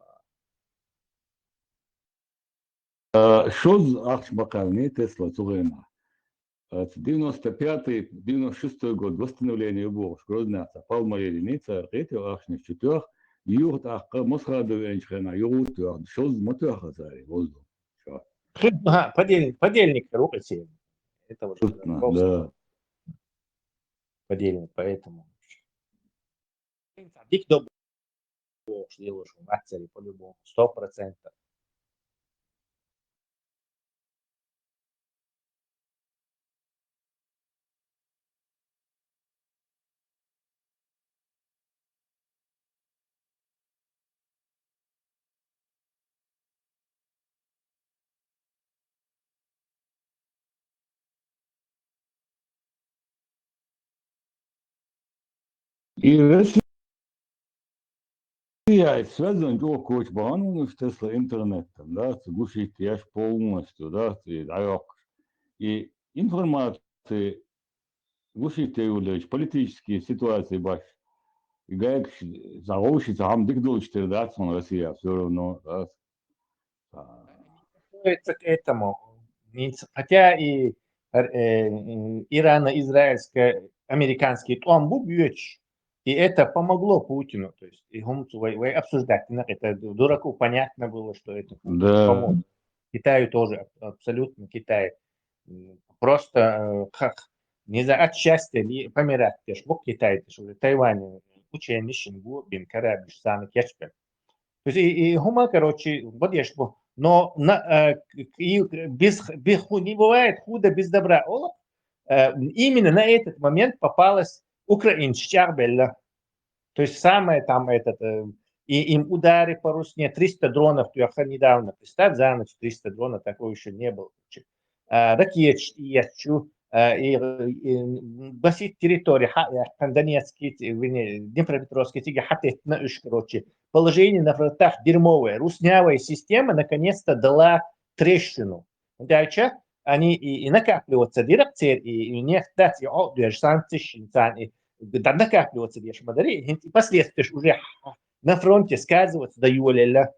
Э, Шоз ахш макарни Тесла цугайма. Э, девяносто пятый, девяносто шестой год восстановление богш Грознаца, Палмарери ница, эти ахшни четвёх, юрт ахка Мосхадов энчхена, юрт юрт, Шоз матуяха зари, воздух. Всё. Ага, подельник, подельник рукоси. Это уже Абсолютно, просто да. Подельник, поэтому. Дик доб- делаешь в Мацаре по-любому, сто процентов. И Россия связан чё коч баан, ну, что с интернетом, да, с гушить яш полностью, да, и даёк. И информация гушить юлеш, политические ситуации баш. И гайк загоуши сам дик долчтер, да, сон Россия всё равно, да. А, Готовится к этому. Хотя и э, ирано-израильско-американский томбу бьёч, и это помогло Путину. То есть и хумцу вай, вай обсуждать, ну, это дураку понятно было, что это Путину Да. Поможет. Китаю тоже аб- абсолютно Китай. М, Просто э, как, не знаю, от счастья ли помирать, теш, бок Китай, теш, уже Тайвань, учение Шингу, бин корабль, самый кешпель. То есть и, и хума, короче, вот я что, но на, э, к- и без, без ху- не бывает худо без добра. Олок, э, именно на этот момент попалась Украина, Чарбелла. То есть самое там этот, э, и им удары по Русне, триста дронов, ты недавно представь, за ночь триста дронов, такого еще не было. А, ракет, и я чу, а, и, и басит территория, ха, я, там Донецкий, ти- вернее, Днепропетровский, тиги хатет на уж, короче. Положение на фронтах дерьмовое. Руснявая система наконец-то дала трещину. Дальше они и, и накапливаться дирекция, и, и не дать, и о, даже санкции, и, да, накапливаться дальше модари, и последствия уже на фронте сказываться до юля.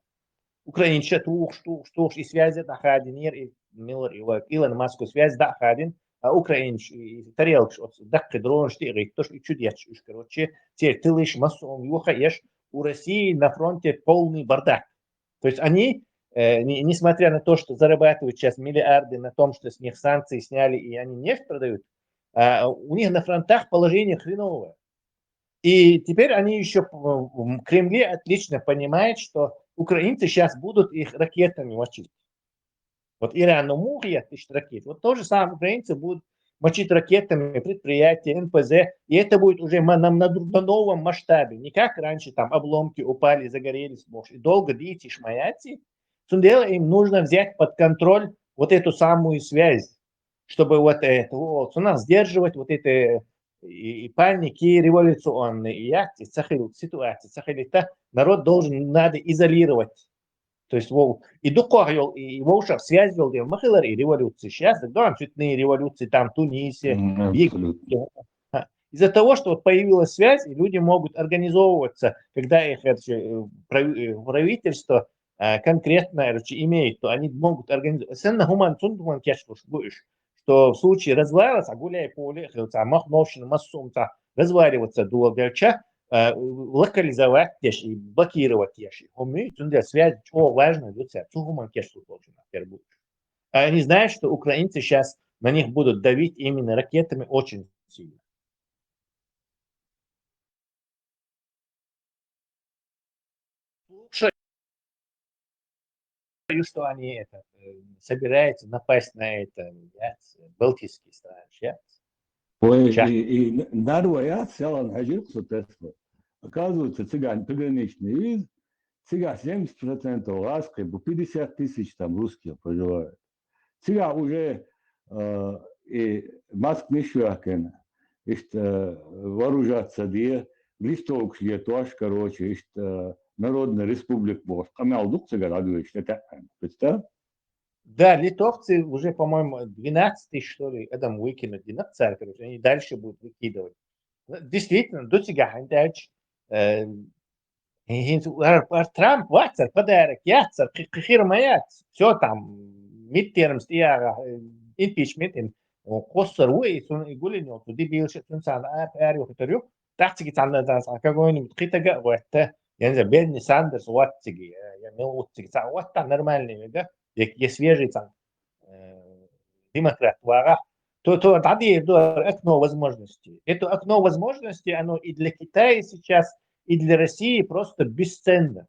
Украинча тух, тух, тух, и связи да хадин, и Миллер, и вот Илон Маск связь да хадин, а Украинч, и тарелкш, вот, дак дрон, что и то, что чудес, короче, те тылыш массовом юха еш, у России на фронте полный бардак. То есть они, э, не- несмотря на то, что зарабатывают сейчас миллиарды на том, что с них санкции сняли и они нефть продают, а у них на фронтах положение хреновое. И теперь они еще в Кремле отлично понимают, что украинцы сейчас будут их ракетами мочить. Вот Иран умух я тысяч ракет. Вот то же самое украинцы будут мочить ракетами предприятия, Н П З, и это будет уже на, на, на новом масштабе. Не как раньше там обломки упали, загорелись, может, и долго дети шмаяти. Цундела им нужно взять под контроль вот эту самую связь, чтобы вот это, вот, у нас сдерживать вот это и, и паники революционные, и акции, ситуации, это народ должен, надо изолировать. То есть, вов, и дукхох йол, и вовшах связь йол дем махилар, и революция сейчас, да, цветные революции там, Тунисе, Египте. Из-за того, что вот появилась связь, и люди могут организовываться, когда их это, э, правительство, э, конкретно, короче, имеет, то они могут организовать. Сенна хуман, цун хуман кешкуш буш, что в случае развала, а гуляй поле, хилца, махновщина, массумца, разваливаться дула гача, э, локализовать теш и блокировать теш. Хумы, цунда связь, о, важно, дуца, цу хуман кешкуш должен, например, будет. А они знают, что украинцы сейчас на них будут давить именно ракетами очень сильно. Слушай, что они это, э, собираются напасть на это, я, балтийские страны, я. Ой, и, и нарваяц, ялан хажир ксутесло. Оказывается, цыгане пограничные из, цыгане семьдесят процентов ласки, по пятьдесят тысяч там русские проживают. Цыгане уже, э, и Москва мишуакена, ишт, э, вооружаться де, листовок летош, короче, ишт, э, Народная Республика бос. Камял дук цыгане адвечит, это, представь? Да, литовцы уже, по-моему, двенадцать тысяч, что ли, адам выкинуть, двенадцать, короче, они дальше будут выкидывать. Действительно, до цыгане дальше, э, Трамп вацар, подарок яцар, хирмаяц, все там, midterms, импичмент, им, косар уй, сун игулин, дебил, сун сан, а, пар, юхтар, ю, тахтиги цанда, цанда, какой-нибудь хитага ватта, я не знаю, Берни Сандерс ватсиги, я не утсиги, цан ватта нормальный, да, я свежий цан, э, демократ вара, то, то, да, да, окно возможностей. Это окно возможностей, оно и для Китая сейчас, и для России просто бесценно.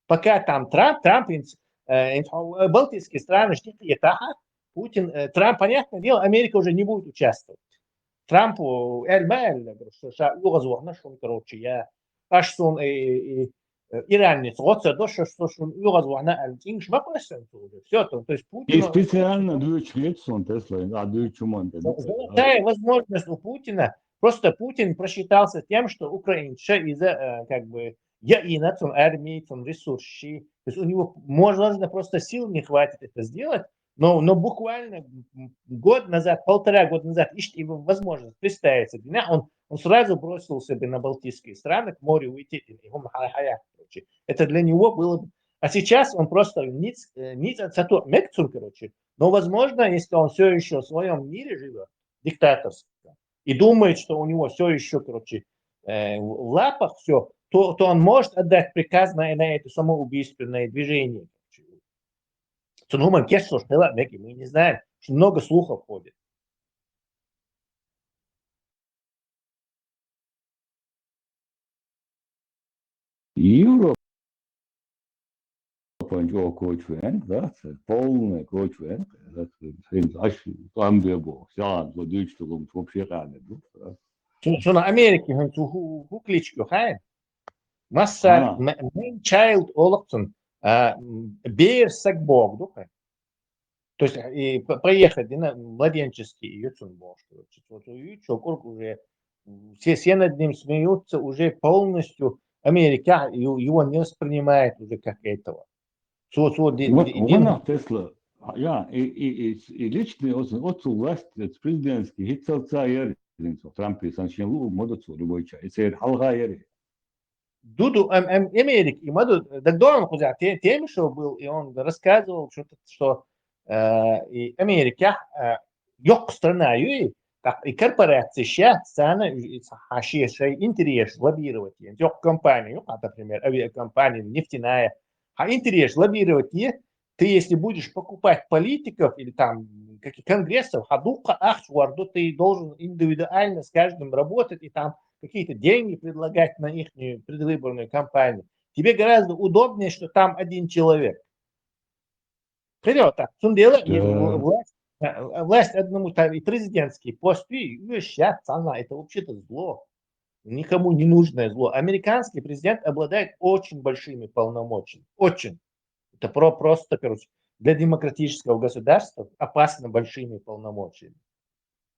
Пока там Трамп, Трамп, э, балтийские страны, что это, Путин, э, Трамп, понятное дело, Америка уже не будет участвовать. Трампу, э, эльма, эльма, что ша угаз вахна, что он, короче, я, аш сон, э, э, э, иранец, вот это, что, что, что угаз вахна, а, инш маквасен уже. Все, то, то есть Путин... И специально дучхет сон Тесла, а дучуман. Золотая возможность у Путина. Просто Путин просчитался тем, что Украина из-за, э, как бы, я и нацум армии, там ресурсы. То есть у него, возможно, просто сил не хватит это сделать, но, но буквально год назад, полтора года назад, ишт его возможность представится. Он, он сразу бросился бы на балтийские страны, к морю уйти, и он хай-хая, короче. Это для него было бы. А сейчас он просто ниц, э, ниц от сату мекцун, короче. Но, возможно, если он все еще в своем мире живет, диктаторском, и думает, что у него все еще, короче, э, в лапах все, то, то он может отдать приказ на, на это самоубийственное движение. Цунуман кешсо, что мы не знаем, что много слухов ходит. Европа о кочвен, да, полный кочвен, аш там бебо, сян, вот дичь, вообще рано, да. Цуна Америки, хун цу хукличку хай. Масса, man child олокцун, а, бер саг бог, да. То есть, и проехать, и на младенческий, и юцун бог, короче. Вот, и чё, курк уже, все, все над ним смеются, уже полностью Америка его не воспринимает уже как этого. Цу, цу, ди, ди, ди, Тесла, я, и, и, и, и личный отцу власть, президентский, хитцалца я, Трампи, саншин лу, модоцу, любой чай, и цер халга яри. Дуду, эм, эм, Америк, и маду, да, дома кузя, те, теми, что был, и он рассказывал что-то, что, э, и Америка, э, ёк страна, и, так, и корпорации ща, сцена, и хаши, шей интерес лоббировать, и ёк компания, ну, а, например, авиакомпания, нефтяная, а интерес лоббировать, и ты, если будешь покупать политиков или там каких конгрессов, хадука ахч варду, ты должен индивидуально с каждым работать, и там какие-то деньги предлагать на ихнюю предвыборную кампанию. Тебе гораздо удобнее, что там один человек. Понимаешь, так, цундела и Да. вла- власть, а, власть одному, там и президентский пост, и, ну, сейчас она, это вообще-то зло. Никому не нужное зло. Американский президент обладает очень большими полномочиями. Очень. Это про, просто, короче, для демократического государства опасно большими полномочиями.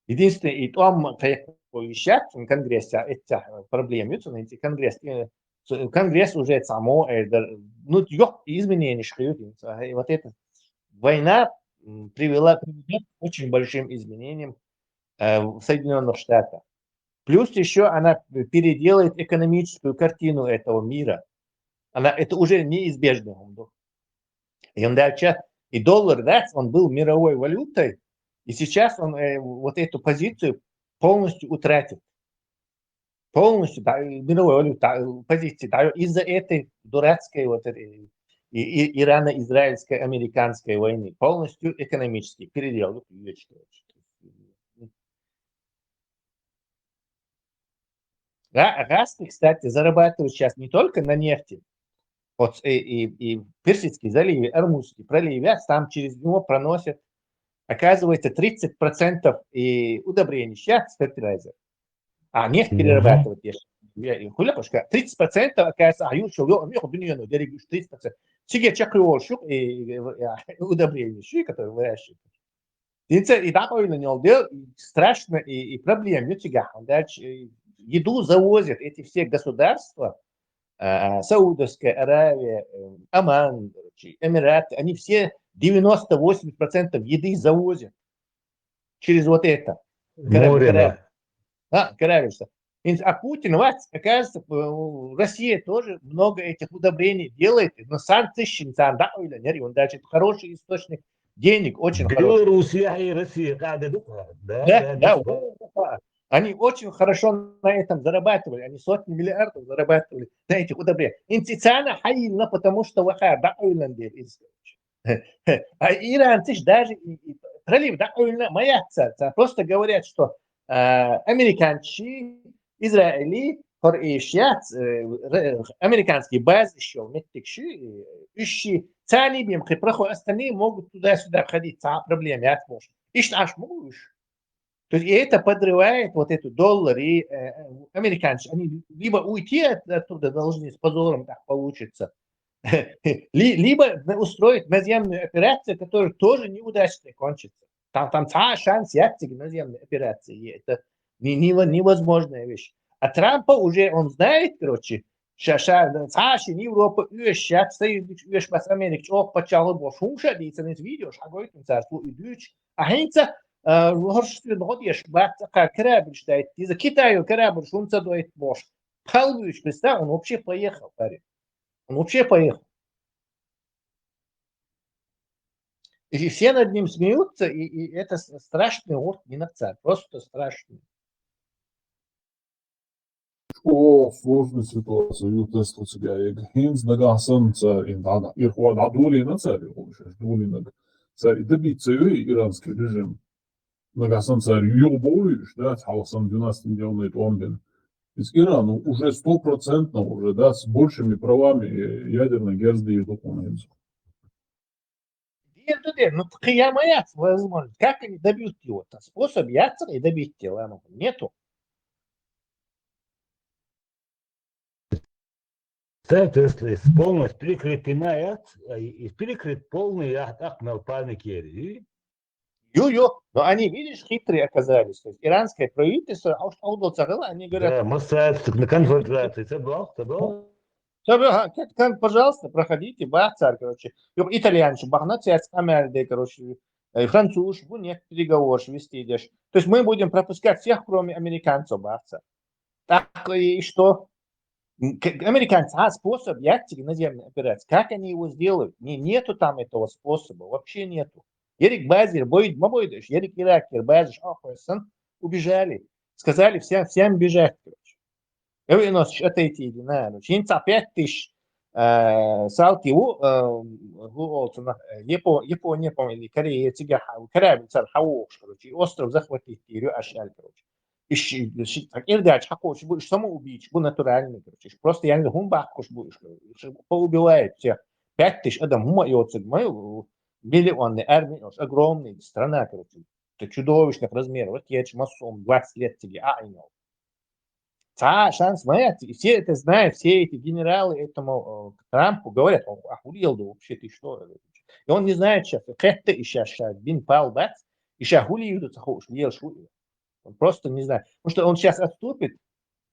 Единственное, и там, как вещать, Конгресс, а, эти проблемы, эти Конгресс, э, с- Конгресс уже само, э, да, ну, ёх, изменения шьют, и вот эта война м, привела, приведет к очень большим изменениям э, в Соединенных Штатах. Плюс еще она переделает экономическую картину этого мира. Она, это уже неизбежно. И он дальше, и доллар, да, он был мировой валютой, и сейчас он э, вот эту позицию полностью утратит. Полностью, да, мировой валюта, э, позиции, да, из-за этой дурацкой вот этой и, и, ирано-израильской, американской войны полностью экономически переделал. Да, арабы, кстати, зарабатывают сейчас не только на нефти, вот и, и, и Персидский залив, и Ормузский пролив, там через него проносят, оказывается, тридцать процентов и удобрений сейчас, фертилайзер. А нефть Мгм. перерабатывать, я, я, и хуля, потому что тридцать процентов, оказывается, а юрчил, ё, ё, дуньёну, дерегуш, тридцать процентов. Сиге чакры волшук и, и, и удобрения, ши, которые выращивают. Инца и такой на нёл дел, и страшно, и, и проблем, ю тига, он дальше, э, еду завозят эти все государства, э, Саудовская Аравия, э, Оман, короче, Эмираты, они все девяносто восемь процентов еды завозят через вот это. Корабль, Море, корабль. да. А, корабль, что. Инц- А Путин, вот, оказывается, э, Россия тоже много этих удобрений делает, но сам тысяча, сам, да, ой, Леонид, он дальше, это хороший источник денег, очень хороший. Белоруссия и Россия, да, да, да, да, Да, да, да. вот, да. Они очень хорошо на этом зарабатывали, они сотни миллиардов зарабатывали на этих удобрениях. Инцицана хайна, потому что ваха, да, ойлан дер из. А Иран тыш даже и, и пролив, да, ойлан, моя ца, ца. Просто говорят, что э, американцы, Израили, хор и шият, э, ре- американские базы еще, меттикши, э, ищи, цани бим, прохо, остальные могут туда-сюда ходить, ца проблем, я может. Ишь, аж могу, ишь. То есть и это подрывает вот эту доллар, и э, американцы, они либо уйти от- оттуда должны с позором, так получится, ли- либо на- устроить наземную операцию, которая тоже неудачно кончится. Там, там ца шанс яцик наземной операции, и это не, не- невозможная вещь. А Трампа уже, он знает, короче, ша, ша, ца шин Европа, уж, ша, союзник, уж, бас Америка, ох, почало, бо, шумша, ди, ценит видео, шагой, там, царь, слу, и дюч. А хинца, э, хоршствен, год еш, бат, ка, корабль, считает, из-за Китая корабль, шумца, доит, бош. Палвич, представь, он вообще поехал, парень. Он вообще поехал. И все над ним смеются, и, и это с- страшный орд, не на царь, просто страшный. О, сложная ситуация, ю Тесла цигаяг. Хинц нагахсан царь, ин дана. Ирхуа да дулина царь, ин хумшаш дулинаг. Царь, и добиться ю иранский режим. Нагахсан царь, ю болуш, да, цхалсан двенадцатым делный томбин. Из Ирану уже стопроцентно уже, да, с большими правами э, ядерной герзды и документов. Дер, дер, ну, кыямаят, возможно. Как они добьют его? Там способ яцер и добить его, ну, нету. Так, то есть полностью перекрепена, я, и перекреп полный, я так мел паникери. Ю-ю, но они, видишь, хитрые оказались. То есть иранское правительство, а уж аудал цагала, они говорят, Да, массаж, на конфронтации, это был, это был. «Всё, ага, как, как, пожалуйста, проходите, бахцар, короче. Юк, итальянцы, бахна, цец, амельде, короче, э, француз, бу нет переговоров вести идешь. То есть мы будем пропускать всех, кроме американцев, бахцар. Так и что? М, к- Американцы, а, способ, яцик, наземной операции. Как они его сделают? Не, нету там этого способа, вообще нету. Ерик базир, бойд, ма бойдыш, ерик иракер, базиш, а, хойсан, убежали. Сказали всем, всем бежать, короче. Эви нос отойти, иди, на, ну, чин ца пять тысяч, э, салки у, э, у, олцуна, э, Япо-, Япония, по-моему, или Корея, цига, ха-, корабль цар хавош, короче, и остров захватить, и рю ашаль, короче. Иш, иш, так, ирдача хьакхочуш бу, иш самоубийц бу натуральный, короче. Иш просто, я не знаю, хӀун баккхуш бу, иш, иш поубивает всех. Пять тысяч адам, хӀума йоцург ма ю, миллионный армия, огромная страна, короче. Это чудовищных размеров. Вот я массовом двадцать лет тебе, а, и нёл. Ца шанс ма яц, и все это знают, все эти генералы этому, э, Трампу говорят, а хулиел да вообще, ты что? И он не знает сейчас, кхетта и сейчас, сейчас, бин пал бац, и сейчас хулиел да, ца хо-, уж лел шу. Он просто не знает. Потому что он сейчас отступит,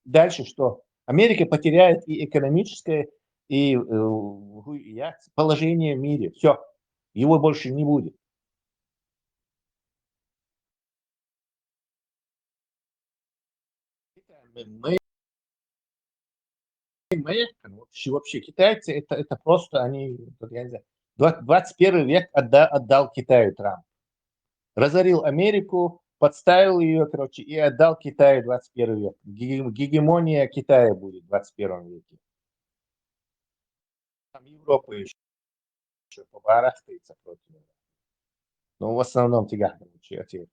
дальше что? Америка потеряет и экономическое, и, э, ху-, и я-, положение в мире. Все, его больше не будет. Мы, мы, мы, вообще, вообще китайцы, это, это просто они, вот я не знаю, двадцать первый век отда-, отдал Китаю Трамп. Разорил Америку, подставил ее, короче, и отдал Китаю двадцать первый век. Геге-, гегемония Китая будет в двадцать первом веке. Там Европа еще, еще побарахтается против него. Но в основном тягахтам, короче, ответ.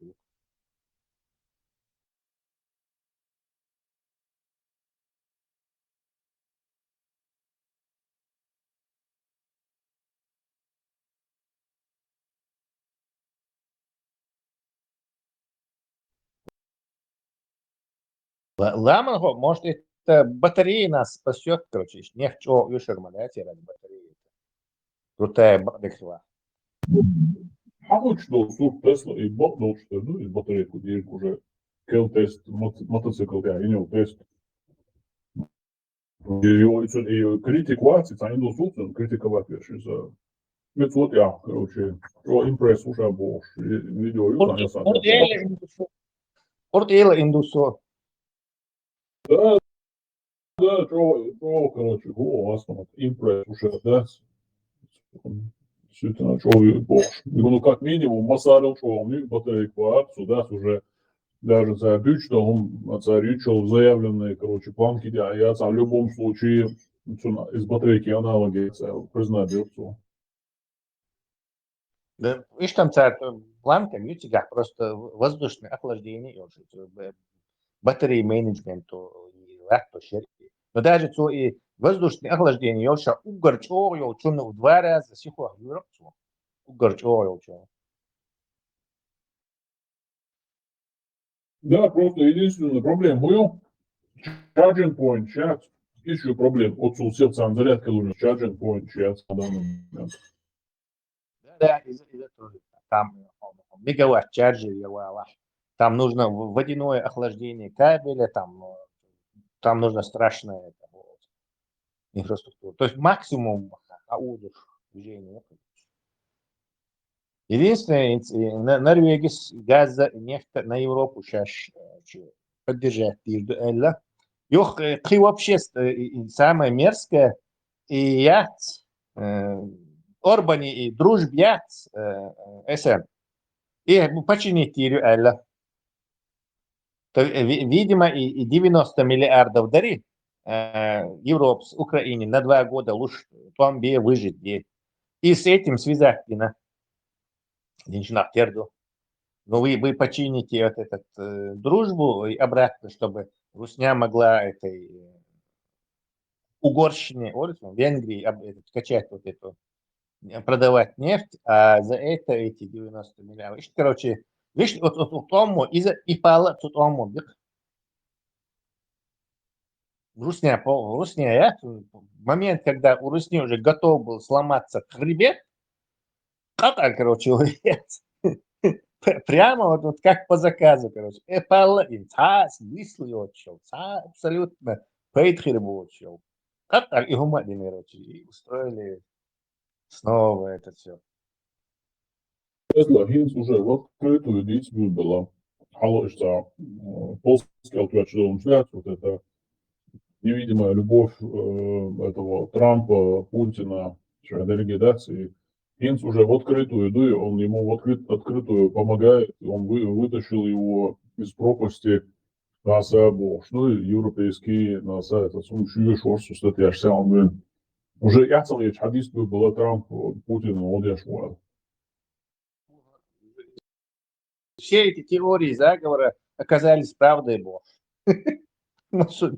Ла-, ламан хо, может, это батарея нас спасет, короче, нефть, о, юшерма, да, терять батарея. Крутая ба-, бекла. Хьакхочуш долу сурт Тесла и бакъдолчу дерг ду, и батарейку дийриг уже кел тест, мот-, мотоцикл тӀехь йинал тест. И йо-, и цуьнан и критик вац, и цхьа йин долу сурт цуьнан критиковать веш иза. Меца вот я, короче, чӀо импресс ву ша бохуш, и видео ю, Урт-, цхьа ясна урт тӀехь. Эла индусу-, урт эла индусу. Да, да, чё, чё, короче, го, вас там импресс уже, да? Действительно, чё вы бохуш. Ну, как минимум, масарил, чё, у них батарейка по акцию, да, уже даже за бюч, то он, за рючел заявленные, короче, планки, да, я сам в любом случае, цуьнан из батарейки аналоги, я признаю, берцу. Да, иштта цара планка ю цигахь, просто воздушное охлаждение йолуш, б-, батарей менеджменту латтош яра. Но даже цо и воздушное охлаждение йолуш, уггар чӀогӀа йолчунна в два раза сихох юьру цо. Уггар чӀогӀа йолчунна. Да, просто единственная проблема. Хуё. Charging point, сейчас. Ещё проблема. Вот всех там зарядка нужна. Charging point, сейчас, на данный момент. Да, да, из-, из-, там мегаватт чарджер я вала. Там нужно в-, водяное охлаждение кабеля, там, э, там нужно страшное это, вот, инфраструктура. То есть максимум, а, удуш движение. Единственное, инц-, и Н-, Норвегис газа и нефть на Европу щас, э, чё, поддержать дийр ду аьлла. Юха, э, кхин вообще, э, и, и самое мерзкое, и яц, э, Орбани и дружба яц, э, э, эсен. И, ну, починить дийр ю аьлла. То, э, ви-, видимо, и, и девяносто миллиардов дари, э, Европа с Украине на два года лучше там бе выжить, бе. И с этим связать дина. Динчунах терду. Ну, вы, вы почините вот этот, э, дружбу и обратно, чтобы Русня могла этой, э, Угорщине, Орс-, Венгрии об-, этот, качать вот эту, э, продавать нефть, а за это эти девяносто миллиардов. Ишт, короче, видишь, вот, вот, вот он мо, и за, и пала тут он мо, бик. Русня, по-, Русня, я, момент, когда у Русни уже готов был сломаться хребет, кхатӀа, короче, вац. П-, прямо вот, вот как по заказу, короче. Э, пала им, цхьа а смысл йоцуш йолу, цхьа а абсолютно пайда хир боцуш йолу. КхатӀа и хӀума а дина, короче, и устроили снова это всё. Тесла хӀинца уже в открытую дийца буьйлабелла. Хьалаишца, м, плоский ответ, что он взгляд, вот это невидимая любовь, э, этого Трампа, Путина, что делегации. ХӀинца уже в открытую дуй, он ему в открыт-, открытую помогает, он вы-, вытащил его из пропасти НАСА бохуш. Ну, и европейский НАСА, это сум шуьйш ворсу статьяш сял муьн. Уже яцал ечу хьадис буьйлабелла Трамп, Путин, вот я шуьйш. Все эти теории заговора, оказались правдой, бо. Ну, что,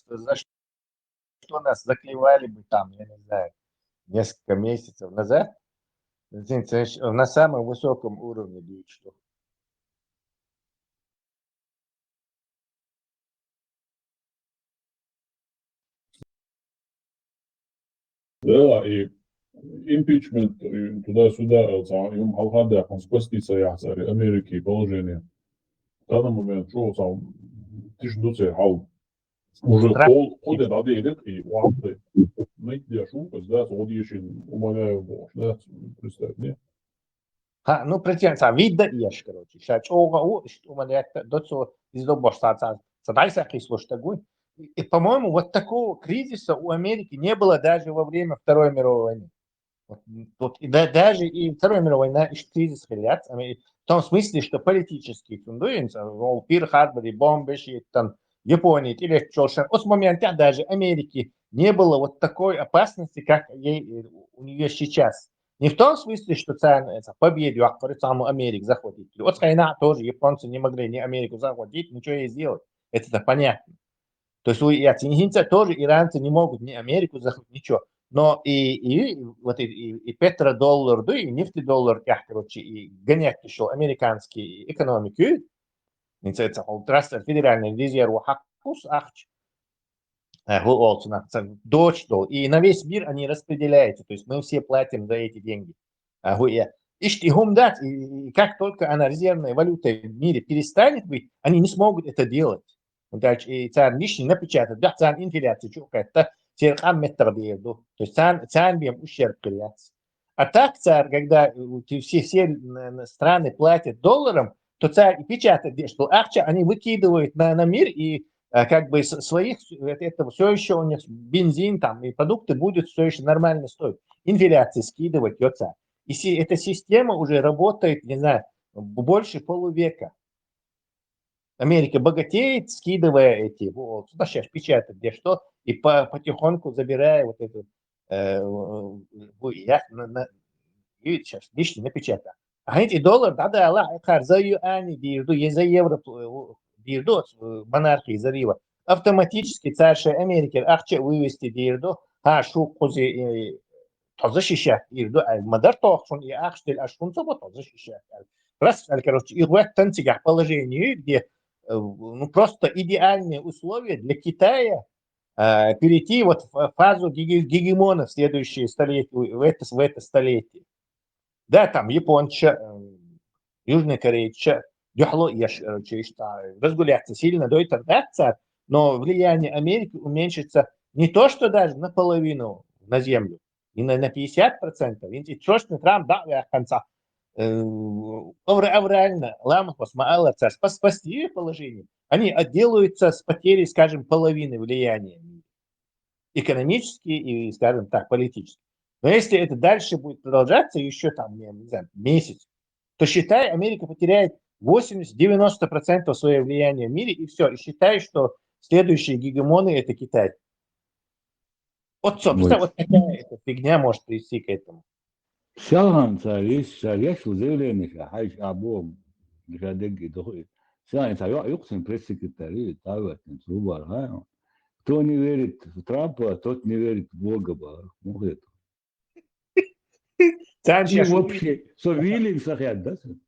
за что нас заклевали бы там, я не знаю, несколько месяцев назад, извините, на самом высоком уровне, да и что? Да, и импичмент, и туда-сюда, цхьа юм хьалхадаьккханца, спасти ца яхьа цари Америки положение. В данный момент чӀоагӀа цхьа тиша ду церан хьал. Уже Трамп кхо, кхо де дӀаделира, и вахта. Найт деш ву, да, цхьа гӀо дешина, умоляю, бохуш, да, представь, не? Ха, ну, причем, цхьа вид да еш, короче. Ша чӀоагӀа ву, иштта умоляет, да, цо, из до бош, цхьа, цхьа, цхьа дӀай-схьай кхийсалуш стаг ву. И, по-моему, вот такого кризиса у Америки не было даже во время Второй мировой войны. Вот, вот и да-, даже и Второй мировой война, иштта кризис хилла яц, ами, в том смысле, что политический, цундуинца, ол Перл-Харбор и бомбаш, и там Япония, тӀелеттачул шен, оцу моментехь даже Америки не было вот такой опасности, как ей, э, у неё сейчас. Не в том смысле, что царна, э, победа йоккхура, цхьаммо Америка захватить. Оцу хенахь тоже японцы не могли ни Америку захватить, ничего ей сделать. Это-то понятно. То есть, вы, я, хӀинца тоже иранцы не могут ни Америку захватить, ничего. Но и, и вот и, и, и петродоллар, да, и нефтедоллар, тяхкороче, и гонять ещё американские экономики. ХӀинца это, ол, трасса федеральный резерв хьакхус ахча. Э, хӀу олцу нах, ца дочь дол. И на весь мир они распределяются. То есть мы все платим за эти деньги. А, хӀу я. Иштта и хӀума дац, и, и как только она резервной валютой в мире перестанет быть, они не смогут это делать. Дальше и царна лишний напечатать, да, царна инфляция чу кхетта, церан къам меттах дер ду. То есть царна, царна бен ущерб хир яц. А так цара, когда, э, вот и все, все н-, н-, страны платят долларом, то цара и печатать деш долу ахча, они выкидывают на, на мир, и, э, как бы с-, своих, э, это всё ещё у них бензин там, и продукты будут всё ещё нормально стоить. Инфляция скидывать, ё цара. И си-, эта система уже работает, не знаю, б-, больше полувека. Америка богатеет, скидывая эти, вот, сюда щас печатать где что, и по-, потихоньку забирая вот эту, э, в-, в-, я на, на, видите, щас лишний напечатал. А эти доллар, да, да, ла, хар за юани дийр ду, е за евро, э, дийр ду, э, монархии Зарифа. Автоматически царша Америка ахча вывести дийр ду, ха, шу кхузи, э, тоза шиша, дийр ду, ай, ма дар тохчун, и ахча дел аш хунца бо тоза шиша. Раз, ай, короче, и вот там цигахь положение, где, э, ну, просто идеальные условия для Китая, э, перейти вот в фазу геге-, гегемона в следующее столетие, в это, в это столетие. Да, там японча, э, южнокорейча, дюхьло еш, э, чу иштта, разгуляться сильно дойтар дац цара, но влияние Америки уменьшится не то, что даже наполовину на землю, и на, на пятьдесят процентов. Инти срочно Трамп дӀа а ваьккханца, э, авра-, аврально, ламахос ма аллара цара спас-, спасти положение. Они отделаются с потерей, скажем, половины влияния в мире. Экономически и, скажем так, политически. Но если это дальше будет продолжаться ещё там, я не знаю, месяц, то, считай, Америка потеряет восемьдесят-девяносто процентов своего влияния в мире, и всё. И считай, что следующие гегемоны — это Китай. Вот, собственно, вот такая эта фигня может привести к этому. Селхана цара йиш, цара еш ву заявление ша хьаьжча а боху, ша дегги доху и. Селхана цара йо-, юкъ цуьнан пресс-секретарь, Тайватин, цу бара хьа. Кто не верит в Трампа, тот не верит в Бога, бара. Мухе. Царна И шаьш вообще, со вийлина сан хетта, да, сан?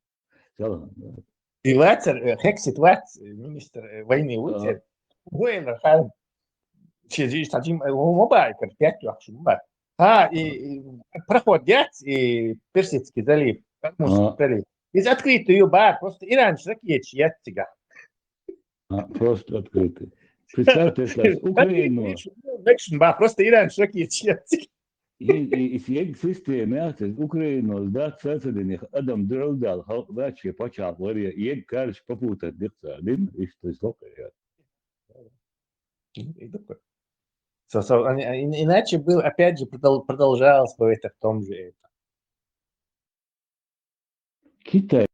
Селхана, да. И вацар, э, Хексит вац, э, министр, э, войны ву А. церан. Война хан. Ши жиш тажим, э, ма бай, кар пять вахшу ма бай. А, и, и проход яц, и Персидский залив, Гормузский А. залив. Из открытый ю бар, просто иранцы ракеташ яц цигахь. А, просто открытый. Представьте, сейчас Украину. Векшн ба, просто иранцы ракеташ яц цигахь. И, и, и сиег система яц, из Украину, да, цацадин, их адам дуьрал дал, халкъ да, че пачах варе, иег карш попутать дихца, дин, и что из халкъ я. И такой. Со-, со-, они, а, ин-, иначе был, опять же, продол-, продолжалось бы это в том же это. Китай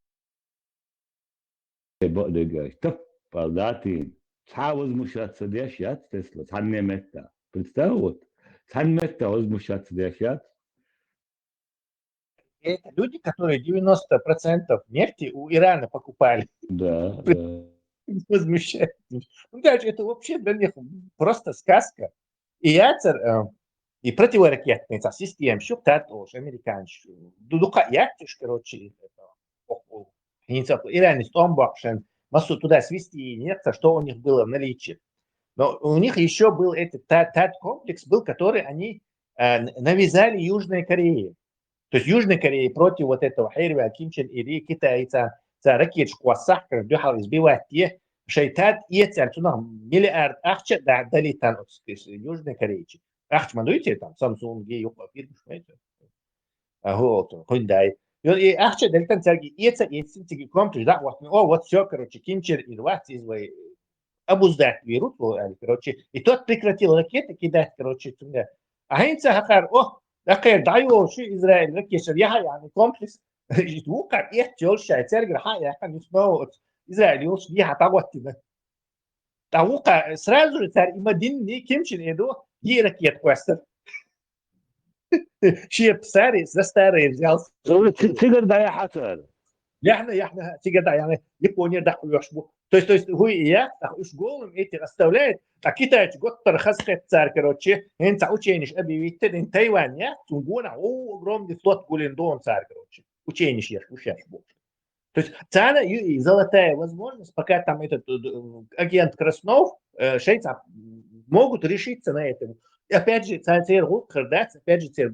бакъдерг, таппал датийна. Цхьа возмущаться деш яц Тесла, цхьанне метта. Представь, вот. Цхьанне метта возмущаться деш яц. это люди, которые девяносто процентов нефти у Ирана покупали. Да, да. Возмущаются. Ну, даже это вообще для них просто сказка. И яцар, э, и противоракетный система, шу тат ош, американец, ду-, дука яциш, короче, это, о, о, хинца, Иран из томбакшен, массу туда свести, и нет, что у них было в наличии. Но у них еще был этот, тат, тат комплекс был, который они э, навязали Южной Корее. То есть Южной Корее против вот этого херва Ким Чен Ир, Китай, ца, ца ракетш квасах, как духал избивать, е, шайтат, е, ца, цунах миллиард ахча, да, дали там, вот, с-, с-, Южной Корее. Ахч мандуйте там, Samsung, Юква, Фиргуш, понимаете? А вот, Hyundai. И, и ахча дали там, царги, и, ца, и, ца, царги, комплекс, да, вот, о, вот все, короче, Ким Чен Ир, вас из вой, обуздать вирус, короче, и тот прекратил ракеты кидать, короче, цунга. А хинца хахар, о, ахер дайо, шу Израиль ракетшер, яха, яни комплекс. Вука, эх, чёл шай, цергер, ха, яха, не снова, вот, Израиль, ёлш, яха, та вот, да. Та вука, сразу же царь, има дин, не Ким Чен Эду, и ракет квастер. Шеп сари, за старые взял. Ци-, цигар дая хатар. Яхна, яхна, цигар дая, яхна, Япония да хуёш бу. То есть, то есть, хуй и я, так уж голым этих оставляет, а китайцы год пархас хет царь, короче, эн ца учениш объявить, эн Тайвань, я, цунгуна, о, огромный флот гулин дон царь, короче. Учениш я, уж я бу. То есть, цана и, и золотая возможность, пока там этот э, агент Краснов, э, шейца, могут решиться на этом. И опять же, царь, царь, опять же, царь,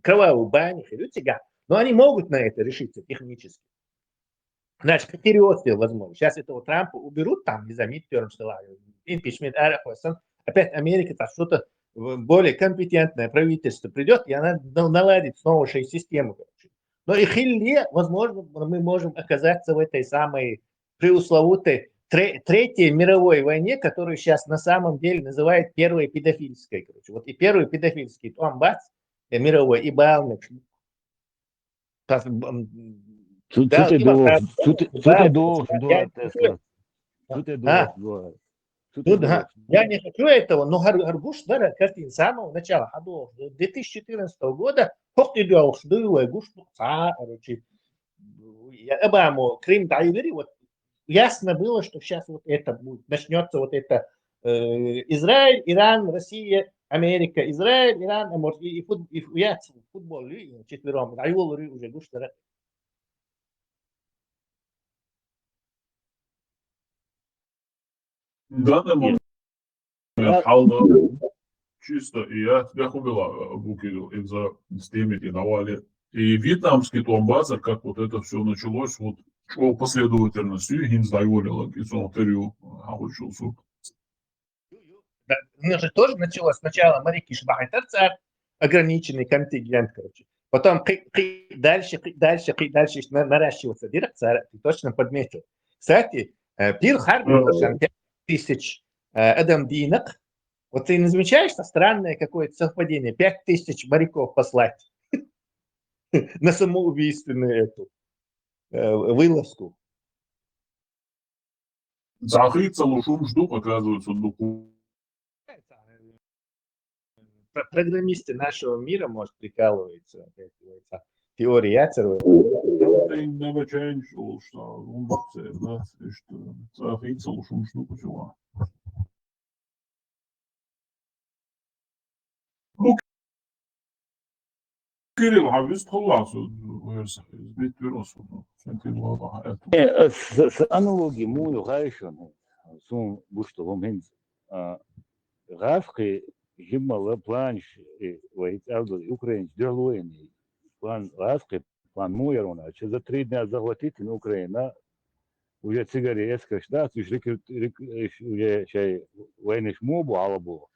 кровавую баню, хрю тига. Но они могут на это решиться технически. Значит, какие возможно. Сейчас этого Трампа уберут там из-за midterm, что импичмент, опять Америка, так что-то более компетентное правительство придет, и она наладит снова шесть систему. Но и хилле, возможно, мы можем оказаться в этой самой преусловутой тре- третьей мировой войне, которую сейчас на самом деле называют первой педофильской. Короче. Вот и первый педофильский томбац мировой, и Балмек. Цу цу те дух, цу те дух, дух, Тесла. Цу те дух, дух. Тут, ага, я не хочу этого, но гар, гаргуш дара картин самого начала, а до две тысячи четырнадцатого года, хок не делал, что его гуш, ну, ца, короче, я Обаму Крым дайвери, вот ясно было, что сейчас вот это будет, начнется вот это э, Израиль, Иран, Россия, Америка, Израиль, Иран, а может и, и, фут, и футбол, и четвером, а его уже гуш дара. Да, да, может. Халда. Чисто и я тебя хубила, Букирил, из-за стимити давали. И вьетнамский томбаза, как вот это все началось, вот что последовательностью, и не знаю, и сон интервью, а вот что суд. Да, у нас же тоже началось сначала Марикиш Бахайтар царь, ограниченный контингент, короче. Потом дальше, дальше, дальше наращиваться. Дирек царь, ты точно подметил. Кстати, Пирл Харбин, пять тысяч Адам Динок. Вот ты не замечаешь, что странное какое-то совпадение? Пять тысяч моряков послать на самоубийственную эту э, вылазку. Захыца лушум ждук, оказывается, духу. Программисты нашего мира, может, прикалываются. Теория Яцерова. Э, Кирилл, а вист хулласу, вирс, вит вирусу, сентин вала, это. Э, с, с аналогией мою гайшон, сун гушто лом хинц. А, гашки жиммала планш, э, вайт алду Украин дерлуин. План гашки, план муярона, че за три дня захватить на Украина, уже цигари эскаш да, уж рекрут, рек-, уж, уже шай войниш мобу алабу.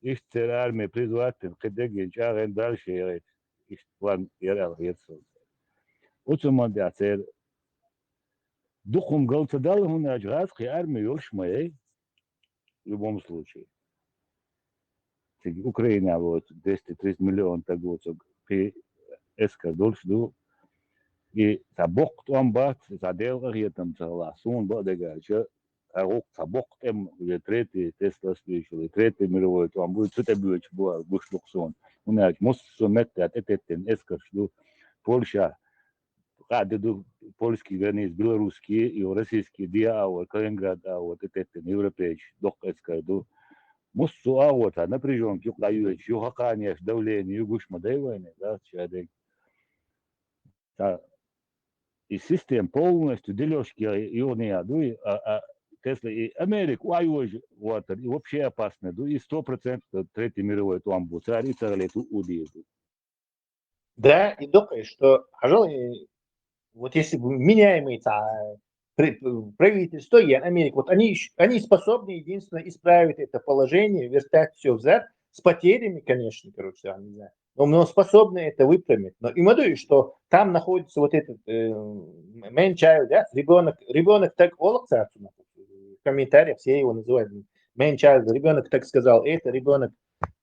Ишт цер армия призвать тин, кыдегин чагын дальше ерет. Ишт план ерал ерсол. Уцуман да цер. Духум галца дал хуна гашки армия ёлш май, в любом случае. Циги Украина вот двести-триста миллион так вот, цог пи эска дольш ду. И та бокт он бат, та дел агьетам та ла, сун ба дега, ча а гӀуллакх цхьа боккха тӀем, уже третий, Тесла ас дуьйцуш, третий мировой тӀом буй, цу тӀе боьдуш бу аьлла гуш ду-кх суна. ХӀунда аьлча массо а метте тӀететтина эскарш ду Польша, кхаъ де ду польский граница, белорусский, и российский диа агӀор, Калининград агӀор тӀететтина европейцаш доккха эскар ду. Массо а агӀор цхьа напряжёнка юкъа йоьдуш, юха кханеш давление ю, гуш ма дай вайна, да, шадерг. Цхьа и система полностью делёшки юханехьа дуй, а, а, Тесла и Америка охьайожа гӀортар, и вообще опасный ду, и сто процентов третий мировой тӀом бу, цара и ца хилийта у деза ду. Да, и доккхий, что, пожалуй, вот если бы меняемый цхьа пр-, правительство, я Америка, вот они, они способны единственно исправить это положение, верстать все взад, с потерями, конечно, короче, там, не знаю, но, но способны это выпрямить. Но и ма дуй, что там находится вот этот э, man child, да, ребенок, ребенок так олоксацу, в комментариях все его называют man child, ребенок так сказал, это ребенок,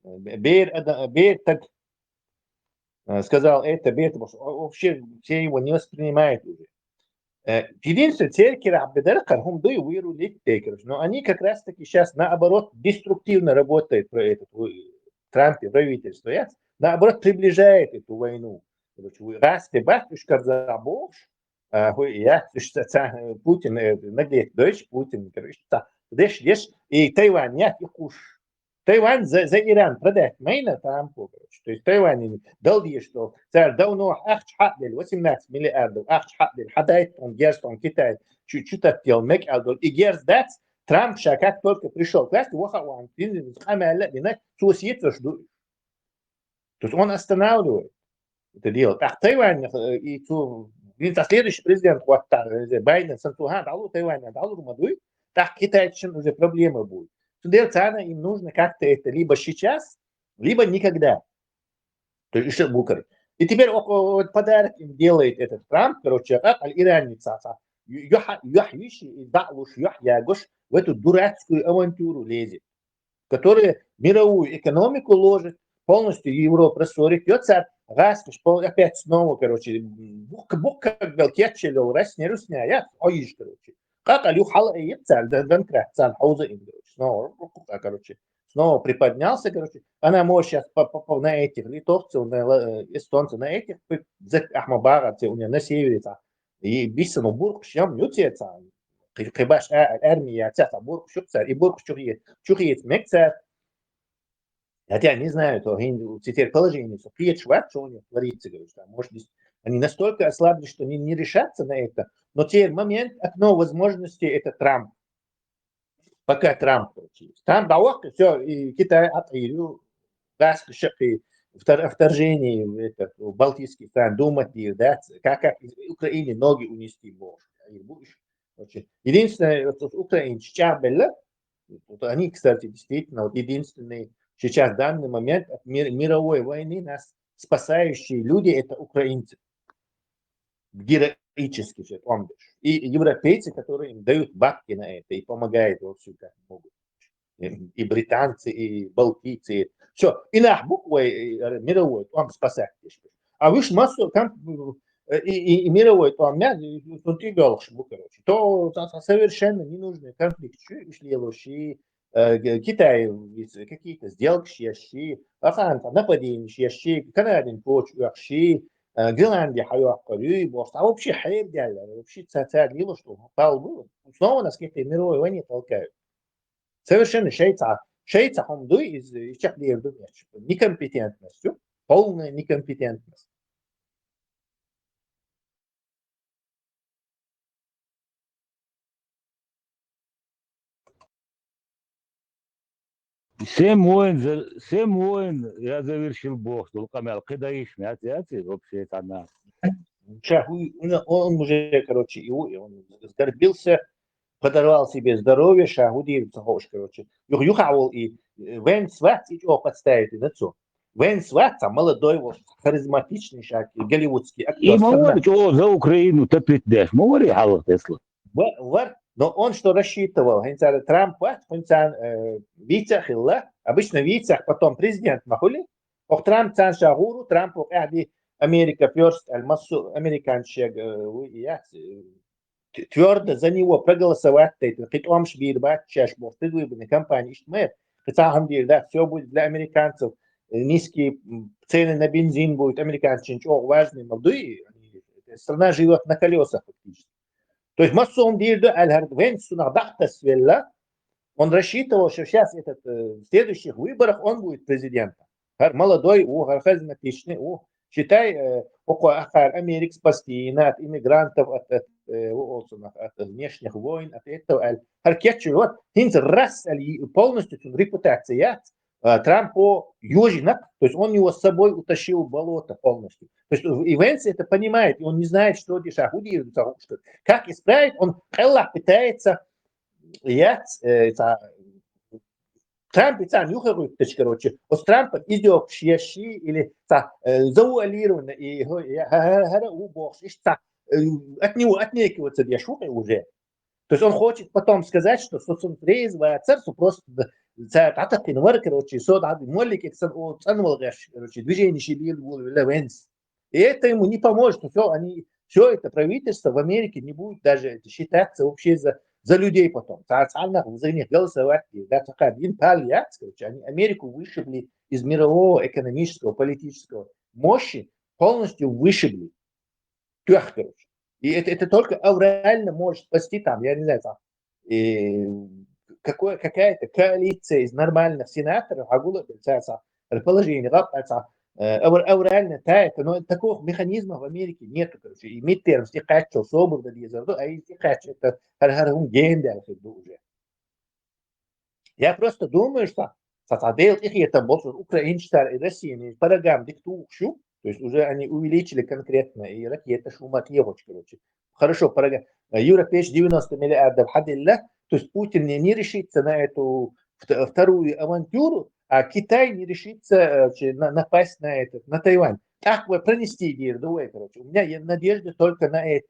э, бер, ада-, бер так э, сказал это, бер, потому что о-, вообще все его не воспринимают уже. Э, единственное, церкви раббидар, хӀума дуй, виру литтей, короче. Но они как раз-таки сейчас, наоборот, деструктивно работают про этот, э, Трамп и правительство, я, наоборот, приближает эту войну. Короче, вы раз ты бах, уж как забохш, а, хуй, я, уж ца-, ца-, Путин, э, наглеть дочь, Путин, короче, та, деш, деш, и Тайвань, я, и куш. Тайвань за, за Иран продать майна Трампу, короче. То есть Тайвань дал деш, что цар давно ахча хьадель, восемнадцать миллиардов ахча хьадель, хьадайт он герз он Китай, чу, чу таттел мек алдол. И герз дац, Трамп ша как только пришёл к власти, ваха ван, тин, къамаьл дина, цо сетош ду. То есть он останавливает это дело. Так Тайвань, э, и цу, блин, та следующий президент, вот та, э, Байден, сан цу, ха, далу Тайвань, далу ма дуй, так китайцам уже проблема будет. Цу дел цана им нужно как-то это либо сейчас, либо никогда. То есть ещё букары. И теперь о-, о-, вот подарок им делает этот Трамп, короче, а, аль иранец, а, а, ю-, юха-, юх виши, и да луш, юх ягуш в эту дурацкую авантюру лезет, которая мировую экономику ложит, полностью Европу рассорит. Йоца газ, пол-, опять снова, короче, бук, бук как был кетчель, раз не русня, я, оиш, короче. Как алю хала и ецаль, да, Донкрат, цан хауза им, короче. Снова, короче, снова приподнялся, короче. Она может сейчас по, по, по, на этих литовцев, на ла-, э, эстонцев, на этих, п-, за-, ахма бага, те у неё на севере, та. И бисса, ну, бурк, шьям, ю, те, та. Кы-, кыбаш, а, армия, та, та, бурк, шук, та. И бурк, шук, е-, шук, е-, мек, та. Хотя не знаю, то хин-, теперь положение, что приедешь в Ватсоне, творится, говорю, там, может, здесь они настолько ослабли, что не, не решатся на это, но теперь момент, окно возможностей — это Трамп. Пока Трамп, короче, есть. Трамп, да, вот, всё, и Китай отъявил, газ, шаг, и втор-, вторжение в этот, в Балтийский стран, думать, и, да, как, как из Украины ноги унести может. И будешь, короче, единственное, вот тут Украина сейчас была, вот они, кстати, действительно, вот единственные сейчас, в данный момент от мир-, мировой войны нас спасающие люди — это украинцы. Героически же, он говорит. И европейцы, которые им дают бабки на это и помогают вовсю, как могут. И, и британцы, и балтийцы. Всё. И нах буквой, и, э, мировой, он спасает. А вы ж массу, там, э, и, и, и мировой, то, а меня, и, и, и, и, короче. То, то, то совершенно ненужный конфликт. Чё, если лучше, э, Г-, Китай, ведь какие-то сделки ящи, Афган, нападение ящи, Канадин коч ящи, э, Гренландия хьаёккхар юй, боху, а вообще хьебдяьллар, вообще ца-, цаьрга йилла, что пал бу, снова нас к этой мировой войне толкают. Совершенно шайца, шайца хӀума ду из, из чекхдер ду меч. Некомпетентностью, полная некомпетентность. Семь войн, за-, семь войн я завершил боху, дул къамел кхидайиш, мяц яц, вообще цхьанна. Ша, ху-, он, он уже, короче, и у-, и он сгорбился, подорвал себе здоровье, ша, ху дийр ца хош, короче. Юх-, юха вол и, э, Венс вац, и чё подставить, и на цо. Венс вац, а молодой, вот, харизматичный, ша, голливудский актёр. И ма вар, чё за Украину топить деш, ма вар и хьалха Тесла. Ва-, вар, но он что рассчитывал? ХӀинца Трамп вац, хӀинца, э, вица хилла. Обычно вица, потом президент ма хули. Ох, Трамп цан ша гуру, Трамп ох, э, ди Америка first, аль массу американчег, э, у-, я, э, т-, твёрдо за него проголосовать дайта, кхы тӀом бийр бац шаьш боху предвыборная кампания иштта ма яра. Кхы цхьа хӀума дийр дац, всё будет для американцев, э, низкие, м, цены на бензин будут, американцы чӀогӀа важный ма дуй, они, страна живёт на колёсах фактически. То есть массо а хӀума дийр ду аьлла, хӀара Венс цунах дӀа а тасвелла, он рассчитывал, что щас этот, э, в следующих выборах он будет президентом. ХӀара молодой ву, хӀара харизматичный ву. Считай, э, око ахар Америка спасти, от иммигрантов, от, от, э, ву олцунах, от внешних войн, от этого аьлла. ХӀара кечвелла, вот, хӀинца раз аьлла, и полностью цун репутация яц, э, Трампо йожийнарг, то есть он его с собой утащил в болото полностью. То есть и Венс это понимает, и он не знает, что дешах удир, как исправить, он кхеллах пытается яц, э, ца-, Трамп и царна юхагӀуьттача, короче, оцу Трампа издевкаш еш или ца, э, завуалировано, и хӀо-, я-, хӀа-, хӀа-, хӀара ву бохуш, иштта ца, э, от него отнекиваться деш ву кхин уже. То есть он хочет потом сказать, что со цунна реза вацара, со просто д-, ца дӀатакхина вара, короче, со дӀа моллиг сан о цӀанвала гӀеш, короче, движение ши лела волавелла Венс. И это ему не поможет. Всё, они, всё это правительство в Америке не будет даже это считаться вообще за, за людей потом. Ца-, цхьаннах за них голосовать, да, такая дин пал яц, короче, они Америку вышибли из мирового экономического, политического мощи, полностью вышибли. Тёх, короче. И это, это только аврально может спасти там, я не знаю, там, и какое, какая-то коалиция из нормальных сенаторов, а гула ца, ца, положение, да, ца, э, авр-, аврально та это, но такого механизма в Америке нету, короче. И мидтермс тӀекхаччал собар дан дезар ду, а и тӀекхачча это хар-, хар-, хӀун гендель хир ду уже. Я просто думаю, что ца, ца Дела тӀехетам болчу украинчтара и Россияни парагам дика тухуш ю, то есть уже они увеличили конкретно и ракеташ, хӀума тӀехочу, короче. Хорошо, парагам. Европейчу девяносто миллиардов хьаделла, то есть Путин не, не решится на эту вт-, вторую авантюру, а Китай не решится, э, че-, на, напасть на этот, на Тайвань. Так вот пронести дир, давай, короче. У меня есть надежда только на это.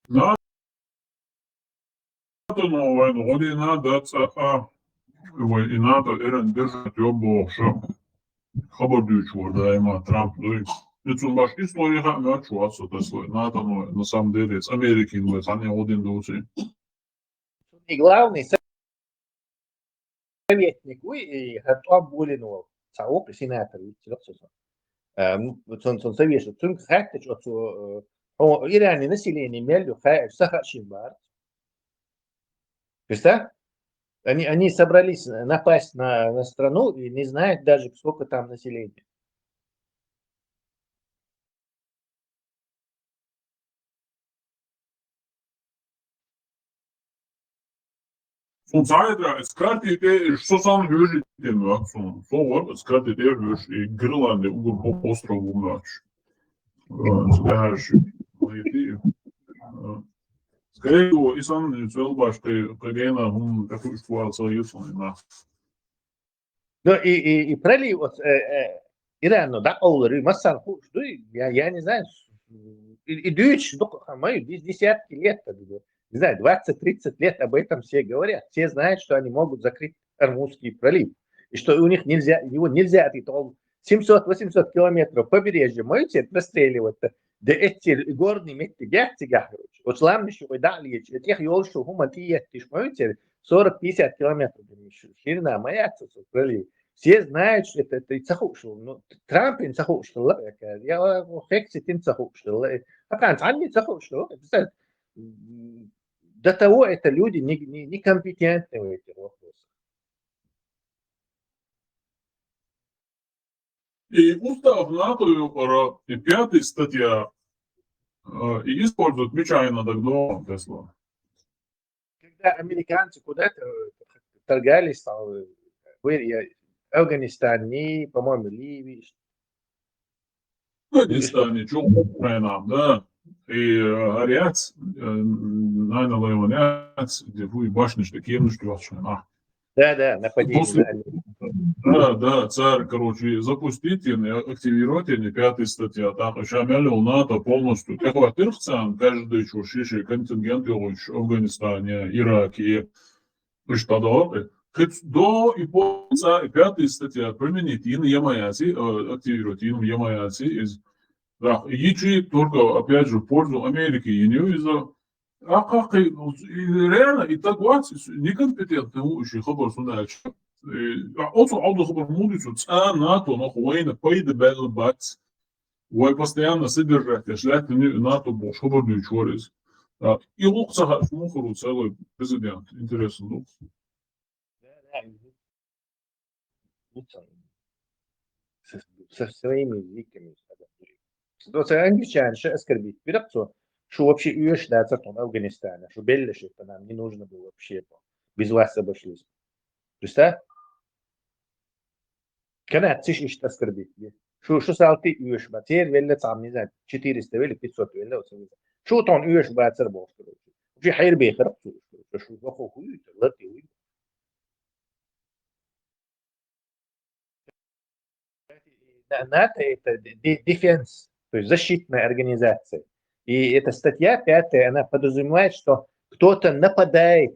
НАТО-но вайн гӀо дина дац а, вай и НАТО эрна держать йо бохуша хабар дуьйцуш вара даима Трамп дуй. И цунна баш история хаа моьттуш вац со тасалой. НАТО-но на самом деле с Америкин вай цхьаьна гӀо дина дуций. И главный советник вуй, и хӀара тӀом болийна волу. Цхьа вукху сенатор ву, цуьнан, цуьнан, э, м, цуьнан, цуьнан совет, цуьнга хаьттича оцу, э, хьо Ирани население мел ю, хаьа, сан хаа шен бара. Представь? Они, они собрались напасть на, на страну и не знают даже, сколько там населения. Суна цхьа а дац, карти тӀе, со санна хьоьжуш тӀе моьтту суна. Со вара, ас карти тӀе хьоьжуш, и Гренланди угар по-, остров ву моьттуш. Э, даьржа, найти. Э, скорее всего, и санна, и цӀелбаш кхе-, кхе гена, хӀума тӀе хуьйш вала ца йисана. Ну, и, и, и пролив оцу, э, э, Ирано дӀакъовлар ю, массарна хууш дуй, я, я не знаю, с-, и, и дуьйцуш дукха ма ю, дес-, десятки лет, как бы, не знаю, двадцать-тридцать лет об этом все говорят. Все знают, что они могут закрыть Ормузский пролив, и что у них нельзя, его нельзя открыть. Он семьсот-восемьсот километров побережья ма ю церан простреливать, да эцци горный меттиг яц цигахь, короче. Оцу ламнаш юкъе дӀа а леташ, и тӀех йолуш хӀума тӀеетташ ма ю церан, сорок-пятьдесят километров ширина ма яц оцу пролив. Все знают, что это, это и ца хууш хилла. Ну, Трампин ца хууш хилла, я, я, Хекситин ца хууш хилла. Э, пока цхьанне ца хууш хилла. Это, м, до того это люди не, не, некомпетентны в этих вопросах. И устав НАТО юкъара, и пятая статья, э, и использовать мича а дан догадован Тесла. Когда американцы куда-то, э, вторгались, там, э, в Ир-, э, Афганистане, по-моему, Ливии. Афганистане, чу Украина, да. И, э, арияц, э, найна лайван яц, где вы башни, что кемнуш, что Да, да, нападение После- на Америку. Да, да, цар, короче, запустить и активировать и пятая статья. Так, сейчас мелил НАТО полностью. Ты хватил цан, каждый чушиши контингент в Афганистане, Ираке, что да. Хоть до и по ца и пятая статья применить, и ямаяси, э, активировать, и ямаяси из. Да, и чи только, опять же, в пользу Америки и не из-за А как и, ну, и реально, и так вот, с- некомпетентный у- ещё хабар сунальч. Э, а он су алды хабар муди су, а НАТО, но хуайна, пайда бел бац. Вай постоянно содержать, я шлять не НАТО больше хабар не чорис. А, и лук саха шмухару целый президент. Интересно, ну. Да, да, мгм. Ну, там, со, со своими языками. Вот англичане что оскорбить. Пиракцо, что вообще уешь да цатон Афганистана, что белли, что это нам не нужно было вообще, по- без вас обошлись. Представь? Канадцыш ишт оскорбить. Что, что салты уешь, ба, тер велле там, не знаю, четыреста велле, пятьсот велле, вот, не знаю. Что он уешь, ба, цербол, короче. Вообще хайр бехер, что, что, что, что, хуй, лати, хуй. На- НАТО это де- дефенс, то есть защитная организация. И эта статья пятая, она подразумевает, что кто-то нападает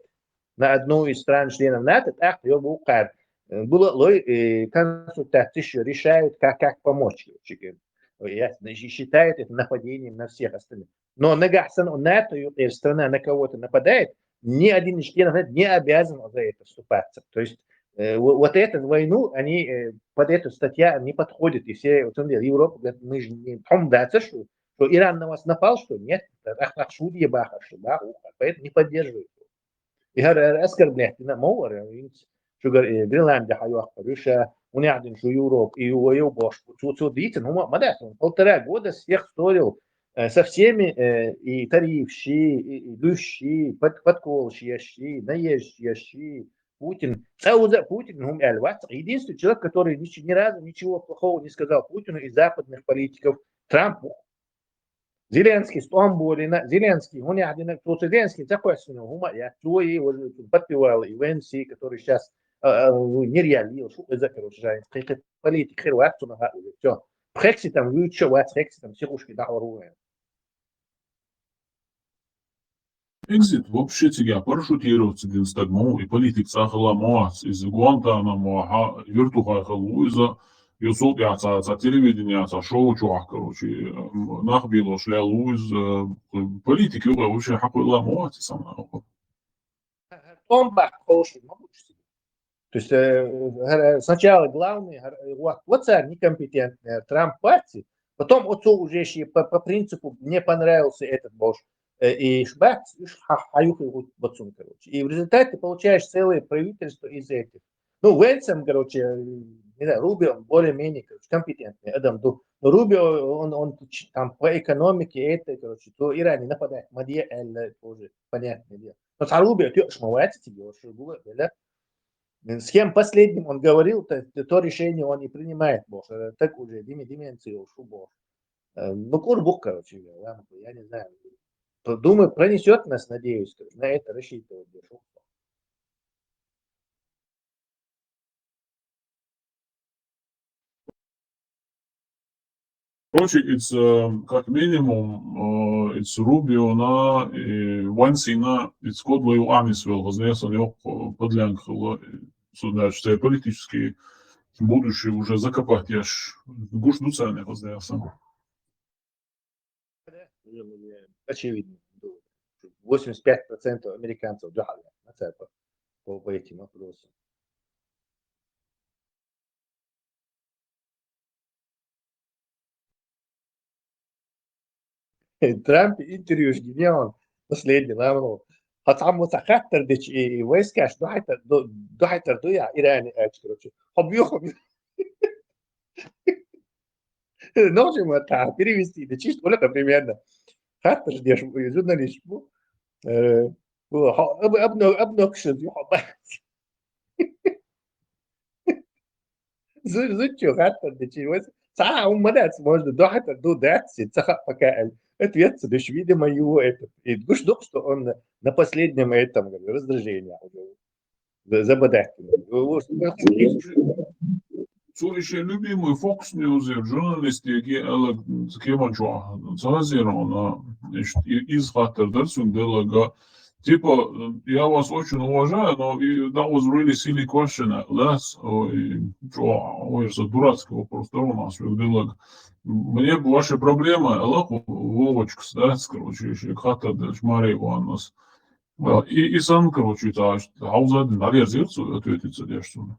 на одну из стран-членов НАТО, так, его букар. Было лой, э, консультации ещё решают, как, как помочь. Короче, э, ясно, и считают это нападением на всех остальных. Но нагахсан НАТО, и страна на кого-то нападает, ни один из членов НАТО не обязан за это вступаться. То есть э, вот, вот эту войну, они э, под эту статья не подходят, и все, вот он говорит, Европа говорит, мы же не том да, что, что Иран на вас напал, что нет, ах, ах, шуди баха, что да, уха, поэтому не поддерживают. И гар оскорблять, на мовар, что говорит, э, Гренландия хайох, Руша, у них один, что Европа, и у Европа, что, что, что, видите, ну, ма- мадас, он полтора года всех ссорил э, со всеми, э, и тарифщи, и, и дущи, под, подколщи, наезжащи, Путин. Сауза Путин, ну, Эльват, единственный человек, который ничего, ни разу ничего плохого не сказал Путину из западных политиков, Трампу. Зеленский, Стамбулина, Зеленский, он я один, тот Зеленский, такой сыну, гума, я твои, вот, подпевал, и Венси, который сейчас э, э, нереально, что это, короче, жай, политик, хер, вот, все. Хекситам, вы что, вот, хекситам, психушки, да, воруем. Экзит вообще тебя парашютироваться один стагму и политик сахала моас из Гуантанамо, ха, юртуха халуиза, юсуп яца, за телевидение, за шоу чувак, короче, нахбило шля луиз, политик юга вообще хакула моас и сама. Том бах, хороший, могу себе. То есть э, сначала главный, вот, вот царь некомпетентный, Трамп партии, потом отцу уже еще по, по принципу не понравился этот Бош. Э, и шбац, и ш- ха- хаюх и вот, вот сон, короче. И в результате ты получаешь целое правительство из этих. Ну, Венсом, короче, не знаю, Руби, он более-менее, короче, компетентный, Адам Ду. Но Руби, он, он ч- там по экономике, это, короче, то Иране нападает, Мадья Эль тоже, понятное дело. Но с Руби, ты ж мовать тебе, что было, да? С кем последним он говорил, то, то решение он и принимает, Бош. Э, Так уже, деме- деменцию, шу Бош. Э, Ну, курбук, короче, я, ладно, я не знаю. П- Думаю, пронесет нас, надеюсь, короче, на это рассчитывать, Бош. Короче, it's, э, как минимум, э, it's Рубиона и Вансина, it's код лою амис вел, гъазнеса не ок, э, подлянг хыло, э, so, значит, э, политические будущее уже закопать, я ж гуш дуца не гъазнеса. Очевидно. восемьдесят пять процентов американцев джахали на цепа по, по этим вопросам. Трамп интервью ж гине он последний ламру. Хатам вот хаттар дич и войска ш дохайтар дохайтар дуя Иране ач, короче. Хобью хобью. Ножи ма та перевести да чисто вот примерно. Хаттар деш журналист бу. Э, бу ха- об об об нокши. Зу зу чё хаттар дич и войска. Ца умадац можно дохайтар ду дац. Ца пока ответ деш, видимо, его это. И гуш дук, что он на последнем этом, говорю, раздражение уже. За-, забодать. Цо и шен любимый Fox News-ер журналист яги аьлла кеман чохь ца хазера хьуна, иштта и-, иза хаттар дара цуьнга делларг. Типа, я вас очень уважаю, но и that was really silly question, лац, ой, чохь, ой, со дурацкий вопрос дара хьуна, ас верг делларг. Мне бы ваши проблемы, аьлла Вовочкас, да, короче, шега хаттар делча, Мария Ивановнас. А, и, и сан, короче, цхьа, хьовзадина, дӀаверзира цо, ответить ца деш цунна.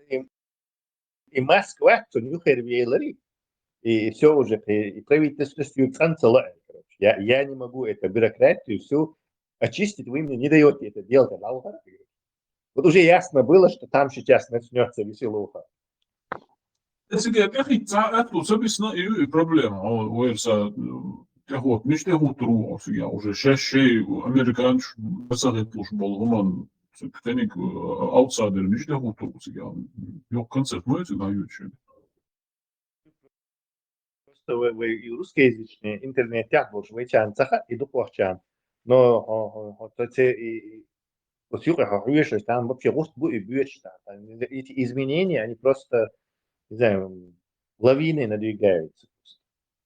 И, и Москва цунна юххера велари, и всё уже, и, и правительство всё цӀанцала, короче. Я, я не могу эту бюрократию всю очистить, вы мне не даёте это делать, а лавхара. Вот уже ясно было, что там сейчас начнётся веселуха. Цига тӀехӀитта цхьа аьтту ца бисна, и ю и проблема. Хьо вайра са, м, тӀехӀотта, мича тӀехӀуттур ву хьо цига? Уже шаьш шай американцаш ца хӀитталуш болу хӀуманна цига кхиниг, э, аутсайдер мича тӀехӀуттур ву цига? Йоккха концерт ма ю цига дӀайоьдуш? Просто вай, вай и русскоязычный интернетехь болуш вайчарна ца хаьа, и дукхахчарна. Но хьо, хьо, хьо ца, ца, и, и, оцу юкъа хьо хьоьжуш, там вообще гӀурт бу и боьдуш, там, там, эти изменения, они просто, не знаю, лавиной надвигаются.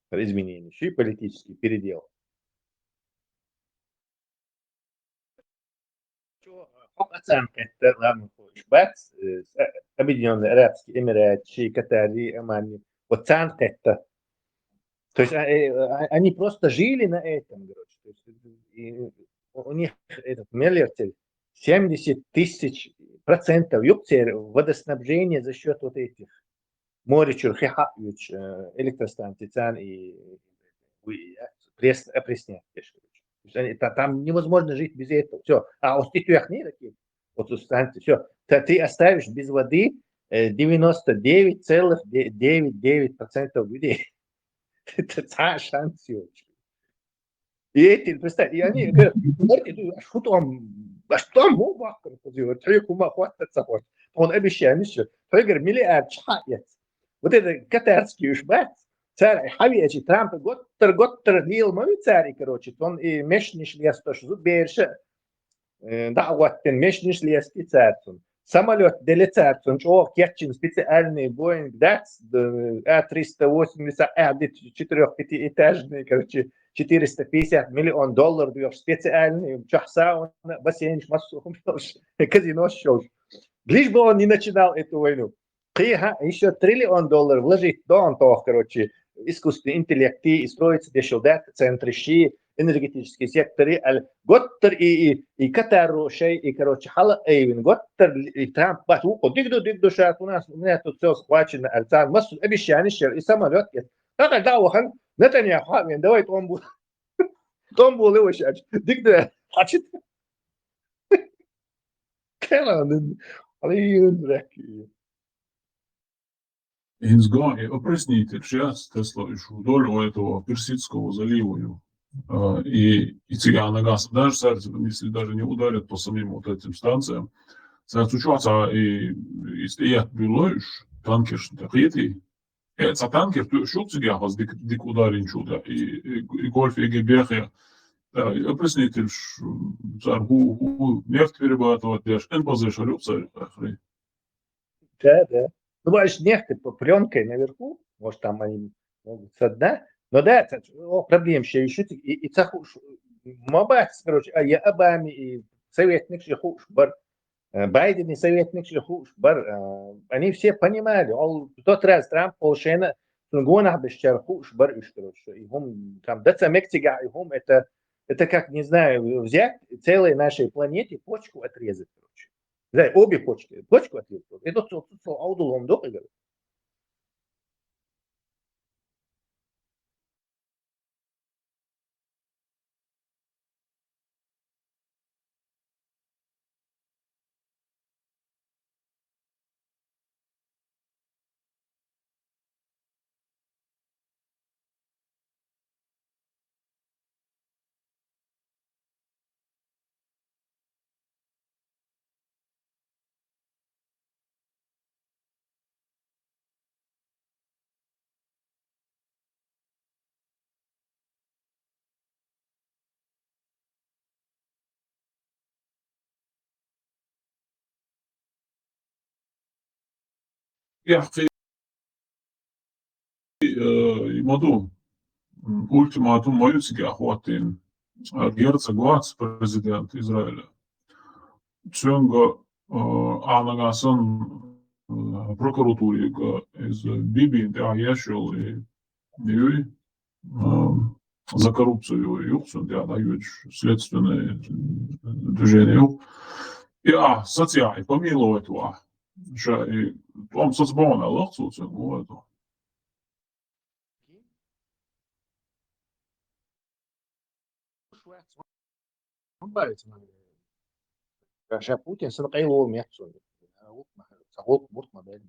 Изменения, ещё и политический передел. Чо, хьо а царна кхетта, ладно, хо, уьш бац, э, с-, э, Объединённые Арабские Эмираты, ши Катари, Омани, вот царна кхетта. То есть, а, э, а, они просто жили на этом, короче. То есть, э, и у, у них этот, миллиард, семьдесят тысяч процентов юкъ церан водоснабжение за счёт вот этих море чуьра хи хьаъ йоьдуш, э, электростанций царна и, и, и пресс-, опреснять деш, короче. То есть они, та-, там невозможно жить без этого. Всё. А вот ты тёхни такие, вот у станции, всё. Та-, ты оставишь без воды, э, девяносто девять целых девять девять процентов людей. Это цхьа шанс йоцуш. И эти, представь, и они говорят, смотрите, ну, а что там, а что там, ну, бахкар, вот, хьоьга хӀума хӀотта ца хӀотта. Тхуна обещание ещё. Хьоьгара миллиард чхьа эц. Вот это катарский уьш бац. Цара хьавеачи Трампа готтар, готтар лела ма ву цара, и, короче, тхуна и мешнаш лестош, зуберша, э, дӀа а гӀоттина, мешнаш лести цара цунна. Самолёт дели цара цунна, чӀогӀа кечйина специальный Боинг дац, д-, А триста восемьдесят, А четырёх-пятиэтажный, короче, четыреста пятьдесят миллион доллар доьхуш специальный, чохь сауна, бассейнаш, массо а хӀума йолуш, казинош йолуш. Лишь бы он не начинал эту войну. Кхин а ещё триллион доллар вложить до он тох, короче, искусственный интеллект и строится дешил дата-центры, ши энергетический сектор, и аьлла, готтар и, и, и Катаро шай, и, короче, хьала айвина, готтар и Трамп бац, вукхо, диг ду, диг ду, щас у нас, у меня тут всё схвачено, аьлла, царна массо а обещание шер, и самолёт, и такая да, вахан, Нетаньяху, хьа вен, давай тӀом бу-, тӀом болу вай шаьш, диг ду, хьачит. Кхеран, хьала йин рекки. ХӀинца ган и опреснитель сейчас Тесла уьш вдоль у этого Персидского залива ю. А, и, и цигахь нагахь даже цаьрца, если даже не ударят по самим вот этим станциям, цаьрца чохь цхьа и, и стеят буьллой уьш, танкершна тӀе кхетий. Э, цхьа танкер тоьуш ю цигахь хаза дика, дика ударинчул тӀе, и, и, и гольф, и бехе. Да, и опреснительш, м, цара хӀу, хӀу, нефть перерабатывать деш, Н П З шар ю цаьрца хьахри. Да, да. Ну, бачу, нефть по плёнкой наверху, может, там они могут со дна. Но да, это, о, проблема ещё, ещё и, и ца ху-, ш-, ма бац, короче, а я Обами и советникаш и хууш бар, э, Байден и советникаш и хууш бар, э, они все понимали, ол, в тот раз Трамп волшена, цун гонах беш чар хууш бар уьш, короче, и хӀум, там, даца Мексика, и хӀум, это, это как, не знаю, взять целой нашей планете почку отрезать, короче. Да, обе почки. Почку отрезал. Это цо, цо, цо, аудулон дохуьгар. яхкъи, э, и ма ду, м, ультиматум ма ю цигахь хӀоттийна, э, герцог вац президент Израиля. Цуьнга, э, а нагахь санна, э, прокуратуре иза Бибина тӀехь еш йолу и юй, а, за коррупцию юй, юха цунна тӀехь дӀайоьдуш следственное движение юй. И а, сацаяхь, и помиловать ву а. Ша и тӀом сацабахана лахцо цуьнга, ву а тӀом. Ша Путин сан къайло мех цунна. Ца гӀуллакх ма, ца гӀуллакх мурт ма бен.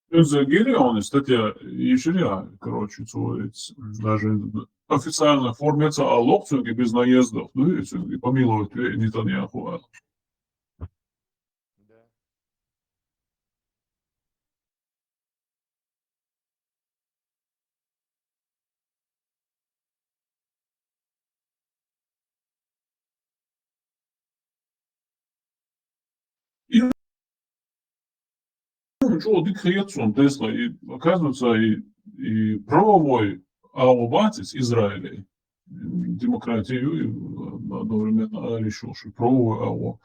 Иза гири он статья иширя, короче, цо эц, даже официальная форма ца а лохцуги без наездов, ну, и цуги помиловать ве Нетаньяху а. Да. И чӀогӀа дика хета суна тесна, и, оказывается, и, и правовой агӀо бац иза Израиле. Демократию, и, одновременно ариш йолуш, и правовой агӀо.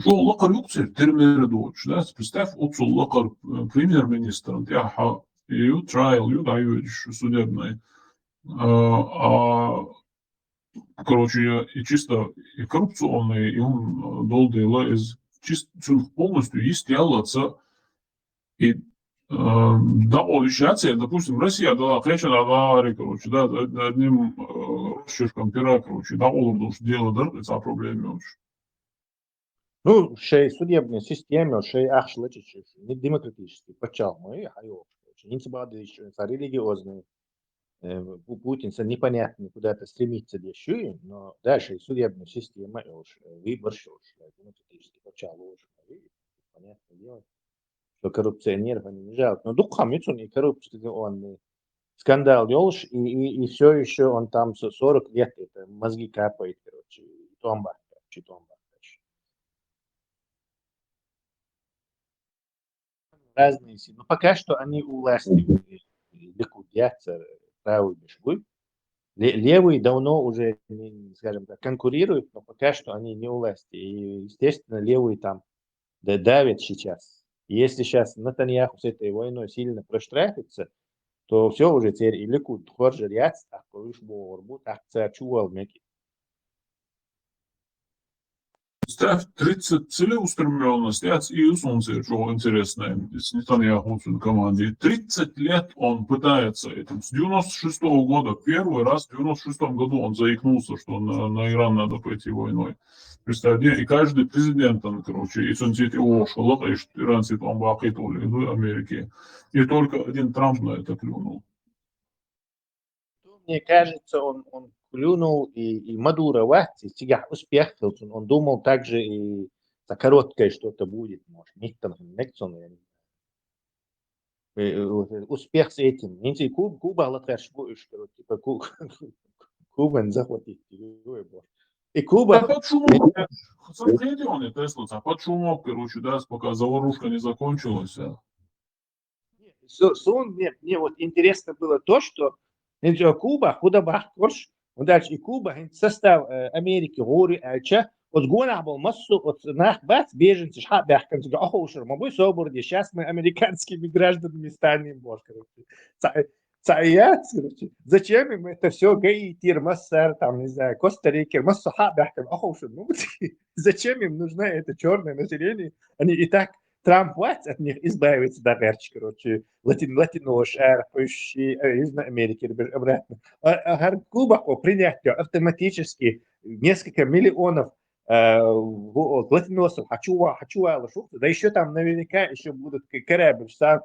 ЧӀогӀа лакхара юкъ церан, тера мера доцуш, да? Представь, оццул лакхара, э, премьер-министран тӀехь ю, trial ю, дӀайоьдуш судебный. А, а, короче, и чисто и коррупционный, и он, э, долу дела, иза чисто цуьнах полностью йист яллаца, и, э, дӀакъовлуш яц, допустим, Россия дала кхечана а вари, короче, да, од-, одним, э, росчерком пера, короче, дӀакъовлур долуш дела дара, и цхьа проблема йолуш. Ну, шайн судебная система, шайн ахча лачкъийча, не демократический пачхьалкх ма ю, хьан йохуш, короче. ХӀинца бахьадийша, цхьа религиозный, э, Пу-, Путин сан непонятный куда-то стремится деш ю, но, да, шайн судебная система йолуш, э, выбораш йолуш, э, демократический пачхьалкх лоруш ма ю, понятное дело, что коррупционеров они не жалуют. Но дукха ма ю цунна и коррупционный скандал йолуш, и, и, и всё ещё он там с-, сорок лет это мозги капает, короче, и тӀом бахкаш, и тӀом бахкаш. Разные си-, но пока что они у власти, э, Ликуд яц, э, правый беш буй. Ле-, левые давно уже, не, скажем так, конкурируют, но пока что они не у власти. И, естественно, левые там д-, давят сейчас. И если щас Нетаньяху с этой войной сильно проштрафится, то всё уже, теперь и Ликуд хоржур яц, тӀаккха уьш бохур бу, тӀаккха цара чувала мега. Представь, тридцать целеустремлённость яц, и ю суна церан чӀогӀа интересная, с Нетаньяху цуьнан команде. Тридцать лет он пытается этим. С девяносто шестого года, первый раз в девяносто шестом году он заикнулся, что на, на Иран надо пойти войной. Представь, и каждый президент, он, короче, и цуьнан цӀе тӀе вогӀуш хилла, и ш-, иранций тӀом баккхийта олий, ну, Америки. И только один Трамп на это клюнул. Мне кажется, он, он клюнул и, и Мадуро вац, и цигахь успех хилла цуьнан. Он думал также и за короткое что-то будет, может, миттан хӀума мега цунна, я не знаю. Э, э, вот, э, успех с этим. ХӀинца и Куб-, Кубах латарш бу уьш, короче, типа, Ку-, Кубань захватить, типа, ой, боже. И Куба... А под шумок, э, смотрите, он это, если, а под шумок, короче, да, пока заварушка не закончилась, а. Со-, сон, мне, мне вот интересно было то, что хӀинца Куба, хӀун дан бахкарш, он дальше и Куба, хӀинца состав, э, Америки гӀур ю аьлча, оцу гонахь болу массо оцу нах бац, беженцаш хьа а баьхкина, цигахь Ӏоховшур ма буй, собар де, щас мы американскими гражданами станем, боже, короче. Ца-, ца яц, короче. Зачем им это всё, Гаитира, массара, там, не знаю, Коста-Рикера, массо хьа а баьхкина, Ӏоховшур ма бу. Зачем им нужно это чёрное население? Они и так Трамп вац от них избавиться дагӀерча, короче, латин-, латинош, арахь, пуьшши, э, Южной Америки, рубеж обратно. А, а хӀара Кубахо принять йо автоматически несколько миллионов, э, в-, вот, латиносов, хьачува-, хьачувалуш ву, да ещё там наверняка ещё будут к-, корабль, сам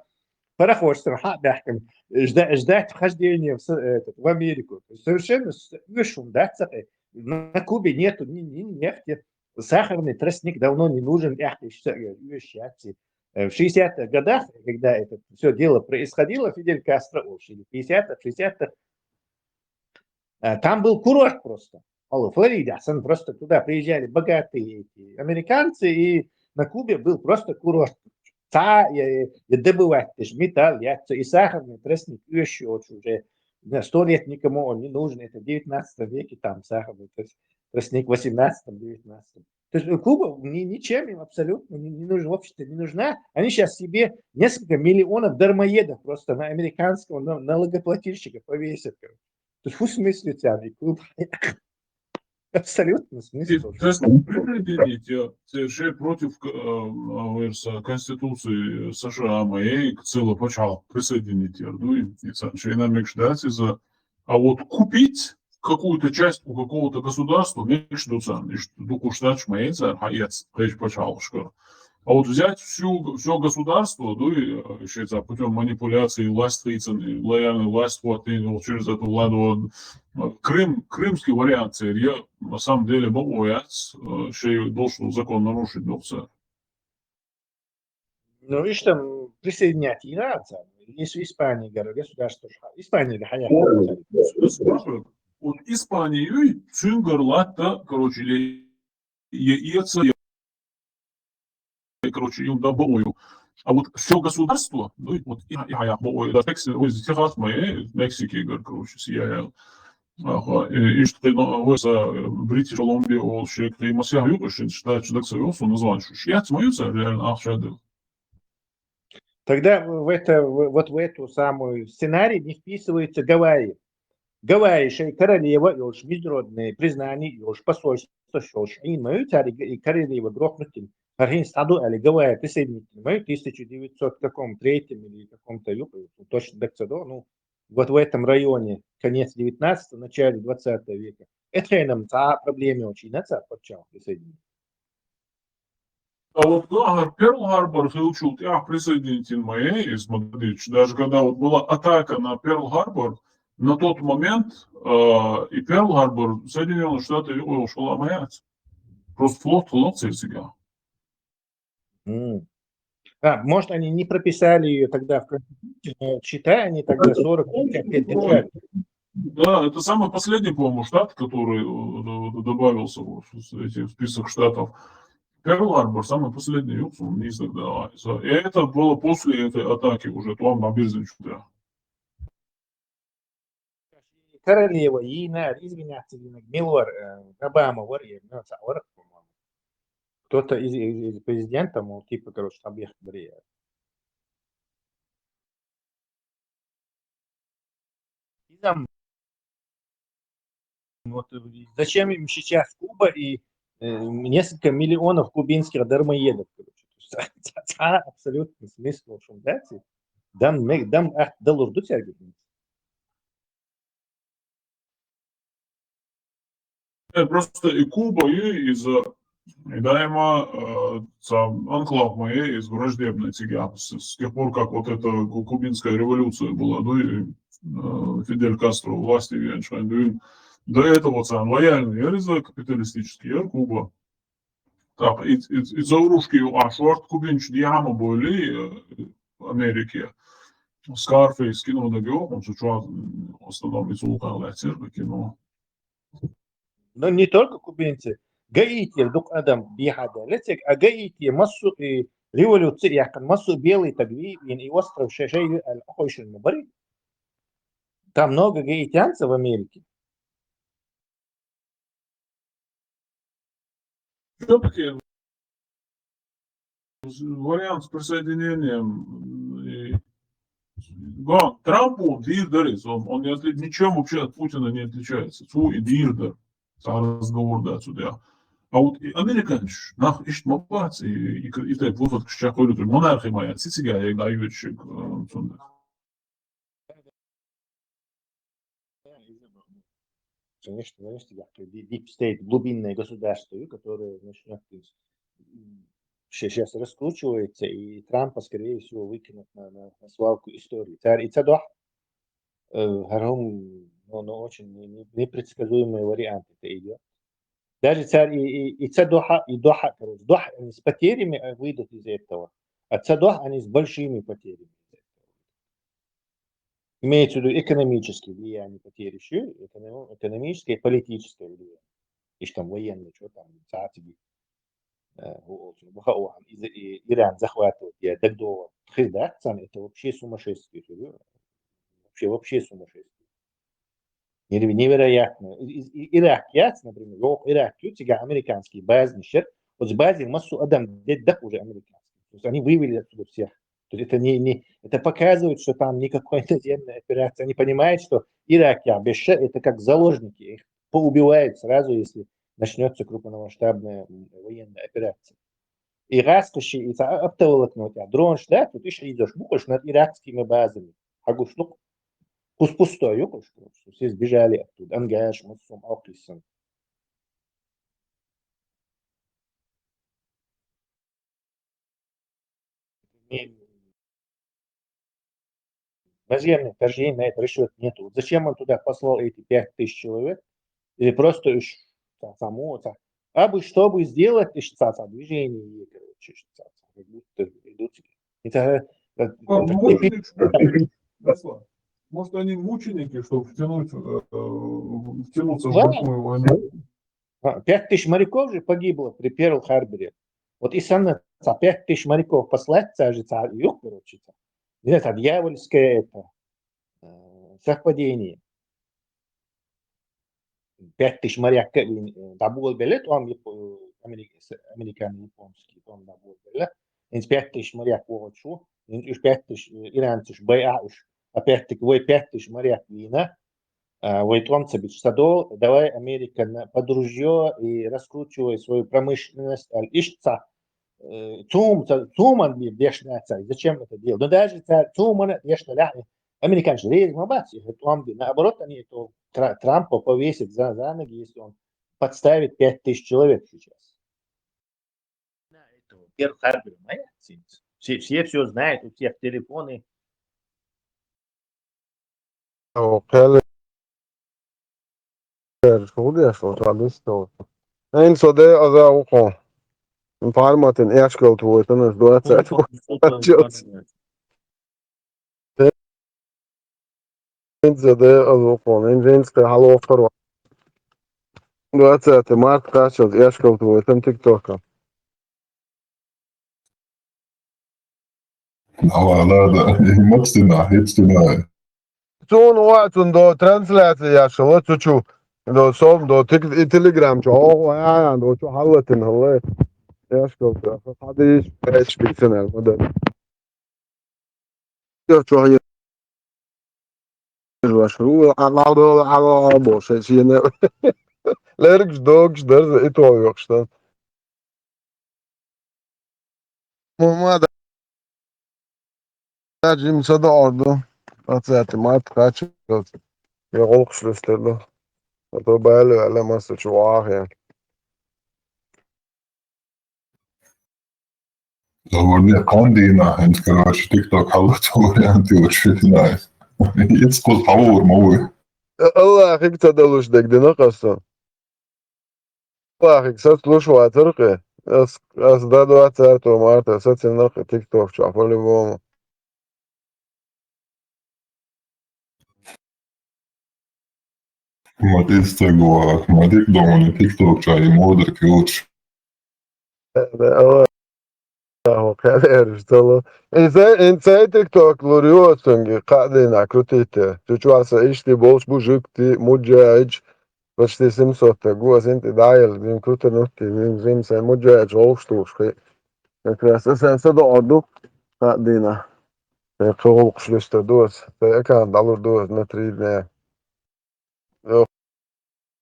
пароход, сам хьа а баьхкина, жда-, ждать вхождения в с-, этот, в Америку. Совершенно с-, совершенно, да, цакъе. На Кубе нету ни, ни нефти. Сахарный тростник давно не нужен, эх, ещё, э, ещё, э, в шестидесятых годах, когда это всё дело происходило, Фидель Кастро, о, в пятидесятых, шестидесятых, э, там был курорт просто. Алло, Флорида, сан просто туда приезжали богатые эти американцы, и на Кубе был просто курорт. Цхьа, я, я добывать, ты ж металл, я ц-, и сахарный тростник, и ещё очень уже, не знаю, сто лет никому он не нужен, это в девятнадцатом веке там сахарный трос-, тростник, в восемнадцатом, девятнадцатом. То есть, э, Куба ни-, ничем им абсолютно не, не нужен, в общем-то, не нужна. Они сейчас себе несколько миллионов дармоедов просто на американского на-, налогоплательщика повесят, короче. То есть, в смысле, тебя, и Куба. Абсолютно И смысл. То есть присоединить, э, те же против, э, э, Конституции США моей к целой почему присоединить, я, ну, и, и са-, шейна мекшдать из-за, а вот купить какую-то часть у какого-то государства, мекшдуцан, и что, ну, куштач моей, за, хаец, хейч почему. А вот взять всю, всё государство, ну, и, э, ещё за путём манипуляции власть, и лояльную власть, вот, и вот через эту владу, э, Крым, крымский вариант, я на самом деле могу, я, э, шей должен закон нарушить, ну, всё. Ну, видишь, там присоединять и надо. Если Испания, говорю, государство, ш-, Испания или Хаяк. Правильно. Спрашиваю. Вот Испанию, Цюнгар, Латта, короче, или е-, Еца, е-, короче, им да, бою. А вот всё государство, ну, и вот и, и, я, бою, да, Мекси-, ой, Техас, мои, Мексики, говорю, короче, сияя. Ага, и, и что, ну, вы за, э, Бритиш Колумбия, ол шек, и Масья Юкушин, считает, что так союз, он назвал, что шьяц, мою за реально, ах, шады. Тогда в это, в, вот в эту самую сценарий не вписываются Гавайи. Гавайи, шей королева, ёлш международное признание, ёлш посольство, ёлш ин мою цари, и королева грохнуть, архин стаду, али Гавайи присоединить мою тысяча девятьсот каком третьем или каком-то, ю-, точно так, ну, вот в этом районе, конец девятнадцатого, начале двадцатого века. Это нам ца проблема очень, на ца почему присоединить. А вот, ну, ага, Перл-Харбор хилчул, я, присоединить моей, и смотрите, даже когда вот была атака на Перл-Харбор, на тот момент, э, и Перл-Харбор Соединённые Штаты, ой, ушла моя. Просто флот, флот сельсига. М. А, может, они не прописали её тогда в Конституции, но считай, они тогда сорок пятьдесят лет держали. Да, это самый последний, по-моему, штат, который, э, д-, добавился в, в эти, в список штатов. Перл-Харбор самый последний, юкс, он не издавался. И это было после этой атаки уже, там на Бирзинчуте. Королева, Ина, извиняться, Ина, Милвар, э, Обама, вар, я, ну, ца-, вар, по-моему. Кто-то из, из, из президента, мол, типа, короче, там ехать, бля. И там, вот, э, зачем им сейчас Куба и, э, несколько миллионов кубинских дармоедов, короче. То есть, ца-, ца-, абсолютный смысл, в общем, да, ти-, дам, ме-, дам, а, далурду тергиб. Э, просто и Куба, и из-за, и даима, э, сам анклав моей из враждебной тяга. С, с тех пор, как вот эта ку-, кубинская революция была, ну и, э, Фидель Кастро власти, я не знаю, до этого сам лояльный, я, из-за капиталистический, я, Куба. Так, и, и, и за урушки, а шорт кубинч диама были, э, Америки. Скарфейс кино да гео, он сучуаз, м, в основном из улка латер кино. Но не только кубинцы. Гаити, дук адам бихада летек, а Гаити массу и революция, якан массу белый тогви, и, и остров Шешей, аль-, охойшин мубари. Там много гаитянцев в Америке. Всё-таки вариант с присоединением, м, и, да, Трампу дир дарис, он, он не отли-, ничем вообще от Путина не отличается. Цу и дир дар, са разговор да отсюда. А вот и американец, нах, ишт мапац, и, и, и так вот, вот, к чаку, монархия моя, сицига, я, да, и вот, э, Конечно, конечно, я говорю, ди-, deep state, глубинное государство, которое начнёт, то есть, м, ща-, щас раскручивается, и Трампа, скорее всего, выкинут на, на, на свалку истории. Царь и Цадох, э, Гарум, ну, ну, очень не-, не-, непредсказуемый вариант это идёт. Даже царь и, и, и Цадоха, и Доха, короче, Доха, они с потерями, э, выйдут из этого, а Цадох, они с большими потерями из этого. Имеется в виду экономические влияния, потери, ещё эконом-, экономическое и политическое влияние. Иштта военный, что там, цацаги. Э, хӀу олча, баха оахан, из-, и-, Иран захватывать е дагдола хир дац царна, это вообще сумасшествие хир ю. Вообще, вообще сумасшествие. Нерв-, невероятно. И-, и-, и-, Ирак яц, например, йоах, Ирак ю, цига американский база нишер, оцу базе массо адам деддах уже американский. То есть они вывели оттуда всех. То есть это не, не, это показывает, что там никакой наземной операции. Они понимают, что Ирак я беша, это как заложники, их поубивают сразу, если начнется крупномасштабная, м, военная операция. И гӀаскхи и ца оптоволокно, а дронаш, да, тут иш идёшь, буквально над иракскими базами. Хьагуш лук, кус пустой ю, кус, кус, все сбежали оттуда. Ангаш, массом алкисан. Наземных вторжений на этот расчет нету. Вот зачем он туда послал эти пять тысяч человек? Или просто уж та-, тому, та-, а бы, чтобы сделать, иш ца-, ца-, движение, короче, иш ца-, ца-, как будто идут. Это, э, А, это может, типи- Руслан, может, они мученики, чтобы втянуть, э, втянуться в Да. большую войну? А, пять тысяч моряков же погибло при Перл-Харборе. Вот и санна, ца-, пять тысяч моряков послать, ца же ца-, юг, короче, ца-, не знаю, ца-, дьявольское это, э, совпадение. Пять тысяч моряк, э, дабугал белет, он яп-, э, америк-, с-, американо-японский, он дабугал белет. Инс пять тысяч моряк вогочу, инс уж пять тысяч, э, иранцыш, байа уж. Опять-таки, вой пять тысяч моряк вина, а, вай тӀом ца бича, ца дол, давай Америка на, под ружьё и раскручивай свою промышленность, аль иш ца, э, цум, ца, цуман бир дешна ца. Зачем это делать? Но даже ца, цуман дешна ля, американцы рейд ма бац, их тӀом би. Наоборот, они это Тра-, Трампа повесят за, за ноги, если он подставит пять тысяч человек сейчас. На этого Перл-Харбор, моя птица. Все, все всё знают, у всех телефоны. О, кхел-, кхел-, кхел-, кхел-, кхел-, кхел-, кхел-, Эн со де аза ухо. Информатин эшкал твой, тынаш дуацать. Эн со де аза ухо. Эн женская халохтар. Двадцатый март качал эшкал твой, там тиктока. Давай, да, да. Мацтина, хецтина. Цун ва, цун до трансляция яшала, цу чу. До сом, до тик-, и телеграм чу. О, ва, до чу халатин, халат. Яшкал, да. Хадиш, печ, биценер, мода. Ё, чё, я, я ж ваш, у, а, а, а, а, а, бо, ши, ши, не. Лерг, ждог, ждар, и то, ёк, что. Мама, да. Да, Джим, сада орду. Двадцатый март, качал. Я голк шлюстер, да. А то бали, але маса чувак, я. Лаврни кандина, хӀинца, короче, TikTok хьаллаца вариант йолчу фитнай. Ицкъуз хьавур ма вуй. Аллахьиг ца далуш дегдина къасо. Аллахьиг сацлуш вацар кхе. Ас, ас да двадцатого марта сацина кхе TikTok чохь по-любому. Ма тӀе стаг ваха, ма дика ду хьуна TikTok чохь и модерг йоцуш. Ава, ава, кхаьрдаш ца ло. И цай, и цай TikTok лур ю оцунга, кхаа дийнахь крутить. Цу чохь аса иштта болуш бу жуьгти, муджаич, почти семьсот таг ву, аса хӀинца дӀаелла, вин крутанутти, вин, вин сайн муджаич гӀовш тухуш хи. Как раз аса, аса доӀа ду, кхаа дийнахь. Сайн кхин гӀуллакхаш луьстур ду аса, сайн аккаунт дӀалур ду аса на три дня. Йо,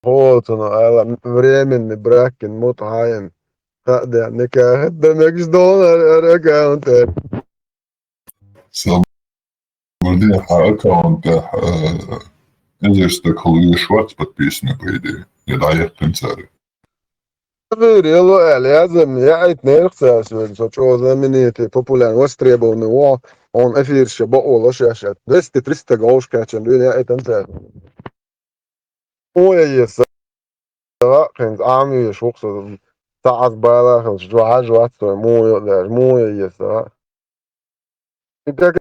хӀоцуна ала, временный бракин мутахьаин. Кхаа де, никахат дан мегаш долу ара, ара аккаунт ара. Сан валде хьан аккаунт тӀехь, э, эзар стаг хала веш вац подписанный, по идее. Я дӀаяьккхина цара. Вир, я ло аьлла, язам, я айт нерх цара, со чӀогӀа знаменитый, популярный, востребованный, во, он эфир ша баъо ло шаьш, двести триста голш качан, дуьйна я айтан цара. Ой, я еса, хӀинца Ӏам веш ву-кх со, цхьа Ӏаз бала хилча, жо хьажа вац со, муха йо а даьлча, муха я еса. И как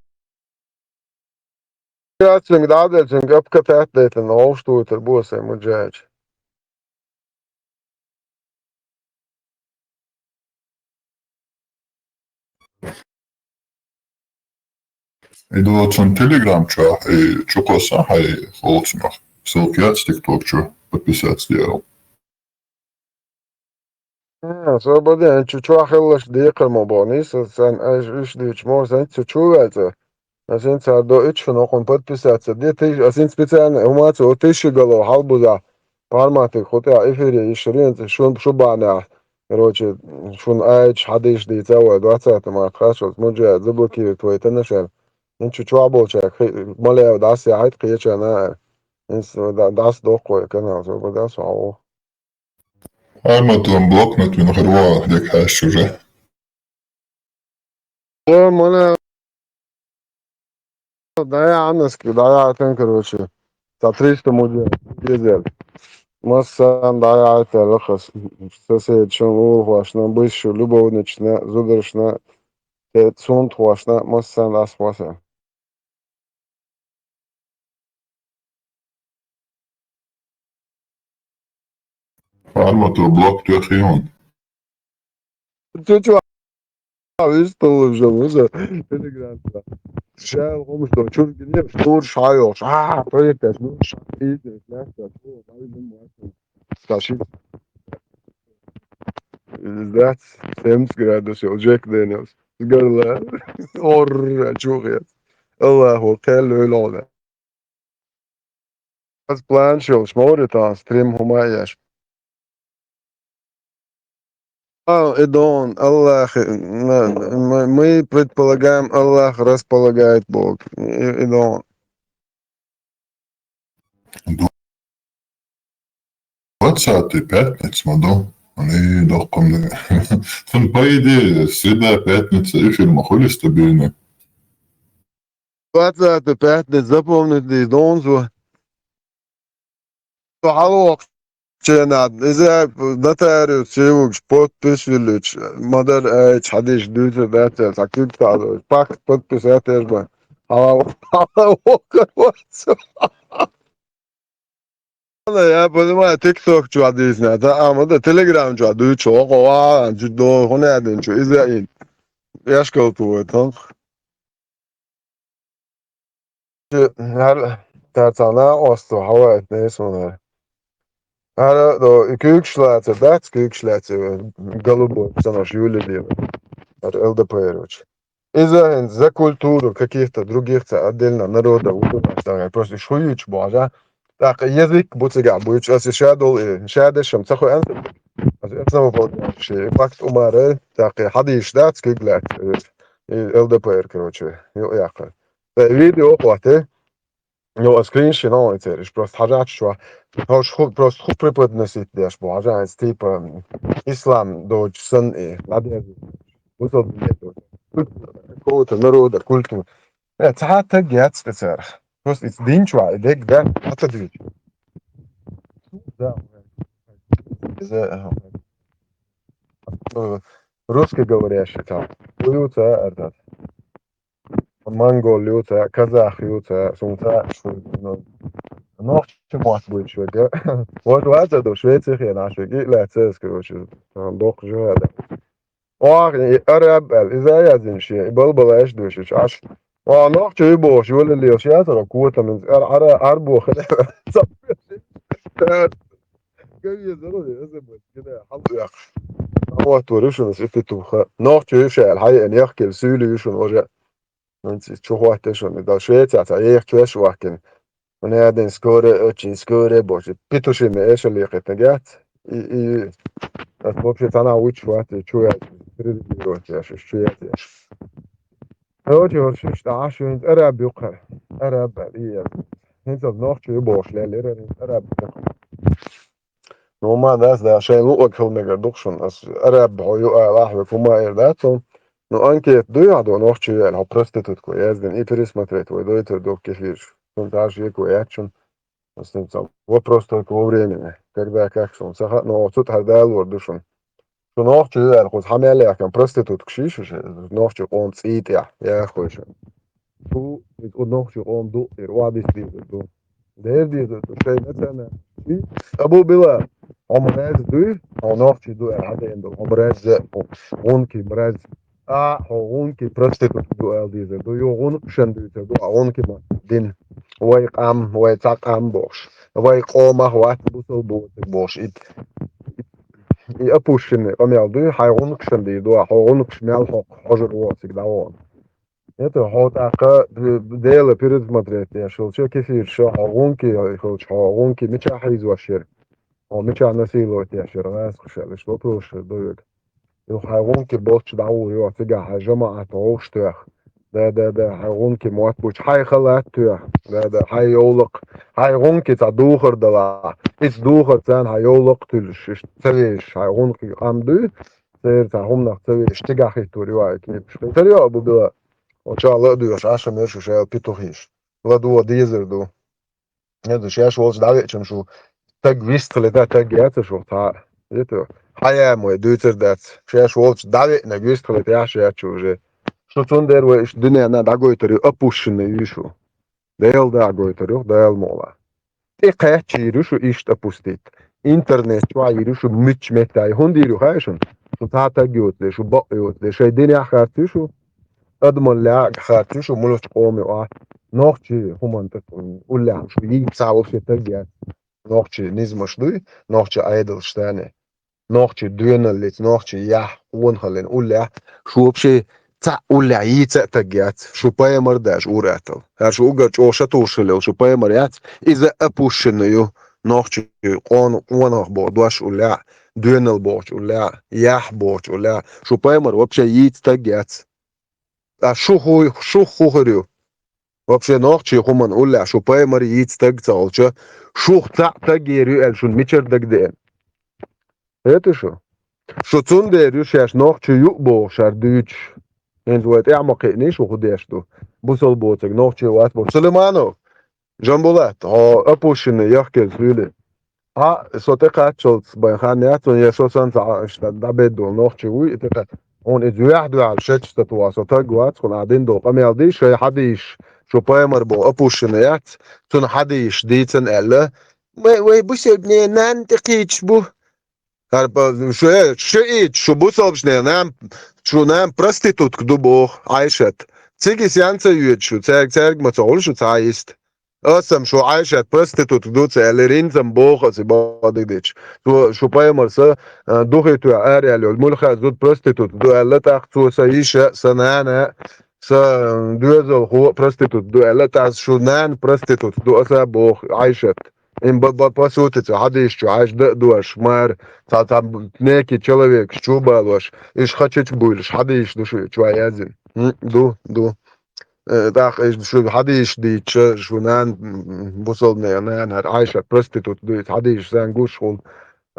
раз цуьнга дӀа а делла, цуьнга обкатать дайтина, гӀовш тухуьйтур бу сайн муджаича. И ду цунна Telegram чохь, и чу кхосса хьайн холцнах. Ссылка яц TikTok чу, подписаться де аьлла. А, свободен, чу чохь хилалаш декхар ма боху, нийса, сан, аш, уьш дуьйцуш ма, сан, цу чу ваьлла. Ас хӀинца цара до итт шо нокъун подписаться де, тиш-, ас хӀинца специально хӀума ца, о, тиша гало хьалбуза. Парматик хӀу тӀехь эфире йиш ренца, шун, шу бахьанехь. Короче, шуна айча хьадийша дийца а вай, двадцатый март хачалц, муджа заблокировать вай танашар. ХӀинца чу чохь болчаьрга, хи-, малев дӀасаяхьийта кхечарна а. ХӀинца да-, дӀасадоккху вай канал, со бада со хьо. Арматон блокнот вина хир ваха дерг хьаьжча уже. О, мана дӀаяхьанас, дӀаяхьатан, короче. Цхьа триста муджа дезел. Массарна дӀаяхьийтар лахас. Соседшна, лулахошна, бывший любовнична, зударшна, э, цунтхошна, массарна дӀасахьоса. Арматур блок тоьхна хӀунда? Чу чу висталла жо вуза Telegram-да. Шаьла хӀумаш до чуьра гинеш, нур шайохш. А, проекташ, нур шайохш. Дац, семьдесят градусов, Джек Дэниелс. Гарла. Орра, чухец. Аллаху, кхел лойлугӀла. Ас план шолш, моритан стрим хӀума еш. А, и дон, Аллах, м-, м-, мы предполагаем, Аллах располагает Бог. И, и дон. Двадцатый пятница ма ду. Али доккхам да. Тун, по идее, среда, пятница эфир ма хуьлу стабильно. Двадцатый пятница запомнить ди донзу. Хьалвокх ченад. Иза нотариус чевугш подпись виллич. Мадар айч хьадиш дуьйцур дац, цхьа куьг тахьалур. Пакт подпись а теш бан. Хьалвокх, хьалвокх. Я понимаю, TikTok чу дийцина, да, а, ма да, Telegram чу дуьйцу, оха, а, чу до, хӀун аьлла чу, иза ин. Эшкал ту вай, тонх. ХӀара, тацана осто, хьаваит, не, сонар. ХӀара, до, и куьйгаш лаца, дац, куьйгаш лаца, голубой, санаш Юля Дила. ХӀара ЛДПР-оч. Иза хӀинца за культуру каких-то других ца отдельно народов выступать, там, я просто шуючу божа. ТӀаккха язык бу цигахь буьйцу, аса ша долу и, ша дешам ца хуьан. Аса основополагающий факт умара, тӀаккха хьадийш дац, куьг лаьцна, и ЛДПР, короче, ю-, яккха. Ткъа видео хӀотте, ну, а скринши, ну, и цериш, просто хьажачу чохь. Хьо ш-, ху-, просто хӀу преподносить деш бу, хьажа, типа, ислам доцу сан и, ладья, бусалба миллет, культура, какого-то народа, культура. Э, цхьа таг яц тӀе царах. Просто иза динчу ваьлла, и дерг дац, хьата дуьйцу. Да. Иза, э, русский говорящий там. Ю ца, этот, монгол ю ца, казах ю ца, сум ца, ну, нохчи мотт буьйцуш верг. Вот ваца ду, Швеция хенахь верг, и лаьцна аса, короче, доккха жига дац. Оха и араб аьлла, иза а яздина шен, и балбалаш дуьйшуш Ӏаш. Оха нохчо ю бохуш, йолаллеш яцара котаман, ара, ара, арбо хилла. Га везара, я забыл, гина, хьал уьйхуш. Хьан хӀоттор ю шуна, аса и питуха. Нохчо ю ша аьлла, хьайна яхкина суьйлий ю шуна, важа. ХӀинца иза чу хӀоттеш шуна, и дал Швецехь цхьа ехачу веш вахкина. Мне один скоро, очень скоро, боже, петушиный эшал екхийтинарг яц. И, и, ас вообще цхьанхьа вуьтуш вац, и чу яц, перерегулировать еш, чу яц еш. Короче, вот шиш тӀе Ӏаш, хӀинца араб ю кхара. Араб аьлла, и яц. ХӀинца нохчо ю бохуш лелира, хӀинца араб ю кхара. Ну, ма дас, да, шайн луъург хила мегар ду-кх шуна. Ас араб хьо ю ала ахьа век хӀума эр дац хьуна. Ну, анкета дуй ахьа ду, нохчо ю аьлла, хьо проститутка ву яздина, и пересмотреть вай дойтур ду кефирш. Шуна цхьа шеко яц шуна. Ас хӀинца вопрос только во времени. Когда, как шуна ца хаьа, но оцу тӀехь далор ду шуна. Шу нохчо ю аьлла, кхуза хьан мел яхкан проституткаш ю шу, нохчо къоман цӀий тӀехь, яхой шу. Шу, иза нохчо къоман ду, ира охьадис дийзар ду. Дера дийзар ду, шайн национал. Абу Билал, хьо мразь дуй, хьо нохчо ду аьлла, хьан дена ду, хьо мразь, гунки мразь. А, хьо гӀунки проститутка ду аьлла дезар ду, ю гӀункашна дуьйцар ду, а гӀунки ма дин. Вай къам, вай цхьа къам бохуш, вай къомах вац бусалба воцург бохуш. И, и опущенный къамел дуй, хьайн гӀункашна дийр ду, а хьо гӀункаш мел хьокху, хьожур ву цига дӀавахана. Это хьо тӀаккха Дела предусмотреть деш хилча, кефирша хьо гӀунки хилча, хьо гӀунки мичахь хьийзош яра? Хьо мичахь насиловать деш яра? ГӀаскхаша лиш вопрос ду вега. Ю хьайн гӀунки болчу дӀагӀур ю, цигахь хьайн жамаӀат вовш тоьхна. Да, да, да, хьайн гӀунки мотт бучу, хьайн халат тоьхна. Да, да, хьайн йовлакх, хьайн гӀунки цхьа духар дала. Иза духар царна хьайн йовлакх туьлуш, иштта ца везаш, хьайн гӀунки къам дуй, церан цхьа хӀуманах ца везаш, цигахь хӀиттор ю хьайн кепаш. Хетар ю бу била? Оча ла а доьхуш, Ӏаш а мерш шу шайла петухиш. ЛадогӀа дезар ду. Хьеза, шаьш волчу дӀавеачам шу таг вистхилита таг яца шу цхьа а. Иту, хьаяма вай дуьйцар дац. Шаьш волчу дӀавеанарг вистхилита яхьаш яц шу уже. Шу цундела вай иштта дуьненна дӀагойтур ю, опущенный ю шу. Дела дӀагойтур ю, Дала мукъ лахь. ТӀекхаьччийр ю шу иштта опустить. Интернет чохь йийр ю шу муьтча метта. ХӀунда йийр ю хаьий шуна? Шу цхьа таг йоцу де, шу бакъ йоцу де. Шайн динехь харц ю шу, адамаллехь харц ю шу, мулчу къоме а. Нохчий хӀуманна тӀе уллехь шу йийца цхьа вообще таг яц. Нохчий низамаш дуй, нохчий Ӏедалш тане. Нохчий доьналлица, нохчий яхь, къонахаллин уллехь, шу вообще цхьаъ уллехь йийца а таг яц, шу пайхамар а даьш ур-аттал. ХӀара шу уггар чӀогӀа шатуш хилла йолу шу пайхамар яц, иза опущенный ю, нохчий къона-, къонах боху дош уллехь, доьналла бохучу уллехь, яхь бохучу уллехь, шу пайхамар вообще йийца таг яц. Ткъа шу хӀу-, шу хӀун хир ю? Вообще нохчий хӀуманна уллехь шу пайхамар йийца таг ца хилча, шух цхьаъ таг йийр ю аьлла шуна мичара дагадеана? ХӀета шу? Шу цундела ю шаьш нохчий ю а бохуш хӀара дуьйцуш. ХӀинца вай тӀаьхьа ма кхиъний шу хӀун деш ду. Бусалба боцург нохчий вац боху. Сулайманов, Жамбулат, хьо опущенный яхкелла суьйле. Хьа, со тӀе кхаччалц байн хан яц, я со санна ца Ӏаш дӀабедда долу нохчий вуй, и тӀе кхаьчча. Хьуна иза юьхь-дуьхьал шечу ца тухахь, со таг вац, хьуна а дина долу къамел дий, шайн хьадийш, шу пайхамар боху опущенный яц, цунна хьадийш дийцан аьлла. Вай, вай бусалбане нанна тӀе кхийчаш бу. ХӀара ба-, шу, э, шиъит, шу бусалбашне нан, шу нан проститутка ду боху, Ӏайшат. Цига и сен ца йоьду шу, цаьрга, цаьрга ма ца гӀур шу цхьа а йист. Аса-м шу Ӏайшат проститутка ду ца аьлла, ринца-м боху аса и боху дагадича. Цо шу пайхамар сан, а, духе тоьхна ара яьлла йолу муьлхха а зуда проститутка ду аьлла, тӀаккха цо сан йиша а, сан нана а, сан, а, доьзалхо а проститутка ду аьлла, тӀаккха шу нана проститутка ду аса а боху Ӏайшат. Им ба-, ба-, по сути, цу хьадийш чу Ӏайша дан а дош, мара цхьа, цхьа некий человекаш чу а балош, иша хачича буьйлуш, хьадийш ду шу чу яздина. М, ду, ду. Э, тӀаккха иза шу хьадийш дийча, шу нан, м, бусалбанех нана, хӀара Ӏайша проститут дуьйцу, хьадийш сан гуш хуьлу.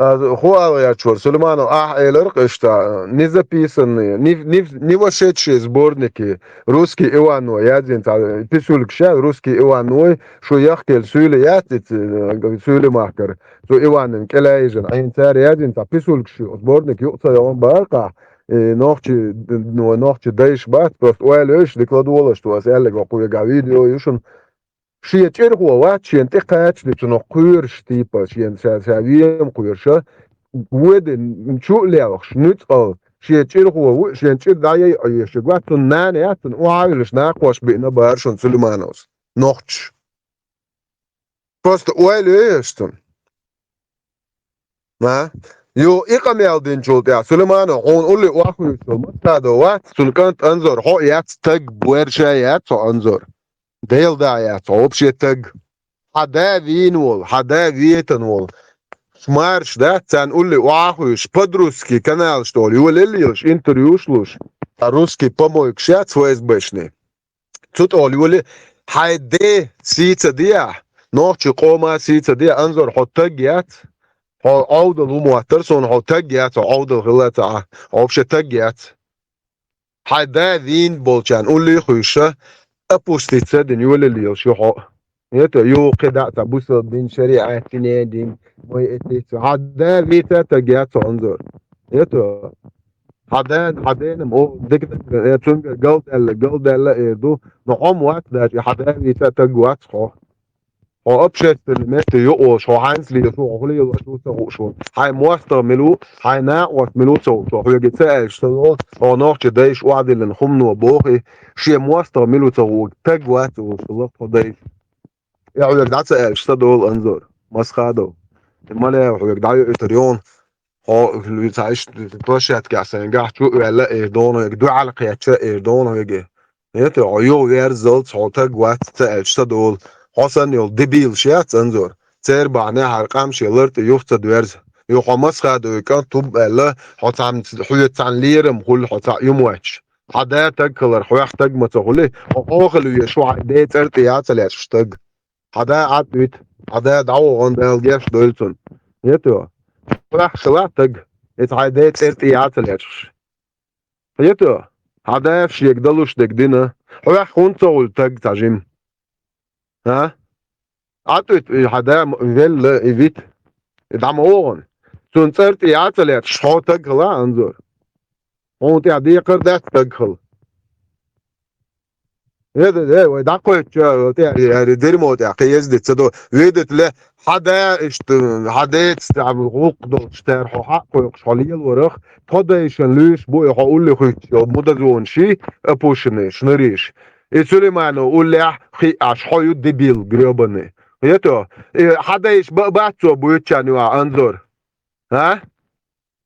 А, хӀу ала гӀерташ вара, Сулайманов, ахь элира-кх иштта, не записанные, не, не, не вошедшие сборники, «Русский Иван» вай яздина цхьа писулькаш, «Русский Иван» вай, шу яхкелла суьйле яц, э, суьйле махкара, цу Иванан кӀелайижина, Ӏийна цара яздина цхьа писулькаш ю, сборник юкъа ца йогӀун бара-кх, и нохчий, ну, нохчий дайш бац, просто ойла йойш, дика ладогӀалаш тхо, аса аьлларг вокху вегахь видео ю шуна. Шен чӀирхо вац, шена тӀе кхаччалц цунах кхоьруш, типа, шена ша, ша вен кхоьруша, воьдина чу а лелхаш, нуьцкъала, шен чӀирхо ву, шен чӀир дӀаяйа Ӏоешиг вац, цунна нана яц, цунна охьа а вилаш, накхош биъна бара шуна Сулаймановс. Нохчаш. Просто ойла йойш цунна. Ма? Ю, и къамел динчул тӀаьхьа, Сулайманов, хьуна улле охьахуьйсуш волу Мастадо вац, цуьнан кӀант Анзор, хьо а яц таг, боьрша а яц хьо, Анзор. Дела дӀа а яц хьо, вообще таг. Хьан да вийна волу, хьан да ветана волу. Марш дац, царна улле охьахуьйсуш, под русский каналаш тӀехула йолаелла йолуш, интервьюш луш. Цхьа русский помойкаш яц ФСБшний. Цу тӀехула йоле, хьайн ден сий ца дехь, нохчийн къоман сий ца дехь, Анзор, хьо таг яц. Хьо Ӏовдал ву моттара суна, хьо таг яц, хьо Ӏовдал хилла ца Ӏа, хьо вообще таг яц. Хьайн да вийна болчарна улле а хуьйша, опуститься а дина, йолаелла йолуш ю хьо. Это, юха кхидӀа а ца бусалба дин, шариӀат дин, дин, мой отец. Хьан да вийца а таг яц хьо, Анзор. Это, хьан да, хьан дена-м, о, дика, дика, э, цуьнгара галдаьлла, галдаьлла эр ду, но хьо-м вац даьлча, хьан да вийца а таг вац хьо. Хьо общественный метте юкъа волуш, хьо хьаьнца лелаш ву, хьо хӀун лелош ву ца хууш ву. Хьайн мостагӀа мила ву, хьайн накъост мила ву ца хууш ву. Хьоьга ца аьлча ца долу, хьо нохчи дайша охьадиллина хӀумано боху и, шен мостагӀа мила ву ца хууш, таг вац а волуш хилла тхо дайша. И хьоьга дӀа ца аьлча ца долу, Анзор, Масхадов. И ма лаьа хьоьга дӀайоуьйтур йолу. Хьо цхьа иштта площадкехь сайгахь чу а ваьлла эр дона хьоьга, дуьхьал кхетча эр дона хьоьга. Хета, хьо юха верззалц, хьо таг вац ца аьлча ца долу. Хьо санна йолу дебилаш яц, Анзор. Церан бахьане хьара къам шен лар тӀе юха ца доьрзу. Юха хьо Масхадовн кӀант ву аьлла, хьо цхьаьна, хьоьца цхьаьна лерам хуьлу хьо цхьаъ юьмоьттуш. Хьан да таг хилар, хьох таг ма ца хуьлий, хьо хьо хила везаш ву, хьайн ден цӀера тӀе яц а лаьцна таг. Хьан да Ӏад вита, хьан да дӀавахана, Дала гечдойла цунна. Хета, хьох хила таг, иза хьайн ден цӀера тӀе яц а лаьцна. Хета, хьан да шега далуш дерг дина, хьох хӀунда ца хуьлу таг цхьа жима? А? Ӏад вита, и хьан да велла, и вита, и дӀа ма вахана. Цунна цӀера тӀе яц а лаьцна, хьо таг хила, Анзор. Хьуна тӀехь декхар дац таг хила. Э, э, вай дӀакхоьттича, тӀе, э, дерьмо тӀехь кхин еза диц ца до. Видите ли, хьан да иштта, хьан деца тӀехь гӀуллакх долчу тера хьо хьакхойкхуш хьо лелорах, тхо дайшан луьйш бу и хьо улле хуьттуш йолу мудазонаш, опущенные шнуриш. И Сулейманов уллехь хиъаш хьо ю, дебил грёбаный. Хета, и хьан дайша ба-, бац цо буьйцучарна юкъахь, Анзор? А?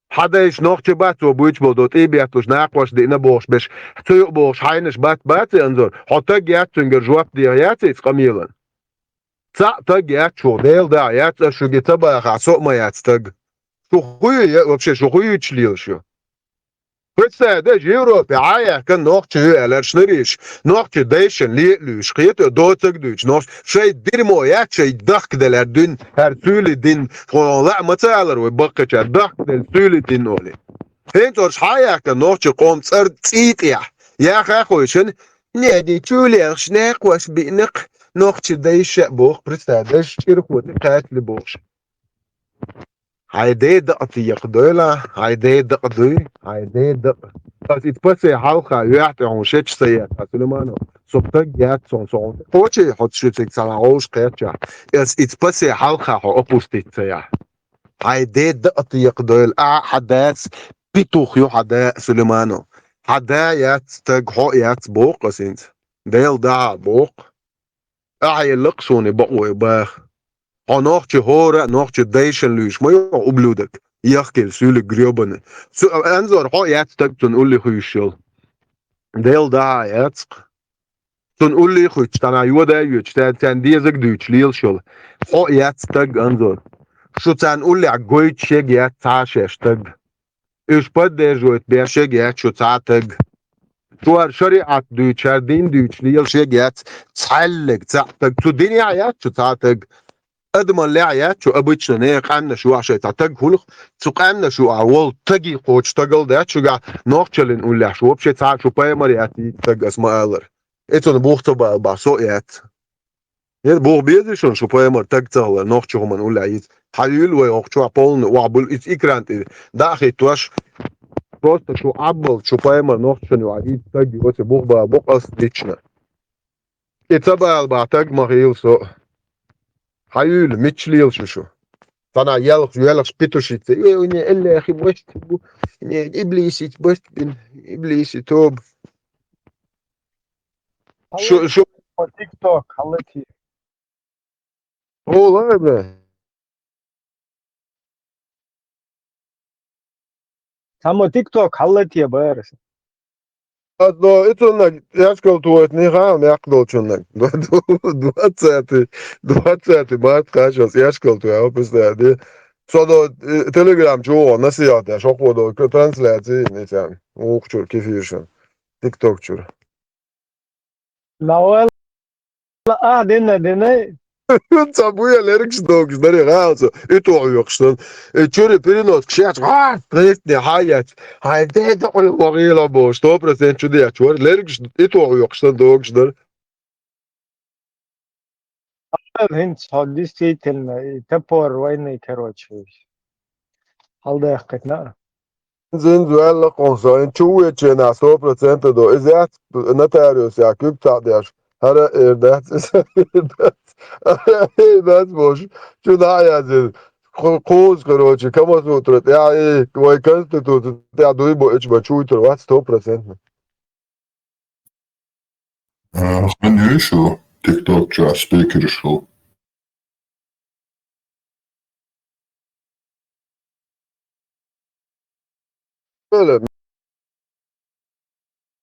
Хьан дайша нохчий бац цо буьйцуш болу, тӀе бетталуш накхош диъна бохуш берш, цу юкъа бохуш хьайнаш бац, баций, Анзор? Хьо таг яц цуьнгара жоп деха яций цкъа мелан? Цхьаъ таг яц шух, Дела дахьа яц, ас шуьга ца бахахь, со а ма яц таг. Шу хуй я, вообще, шу хуьйцуш лелаш ю? Представь, даже Европе Ӏа яхкан нохчи ю аьлла шнуриш, нохчи дайшан ле а луьйш, кхета, доцаг дуьйцу нохчи, шайн дерьмо яц, шайн дахка делла дуьйна, хӀара цуьли дин, хьуна лаа ма ца алара вай баккхачара, дахка делла цуьли дин олий. ХӀинца орш хьа яхкан нохчи къом цӀар цӀий тӀехь, яха а хойшан, неди чулехаш, некъош биънакх, нохчи дайша а боху, представь, даже чӀирхо тӀе кхачали бохуш. Хьайн ден дакъа текхадойла, хьайн ден дакъа дуй, хьайн ден дакъа. Ас иза пасе хьалха юьхь тӀе хьуна шеча ца ета, Сулейманов, со таг яц, сон со хьуна. Кхочий хьо шу цига цхьана гӀовш кхечча. Ас иза пасе хьалха хьо опустить ца яхь. Хьайн ден дакъа текхадойла, ахьа хьан дас петух ю хьан да, Сулейманов. Хьан да яц таг, хьо а яц боху ас хӀинца. Дела дахьа боху. Ахьа елла-кх суна и бакъо и баха. Хьо нохчи хӀора а, нохчи дайшан луьйш ма ю хьо, ублюдок, яхкелла суьлик грёбаный. Цу, Анзор, хьо а яц таг цунна улле хуьйшуш йолу. Дела дахьа яц-кх. Цунна улле а хуьттуш, цхьана йода а йоьдуш, царна, царна дезаг дуьйцуш лелаш йолу. Хьо а яц таг, Анзор. Шу царна уллехь гойтуш ерг яц цхьа а шаьш таг. Уьш поддерживать беш ерг яц шу цхьа а таг. Шу хӀара шариӀат дуьйцуш, хӀара дин дуьйцуш лелаш ерг яц цхьаьллиг цхьаъ таг. Цу динехь яц шу цхьа а таг. Адамаллехь яц шу обычно, нехан къаьмнаш юкъахь шайн цхьа таг хуьлу-кх, цу къаьмнаш юкъахь волу таги кхочуш стагал дац шуьгахь, нохчаллин уллехь шу вообще цхьа а шу пайхамар яц йийца таг, ас ма-аллара. И цунна бух ца бала бахь, со а яц. ХӀета бух безий шуна шу пайхамар таг ца хилар, нохчи хӀуманна уллехь йийца? Хьан юьйла вай хӀокху чохь полный охьабуьллу иза экран тӀе дӀа а хӀиттош, просто шу Ӏаббалц шу пайхамар нохчашна юкъахь йийца таг, оцу бух бала бу-кх ас лично. И ца бала бахь таг ма хийла со. Хьан юьйла, мичча лела шу шу? Цхьана елхаш, велхаш петушица. Э, у меня Аллахи башт бу, у меня иблисица башт бин, иблиси тоба. Шу, шу. ТикТок, хьалати. Ола, бе. Тамо ТикТок, хьалати, барас. Одно, и цуннаг, яшкал тугӀатни хаа, мякх долчуннаг. Двадцатый, двадцатый март кхачалц яшкал тугӀа, представь, ди. Со до, э, Телеграм чу вогӀу, насихьат деш, хӀокхо до, трансляция, не тян. Вукху чуьра, кефиршан. ТикТок чуьра. Ма валла, а, дина, дина. Ца буя лергаш догуш дари гӀалца, и тохьа векхаш сан. И чуьра перенос кшач, гӀа, гӀиртне хьаяц. Хьай де дакъули вагӀийла бо, сто процент чу дечу вар, лергаш и тохьа векхаш сан догуш дар. ХӀинца хьо действительно, и топор войны, короче. Хьалдаьккхитна. Зин ваьлла къонса, ин чу вечена сто процентов до. Иза яц нотариус я куьг цхьаъ деш. ХӀара эр дац, иза эр дац. Эй, дац бо, чу дӀа а яздина. Кху-, кхуза, короче, Камасутра тӀехь, э, вай конституци тӀехь дуй бо, эчу бан чуйтур вац сто процентов. А, хан ю шу, TikTok чохь спикерш шу? Беле,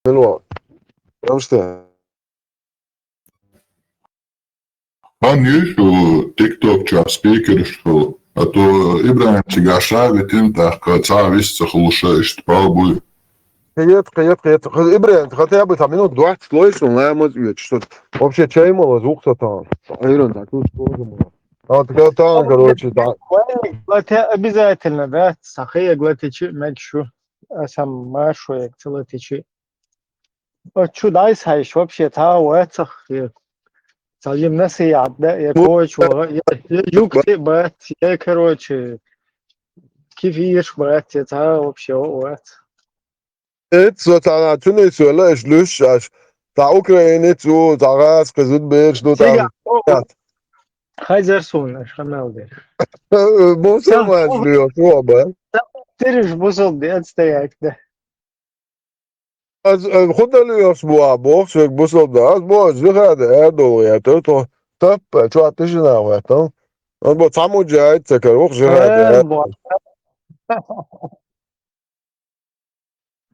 мило. Рамштайн. Хан ю шу, TikTok чохь спикерш шу, а то ИбрахӀим цигахь ша витина, тӀаккха цхьа а вист ца хуьлуш, иштта бала буй. Кхета, кхета, кхета. ИбрахӀим, хотя бы там минут двадцать лой суна, ламаз оьцуш. Вообще чай мала, звук со там. Айрон, так, тут тоже мала. А, так, там, короче, да. Лате обязательно, да? Сахе глатичи мег шу. А сам маршо як целатичи. О, чу дайс хайш, вообще, та вацах, э, цалим насият, да, я Бу- коч, я, я юкти бат, я, короче, кифиш бат, я та вообще, о, вац. Эт со цана цуни со леш луш аш. Та Украине цу, та газ, кызыт беш, ну, там. Хазар сун, аш хамел дер. Бо сама Сам, ждёт, оба. Тириш бусул, да, отстоять, да. Аз, э, худа лоьхуш бу а боху соьга бусалба, аз боху, жихада аьр долу гӀертар тхо, таппа, чохь тишина гӀертам. Аз бо цхьа муджахид ца кара, воху жихада Э, аьр. бо.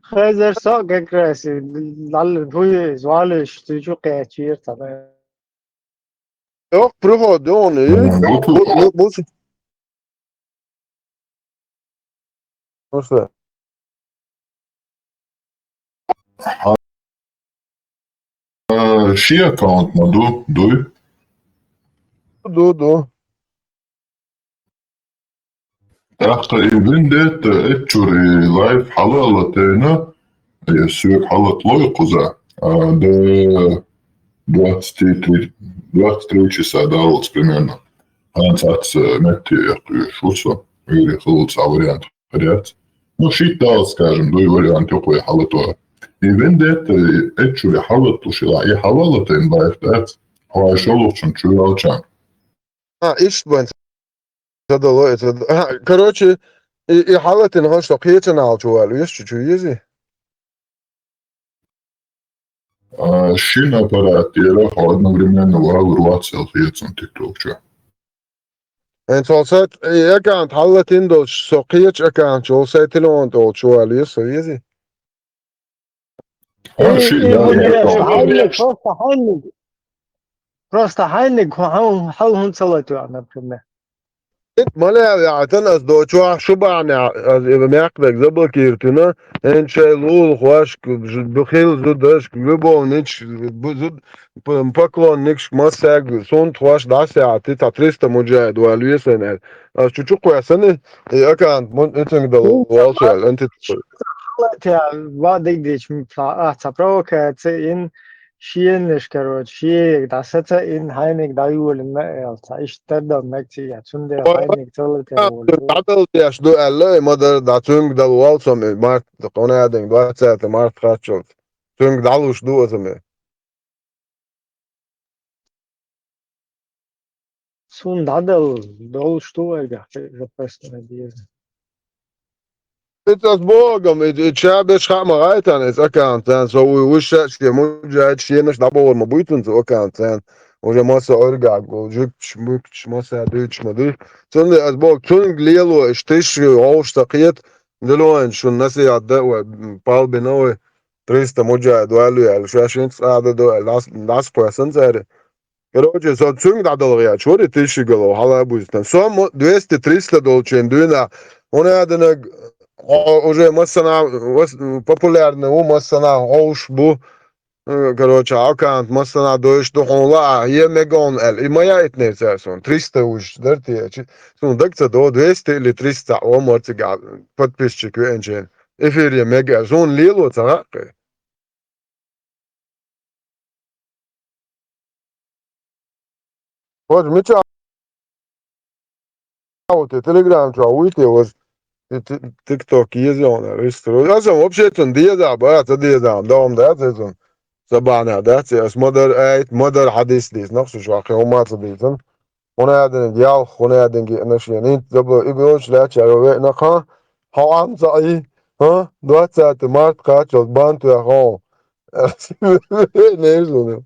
Хазар со как раз, лал, хуй, звалиш, ты чу кхечир, цхьа. Йох, приход, он, и, Мгм. бу-, бу-, бу-, Просто. А, ши аккаунт ма ду, дуй? Ду, ду. ТӀаккха и вендетта, эччур и лайф хьала а латийна, и соьга хьала а лой кхуза. А, до двадцати три, двадцать три часа даллалц примерно. Хьан цац метте эккхуьйш ву со, вери хилалц а вариант хир яц. Ну, шийтта даллалц, скажем, дуй вариант юкъе хьала то. И вендетта, и эччур и хьала луш ила, и хьала а латийна лайф дац. Хьо шолгӀачун чу валчан. А, иштта бан. Ца дало, ца д-, а, короче, и, и хьалатина хӀанз со кхечанхьа чу вала веза чу, чу езий? А, шина аппарат тӀера хьо одновременно валур вац аьлла хета суна TikTok чу. Эн цо сайт, и аккаунт хьалатина долуш, со кхечу аккаунт чу, сайт телефон тӀе чу вала веза со, езий? А, Э, ши, э, да, вот да, я да, просто да. Хьайниг, просто хьайниг хьал, хьал хӀунда ца латвеа, например? Ит ма лаьа веӀатан ас дочохь шу бахьанехь, ас и мекхдерг заблокируйтина, хӀинца шайн лулахошка, ж-, бу-, хила зудашка, любовничка, бу-, зуд-, п-, поклонникашка, массаьрга, сунтхошка дӀасаьхьа, ти цхьа триста муджахид вала веза сайна аьлла. Ас чу чу кхоьссина, и аккаунт мо-, оцуьнга дала волчу аьлла, антит. Ва дигдича, м, цхьа, а, цхьа провокаци, ин шенаш, короче, шега дӀасаца, ин хьайниг дӀайолина аьлла, цхьа иштта тардал мег цига, цундела хьайниг ца латар волу. ДӀадала деш ду аьлла, и ма-дарра дӀа цуьнга дала волу со, и март, къонадинг двадцать март хаччалц. Цуьнга дӀалуш ду аса ме. Суна дӀадала долуш ду вайгахь, жопастна деза. Иза ас боху, и, и чабеш хаа ма гӀайтана иза аккаунт царна, со вуй вуьшшаъ шке муджахид шенаш дӀабохур ма буй цунна цу аккаунт царна. Уже масса Ӏуьргахь го, жуьгташ, муьгташ, масса дуьйцуш ма дуй. Цундела ас боху, цуьнга лело, иштта тиша вовшах ца кхета, делоин шуна насихьат дан вай, м, палбина вай, триста муджахид валлий аьлла, шаьш хӀинца цкъа а дан до аьлла, дӀас-, дӀасакхоьссина цара. Короче, со цуьнга дӀадала гӀерташ вара, и тиша гало, хьала а буьзна. Со мо-, двести-триста долчийн дуьйна, хӀунда аьлла, хьо уже массанхьа вас-, популярный ву, массанхьа хьовш бу, э, короче, аккаунт массанхьа доьшуш ду, хьуна лаа, е мегон аьлла. И ма яйтинера цара суна, триста вуьжуш дара те, чи-, суна дага ца до, двести или триста, о, морцига подписчик веанчийн. Эфир е мега аьлла, суна лело ца хаьа кхе. Хьожа, мичахь ву те, Telegram чохь вуй те, важа, и ти-, TikTok еза хьуна, регистрируй. Аса вообще цунна деза, бара, ца деза, догӀум дац аса цунна. Ца бахьанехь дац, ас ма-дарра аят, ма-дарра хьадис дийцина, нах шу ваха хӀумма ца дийцина. ХӀунда аьлла ялх, хӀунда аьлла гиъна шена. ХӀинца забо и боцуш лаьтташ аьлла веана кхаъ, хьо Ӏам ца Ӏий, хӀа? Двадцатый март кхаччалц бан тоьхна хьо. Нежно.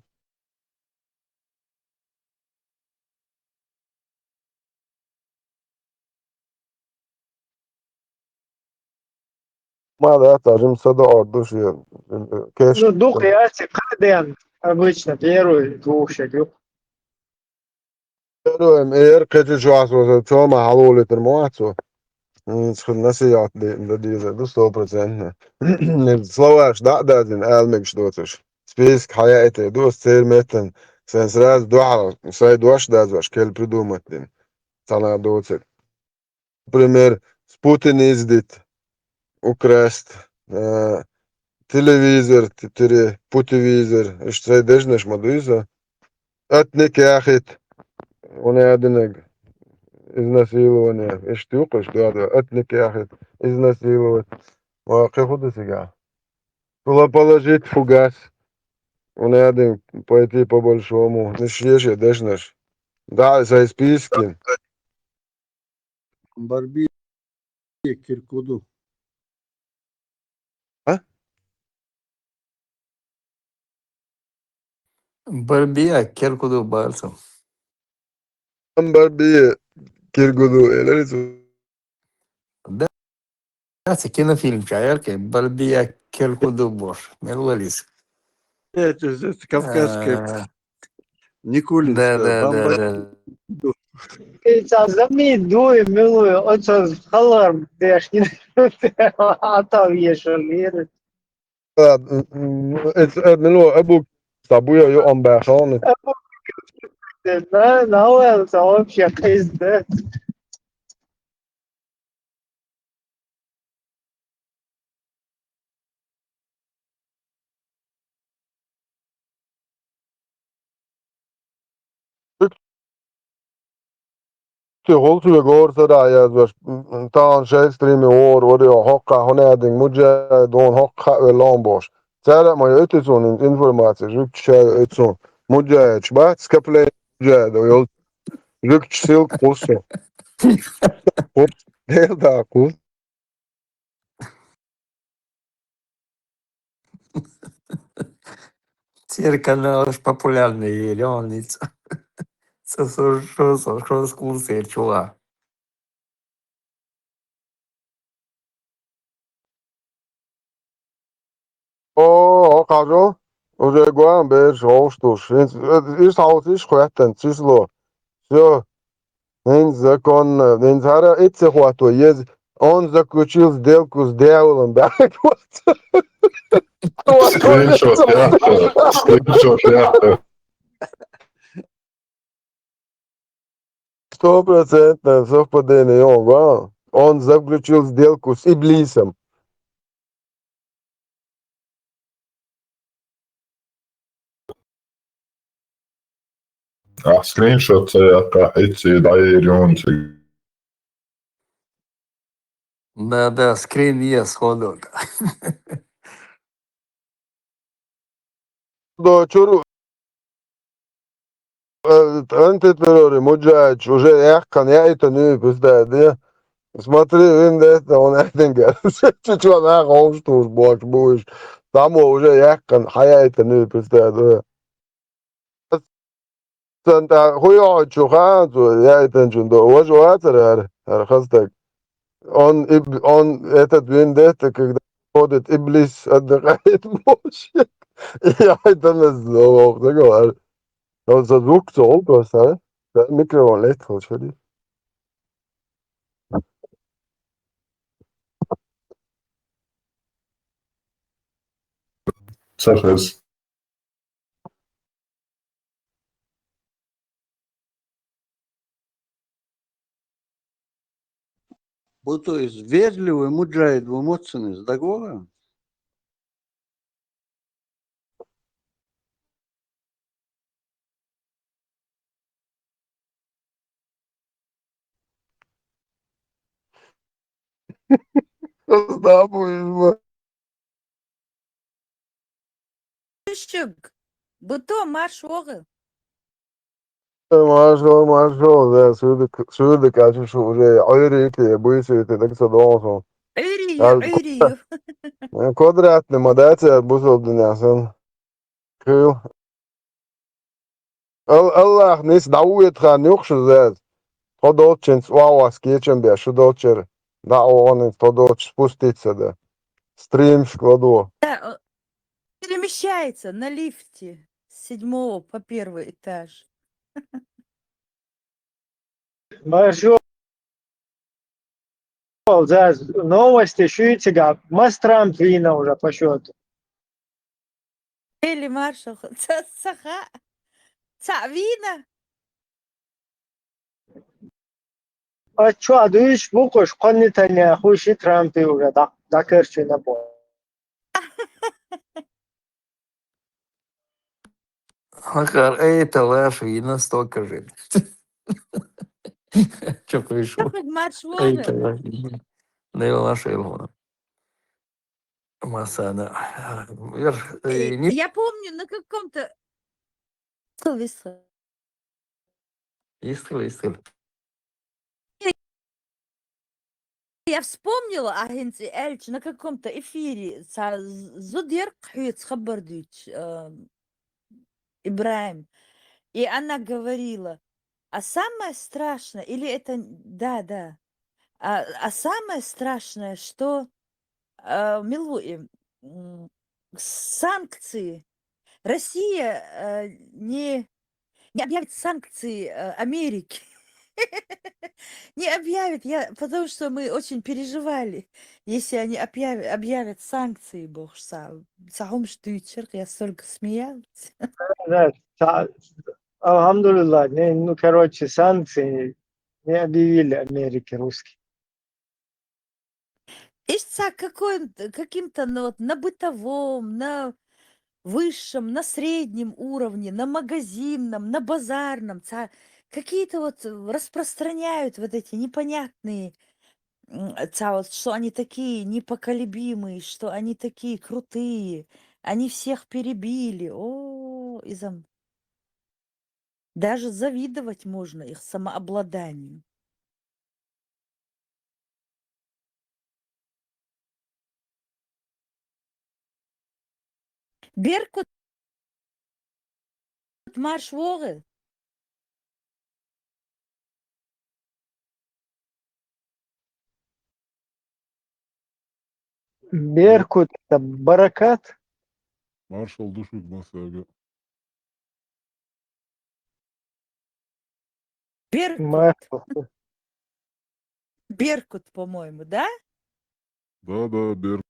Ма дац, жима са доӀар ду шен, кеш. Ну, дукха яц и кхаа ден, обычно первый, двух шаг ю. Первый, эр кхечу чохь со, со, цо ма хьалолуьйтур ма вац цо. М, цхьа насихьат де-, дан дезар ду сто процентов. Словарь дӀа а дазийна, ала мегаш доцуш. Список хьаяийта ду аса церан меттана. Сайн сразу дуьхьал, сайн дош дазвеш, кхел придумать дина. Цхьана доцург. Например, спутинизить, украсть, э, телевизор, т-, тире, путевизор, иштта сайн дешнаш ма дуй со. Отникяхит, хӀунда аьлла динарг, изнасилование, иштта юкъа, иштта доьгӀу, отникяхит, изнасиловать. Ва кхин хӀун ду цигахь? Положить фугас. ХӀунда аьлла динарг, пойти по-большому. Ниш шен-шен дешнаш. Да, сайн списки. Барби киркуду. А? Барби киркуду барсу. Барби киркуду эларицу. Да, это кинофильм чаяр, Барби киркуду бор. Мелвалис. Это, это кавказская А, Никулин, да, э, да, да, бамба-, да. Ца замин дуй, милуй, оцо халар деш, атав ешан лир. А, м, м, эц-, э, милуй, абу, ца буя ю ам баьхалны. Да, навел, ца вообще пизда. Ти гӀулчу вегора сара а язвеш, м, м, тахана шайн стриме вогӀур вара йо хӀоккхахь хӀунда аьлла динарг муджахид вон хӀоккхахь а велла лом бохуш. Цара а ма йойту цунна информация, жуьгташа а йойту цунна. Муджахидаш бац, скопление муджахидов йолчу. Жуьгташа силка кхуссу. Кхуссу. Дела да кхуссу. Церан каналаш популярный ели, он ниц. Со, со, со, со, со курсер чула. О, о, кажу. Уже гоам бераш вовш туш. Ис, ис хьовсийша хӀоьттина число. Всё. ХӀинца законно, хӀинца хӀара итт ца хӀотто еза. Он заключил сделку с дьяволом, да? Скриншот яхта, скриншот яхта. Сто процентов совпадение, он, ва? Он заключил сделку с Иблисом. Ахь скриншот ца яккха, хӀинца дӀаер юн цига. Да, да, скрин ес ходок. До чуру, э, антитеррори муджахидаш уже яьккхина яйтан ю, представь, да? Смотри, вин дехта, он этинга. Чучула нах ховш туш бохуш бу уьш. Тамо уже яьккхина, хьаяйтан ю, представь, да? Сан тӀа хӀун йохьучу хаан цо яйтанчун до? Важа вацара хӀара, хӀара хаза стаг? Он иб-, он этот вин дехта, когда ходит иблис отдыхает больше. Яйтанас ловох дагавар. Он со звук цо гӀуллакх сан, сан микрофон летхалаш хили. Ца хез. Бу, то есть вежливый муджахид ву моццанис дагора? Да, бу, Ишчуг, быто марш вогӀу. Маршо, маршо, да, сюда, сюда, качу, что уже Ӏуьйре те, буйсуьте, так что дома сон. Ӏуьйре ю, Ӏуьйре ю. Квадратный ма дац, бусалба динахь сан. Кхел. Ал-, Аллах нис дӀаветхан юхаш заз. Тхо долччинца вагӀвас кечам беш, шу долччара дӀа а вогӀанца, тхо долчча спуститься да. Стримш кладо. Да, э, перемещается на лифте с седьмого по первый этаж. Маршо, заз новости шуьйцигахь, мас Трамп вийна уже по счёту? Или маршо, ца, ца хаьа. Ца вийна? Ачу а дуьйш бу кхуш, кхо Нетаньяху ши Трампи уже дӀа-, дӀакарчуьйна бо. Хакар, эй, талаш, вина столько же. Чё пришёл? Марш вогӀу. Эй, талаш. Да и лаш, и лаш. Масана. Вер, э, Э, не я помню, на каком-то... Висхил, висхил. Висхил, висхил. Я вспомнила, а хӀинца и аьлча, на каком-то эфире ца з-, зуда яра-кх хьоьца хабар дуьйцуш, а, Ибрахим. И она говорила, а самое страшное, или это, да, да. А, а самое страшное, что, а, мила ву и, м, санкции. Россия, а, не, не объявит санкции, а, Америке. Не объявит, я, потому что мы очень переживали, если они объяви-, объявят санкции, бохуш ца, ца хӀумаш дуьйцуш яра-кх, я столько смеялась. Да, ца-, Алхьамдулиллах, не, ну, короче, санкции не объявили Америке русские. Ишта ца какой-, каким-то, ну, вот, на бытовом, на высшем, на среднем уровне, на магазинном, на базарном, ца какие-то вот распространяют вот эти непонятные, м, ца вот, что они такие непоколебимые, что они такие крутые, они всех перебили. О, изам. Даже завидовать можно их самообладанию. Беркут, марш вогӀу. Беркут, это баракат. Маршал ду шуьга массаьрга. Беркут. Маршал. Беркут, по-моему, да? Да, да, Беркут.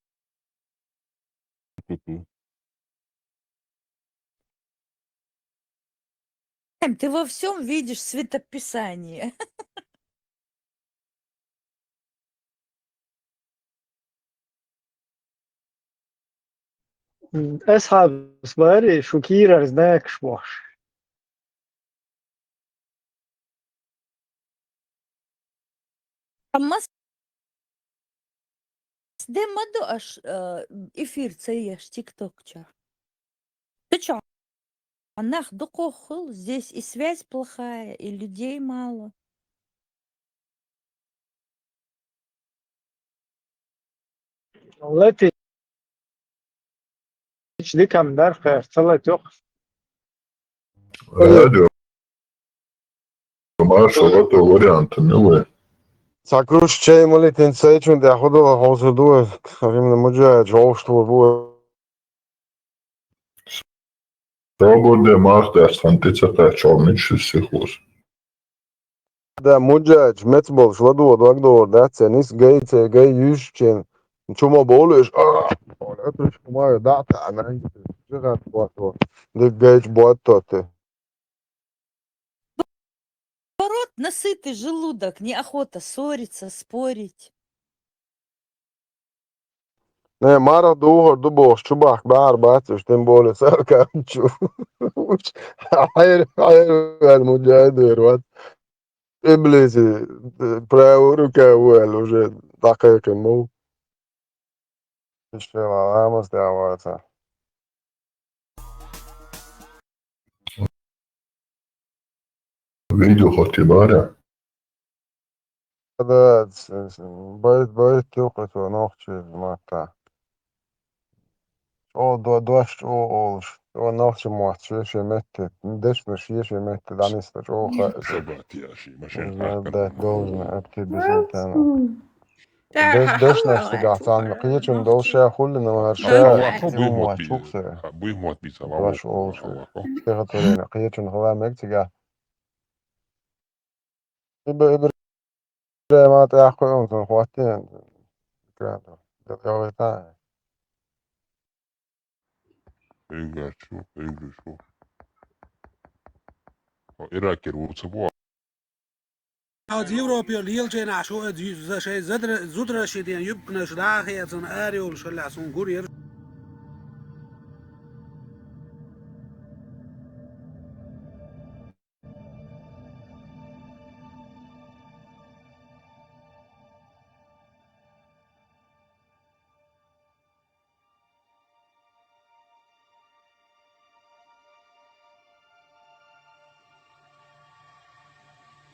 Эм, ты во всём видишь светописание. М, асхьабас бара шу кийрара знакаш бохуш. Амма с-, де ма ду аш, э, эфир ца еш тикток чохь. Ду чохь нах дукхох хуьлу, здесь и связь плохая, и людей мало. Латича дикам дар кхер, ца латуьйху. Радио. Маша, лато вариант, милый. Ца круш чай малитин цайчун тӀехь худо хьовсур ду, именно муджаид жовш тур бу. Тобурде мах дац, хан тӀе ца кхаьчча, мича сихлуш. Да, муджаид, мец болуш, ладо, дог догӀур дац, цен ис гай, цен гай, юьш, чен. Чума болуш, а, оля, это ж кумаю, да, та, она, жигат, вот, вот. Дик гайч, бот, то ты. Наоборот, насытый желудок, неохота ссориться, спорить. Не, марха духар ду бохуш, чубахка бахьар бац уьш, тем более саркам чу. Хьайр, хьайр ваьлла муджаид вер вац. Иблиси, э, правая рука ву аьлла уже дӀакхайкхина ма ву. Иштта ламаз тӀехь вацахь. Видео хоть и бара. Да, с-, с-, байт, байт тюкъа цо нохчий матта. О, до-, дош, о, олуш. О, нохчий мотт, ши, ши метте. Дешнаш, ши, ши метте, даниста, о, ха-, Шабат я, ши, машин, да, должна, активизм, там. Деш-, дешнаш тига, цан, кхечун долша, хулли, но, гьар ша, Аллаху буй мотт бийца. Буй мотт бийца, Аллаху. Дош, олуш. Стихотворение, кхечун хала мег тига. Иб-, иб-, ибрема тӀехь кхуьун сан хӀоттийна. Экран тӀе. Дакъа вайтан. Хьоьгара чу, хьоьгара чу. Хьо Иракера вур ца бу? Хьо Европе лелачу хенахь шу, э, зи-, за-, шайн задра-, зудараши ден юбканаш дӀа а хецна, ара йолуш хилла суна гур яра.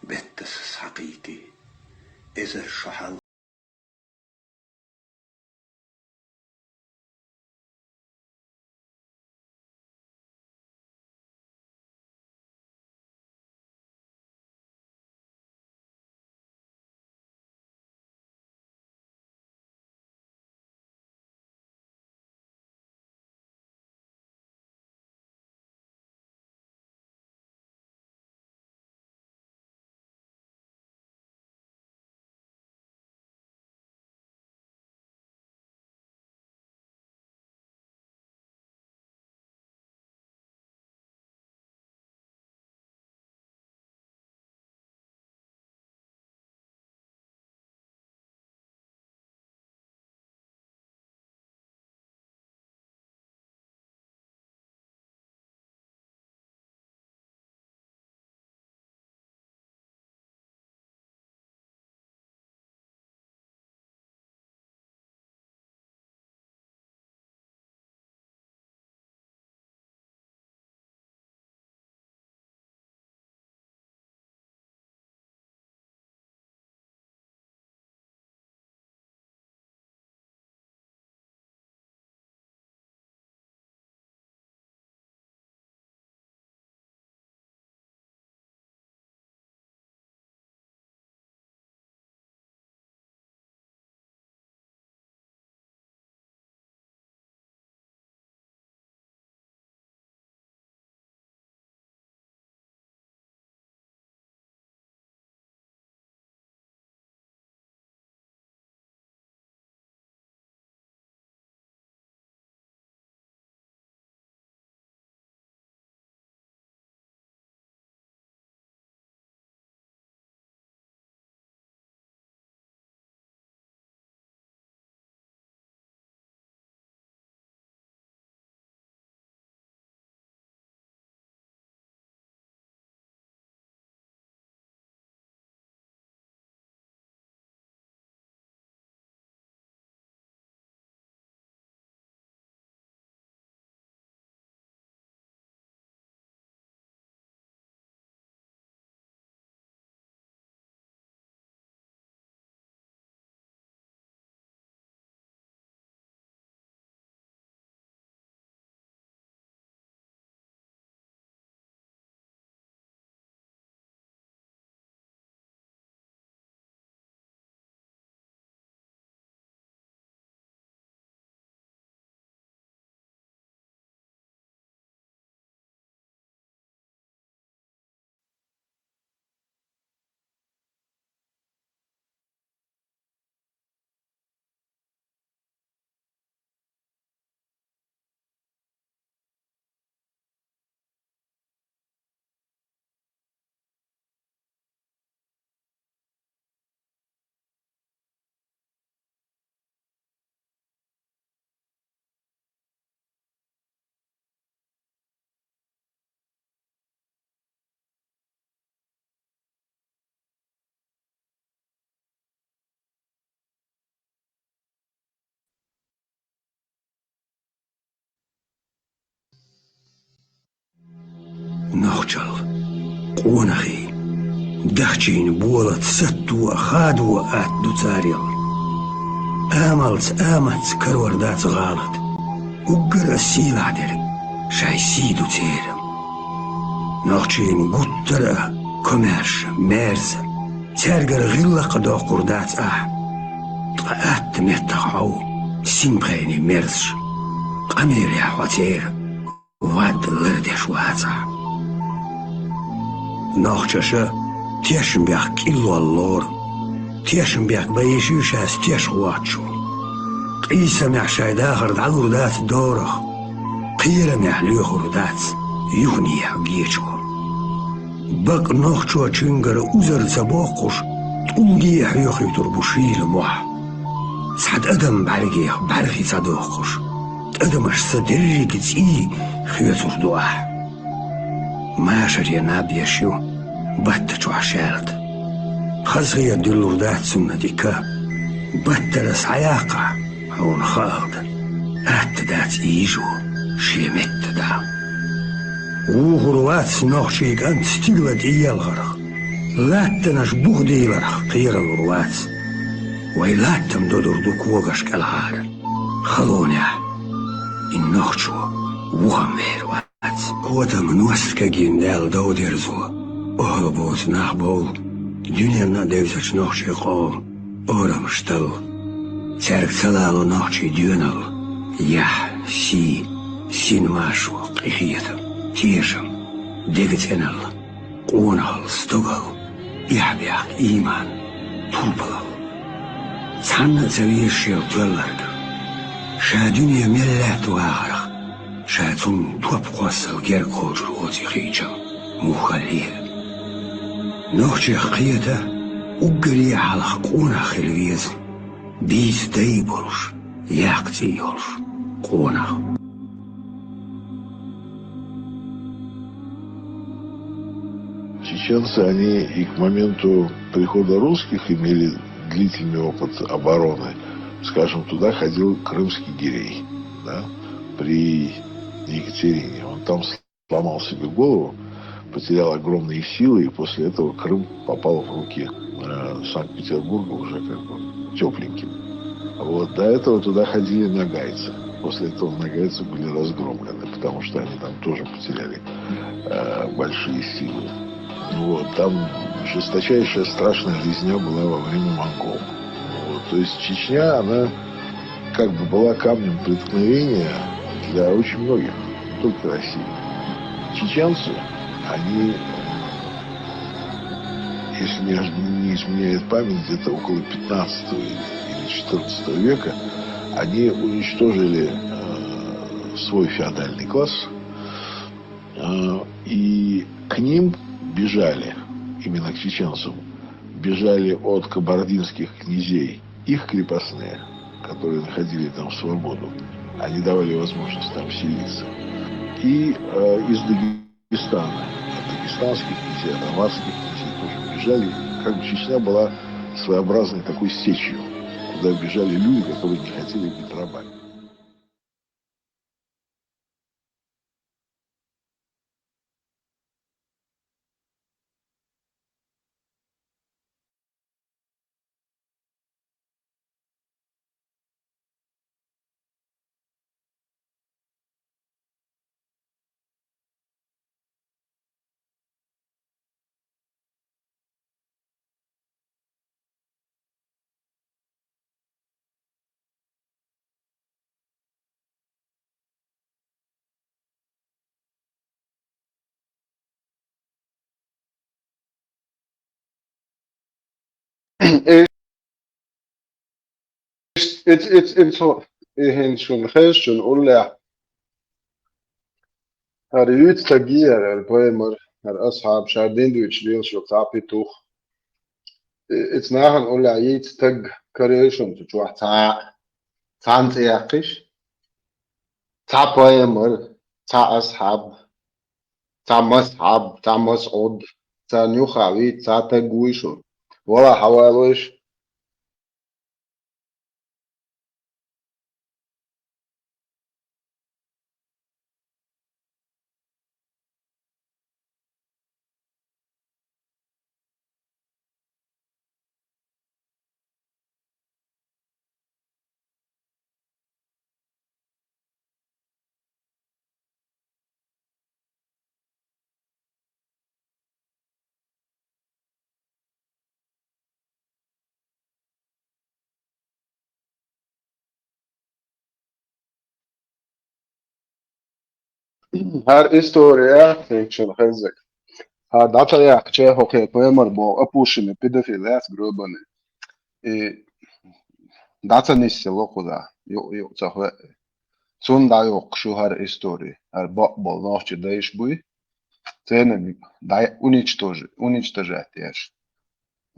Беттаса схьакхийти эзар шо хьал. Нохчалла, къонахий, Дахчийна болат сатто а, хадо а атта ду царел. Амалца, аматца карор дац гӀалат. Уггар а сийлахь дерг шайн сий ду церан. Нохчийн гуттар а комаьрша, маьрза, цаьргара гӀиллакх а доккхур дац ахь. Ткъа атта меттах хьо ву, синпхений мерзаш, къамелехь хьо церан вад лардеш вацахь. Нохчаша тешнабехк кӀиллол лору, тешнабехк бан йиш ю шаьш теш воцчо. Къийсамехь шайн дахар дӀалур дац дорах, кхерамехь лоьхур дац юханехьа гечо. Бакъ нохчочуьнгара узар ца боккхуш, тӀулге а хьоьхуьйтур бу шийла мохь. Цхьа тӀадам бӀаьргех бӀаьрхи ца доккхуш, тӀадамаш са дерриге цӀий хоьцур ду ахь. Машаре наб еш ю, батта чохь шаьлта. Хазахета дуьллур дац цунна дика. Баттара схьаяккхахь, хьуна хаалда, атта дац ийжо шен метта дала. Вухур вац нохчий кӀант стигала тӀеелхарх, латтанаш бух дийларх кхералур вац. Вай латтам додур ду когаш кӀелхьара. Халонехь и нохчо вухам вер вац. Котам ност кагийна даьлла дов дерзо, охьа боцу нах бовла, дуьненна а девзачу нохчийн къоман орамаш талла. Цаьрга ца лало нохчийн доьналла, яхь, сий, син маршо, къинхетам, тешам, дега цӀеналла, къонахалла, стогалла, эхь-бехк, ийман, турпалалла. Цхьанна а ца везаш шел тоьлларг, ша дуьне мел лаьтта вахарх, ша цунна топ кхоссал герга кхочур оций хиъча, муххаллера. Нохчех кхета, уггаре а хьалха къонах хила веза, бийца дай болуш, яккха цӀий йолуш къонах. Чеченцы, они и к моменту прихода русских имели длительный опыт обороны, скажем, туда ходил крымский гирей, да, при Екатерине. Он там сломал себе голову, потерял огромные силы, и после этого Крым попал в руки э, Санкт-Петербурга уже как бы тепленьким. Вот, до этого туда ходили ногайцы. После этого ногайцы были разгромлены, потому что они там тоже потеряли э, большие силы. Вот, там жесточайшая страшная резня была во время монгол. Вот, то есть Чечня, она как бы была камнем преткновения для очень многих, не только России. Чеченцы, они, если не, не изменяет память, где-то около пятнадцатого или четырнадцатого века, они уничтожили э, свой феодальный класс, э, и к ним бежали, именно к чеченцам, бежали от кабардинских князей их крепостные, которые находили там свободу. Они давали возможность там селиться. И э, из Дагестана, от дагестанских князей, от аварских князей тоже бежали. Как бы Чечня была своеобразной такой сечью, куда бежали люди, которые не хотели быть рабами. Эц-, эц-, эц-, хӀинца шуна хезачун уллехь, хӀара юьйцу стаг яра, хӀара поэмара, хӀара Асхьаб, ша дин дуьйцуш лелаш йолу цхьа петух. Эц-, эца нахана уллехь йийца стаг карийра шуна цу чохь цхьа а, цхьаьна цӀе яккхийша. Цхьа поэмара, цхьа Асхьаб, цхьа Масхьаб, цхьа Масъуд, царна юххехь вийца цхьа стаг вуй шуна. Вала хьавалойша. ХӀара история, хӀинчун хеззаг. ХӀара дӀа ца яьккхача, хӀокхе паймар боху Апушинан педофил яц, гробанный. И дӀа ца нисъелла кхуза, ю-, ю-, ца хве. Цунна дӀайохкуш ю хӀара история. ХӀара бакъ болу нохчий дайш буй. Церан дӀа уничтожи-, уничтожать еш.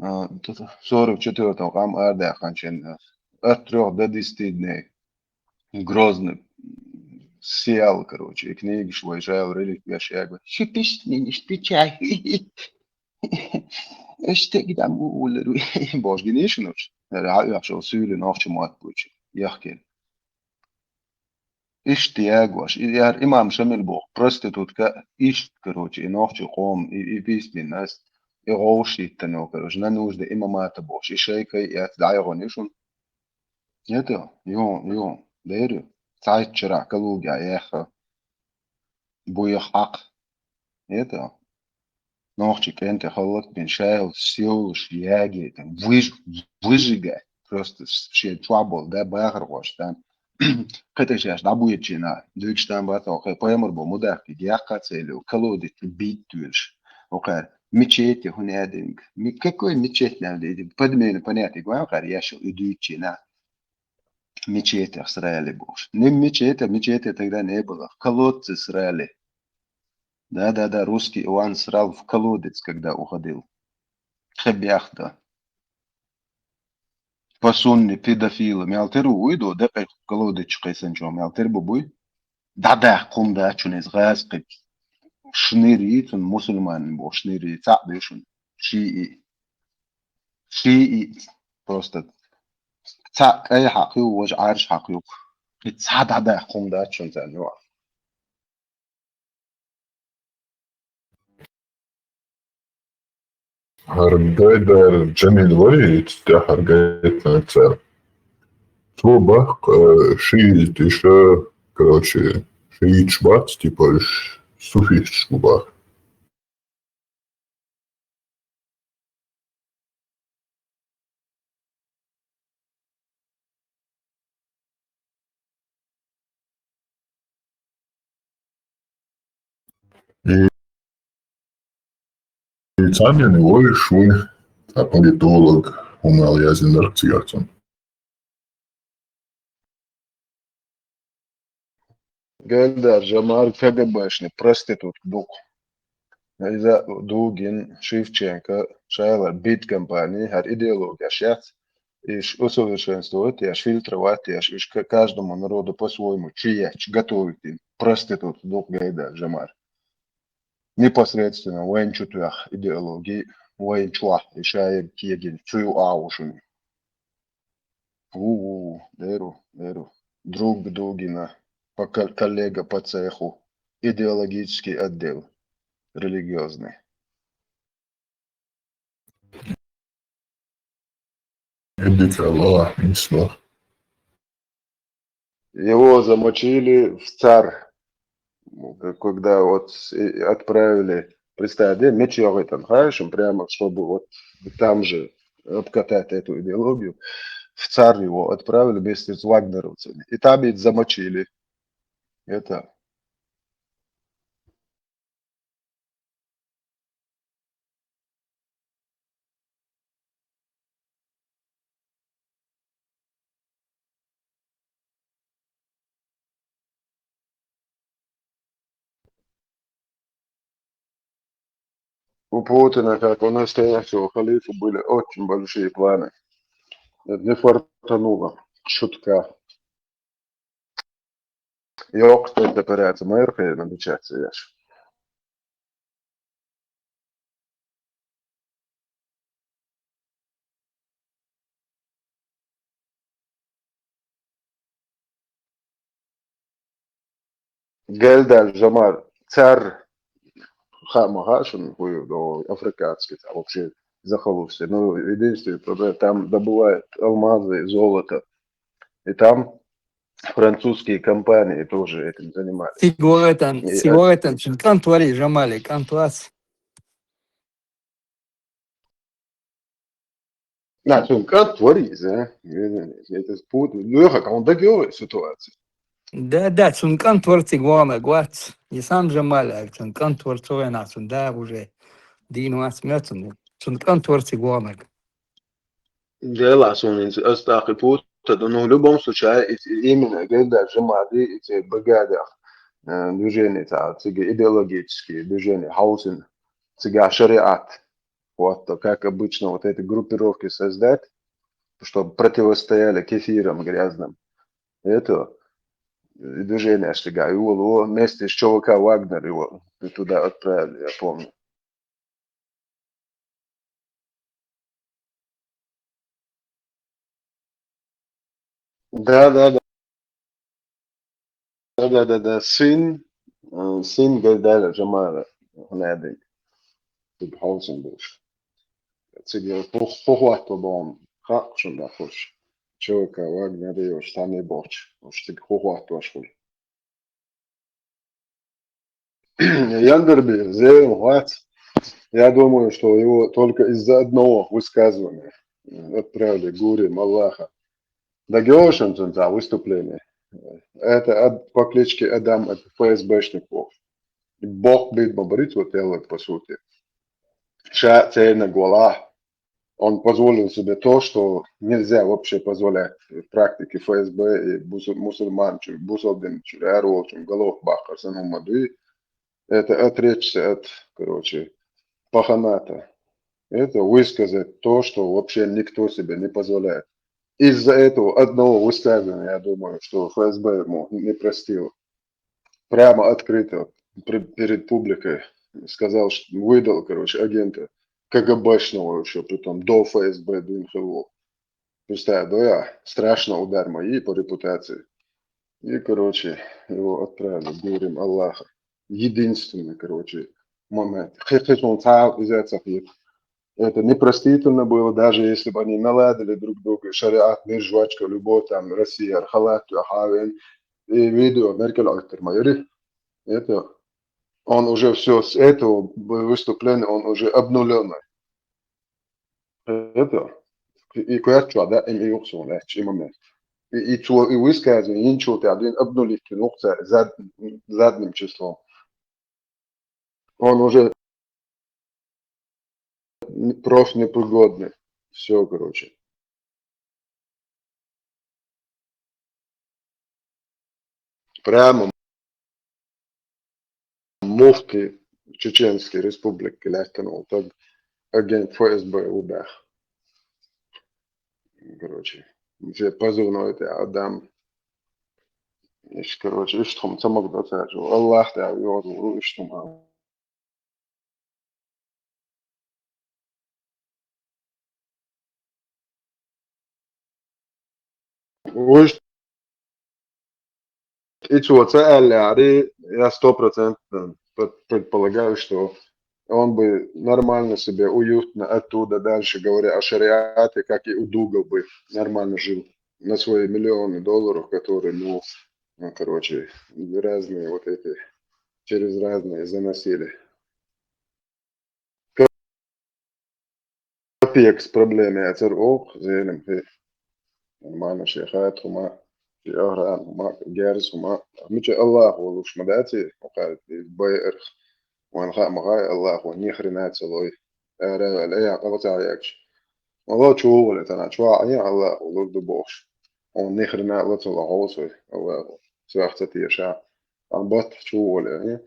А, т-, т-, сорок четвёртом къам арадаьккхинчу хенахь. От трёх до десяти дней. Грозный сиял, короче, и книгаш вай жал реликвеш ягу. Ши пиштниниш пичай. Эш тегдам уллер. Бож гинишнуш. Ра уьхшо сюли нохча мат бучи. Яхкин. Иштта ягош, и яр имам Шамил боху, проститутка, иштта, короче, и нохчий къом, и, и письменность, и гӀовшиттано, короче, на нужда имамата бохуш, и шайкай яц дӀайгӀун ишун. Это, ю, ю, дери, цхьайтта чара Калуга яхха, буйх хьакх. Это, нохчий кӀентий халлак бен шайла севлуш ягийта, выж-, выжигать. Просто шен чохь болу, да, бахархошна. Кхеташ шаьш дӀабоьдучу хенахь, дуьйцуш там бацахь, хӀокхе паймар бо мудаккхиг яккха а ца елла, колодец чу бийттуьйлуш. ХӀокхара мечеть хӀун яа динга? Ми-, какой мечеть надо? Подмена понятие, гуам кхара яшал и дуьйцуьйту шена. Мечетях срали бохуш. Не мечеть, а мечеть тогда не было. Колодцы срали. Да, да, да, русский Иван срал в колодец, когда уходил. Хебяхта. По сунне педофила. Мел тер ву уйду, декъе колодец кхайсанчо. Мел тер бу буй. Да, да, кхум да, чун из газ кхиб. Шнир йицун мусульманин бу, шнир йица а бешун. Шиъ. Шиъ. Просто. Ца кӀай хьакъ ю, важа Ӏарш хьакъ ю. Кхин цхьа дӀадаьхна хӀума дац шуна царна юкъахь. ХӀара Гайдар Джамил варий, тӀаьхьара Гайдар цара. Цо баккха, э, шииташ, короче, шииташ бац, типа, уьш суфисташ бу баккха. И, и цхьаннен вовзаш ву, а политолог, хӀума яздинарг цигахь цунна. Гайдар Джамал КГБшник, проститутка дукха. Иза Дугин, Шевченко, шайла бит компани, хӀара идеологияш яц. Иш усовершенствовать еш, фильтровать еш, иш ка-, каждому народу по-своему чиеча готовить ин. Проститутка дукха Гайдар Джамал. Непосредственно вайн чу тоьхна идеология, вайн чохь и шаерг кегина цу ю агӀушун. У-у-у, деру, деру. Друг Дугина, по кол-, коллега по цеху, идеологический отдел, религиозный. Идите, Аллах, несла. Его замочили в ЦАР. Ну, к-, когда вот с-, э, отправили, представь, да, мечи об этом, знаешь, он прямо, чтобы вот там же обкатать эту идеологию, в ЦАР его отправили вместе с вагнеровцами. И там их замочили. Это У Путина, как у настоящего халифа, были очень большие планы. Это не фартануло. Чутка. Йоккха спецоперация, мэр хенан бича ца еш. Гайдар Джамал, цар, хаама хаьа шуна, хӀун ю, до африканский, там вообще захолустье. Ну, единственная проблема, там добывают алмазы и золото. И там французские компании тоже этим занимались. Сигаретан, и, э, сигаретан, шун кӀант варий, Джамале, кӀант вац. На, шун кӀант варий, а? Это спут-, ну, я как, он доделывает ситуацию. Да, да, цун кӀант вар цига ваханарг вац. Исам Джамаль аьлча, цун кӀант вар, цу венахь цун да уже дийна вац моьттуш. Цун кӀант вар цига ваханарг. Делахь суна хӀинца ас тӀаккха и путта ду, ну, в любом случае, и, и именно Гердаш Джамади, и церан бригадех, э, движение цхьа, цига идеологические движения, хьовсина, цигахь шариат, вот, как обычно, вот эти группировки создать, чтобы противостояли кефирам грязным. Это, и движение аж цигахь йоло, вместе с ЧВК «Вагнер» его туда отправили, я помню. Да, да, да. Да, да, да, да. Сын, э, сын Гайдара Джамала, хӀунадин. Цига хьовсуш болуш. Цига хӀу-, хӀу хӀотто боху, хаьа шуна, дӀахуш. ЧВК «Вагнер» йолуш цхьаьна бохучу, уьш цига хӀу хӀоттош хуьлу. Яндарби, зеран вац. Я думаю, что его только из-за одного высказывания отправили, гурим Аллаха. Дагеошан цунца выступление. Это Ад-, по кличке Адам, это ФСБшник воху. Боккха бийд ма бариц вот делать, по сути. Ша церниг вала, он позволил себе то, что нельзя вообще позволять в практике ФСБ и бусу-, мусульманчу, бусалбинчу, аьрролчу, голову бахкар сан хӀума дуй. Это отречься от, короче, паханата. Это высказать то, что вообще никто себе не позволяет. Из-за этого одного высказывания, я думаю, что ФСБ ему не простил. Прямо открыто пр-, перед публикой сказал, что выдал, короче, агента КГБшного еще, притом до ФСБ, до НХО. Представь, да, я страшно удар мои по репутации. И, короче, его отправили, гурим Аллаха. Единственный, короче, момент. Хи-, хи-, он цхьа а иза ца хета. Это непростительно было, даже если бы они наладили друг друга, шариат, мир, жвачка, любовь, там, Россия, халат, хавен, и видео, Меркель, Альтер Майори. Это он уже все с этого выступления, он уже обнуленный. Это, и кхоьртачохь даим и юха суна лаьтташ и момент. И, и цо и высказывание, ничего ты один обнулить, ну, зад-, задним числом. Он уже профнепригодный. Все, короче. Прямо муфти Чеченской Республики лаьттина волу стаг, агент ФСБ ву баьхна. Короче, все позывной это Адам. Иш, короче, иштта хӀума ца магадо цара чу. Аллах Дала йозур ву иштта хӀума. Уж и цо ца аьллехьара, я сто процентов пред-, предполагаю, что он бы нормально себе, уютно оттуда дальше, говоря о шариате, как и у Дуга бы нормально жил на свои миллионы долларов, которые, ну, ну, короче, разные вот эти, через разные заносили. Капекс проблема яцара оха, зенам хи. Нормально шен хатта хӀума, шен охрана хӀума, герз хӀума. Мича Аллах волуш ма дац и, хӀокхаьрга иза байарх. Вайн хаа ма хаьа, Аллах вайн ни хрена ца лой. Ара ваьлла, я, къа ца хьаьгча. Аллах чу ву вале, тана чу а Аллах волур ду бохуш. Он ни хрена а ла ца ло хьовсой, Аллах. Сох ца теша. Ан батта чу ву вале,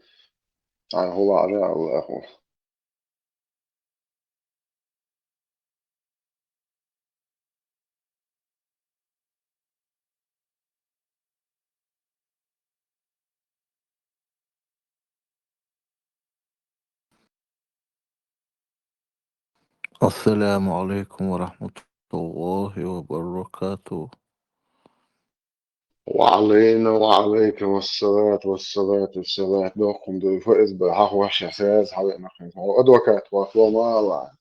ан хӀула а Аллах. السلام عليكم ورحمة الله وبركاته. وعلينا وعليكم الصلاة والصلاة والسلام. Доккхун дуй, ФСБ, хьахваша, саьз, хьавеана хин. Адвокат вахло мала.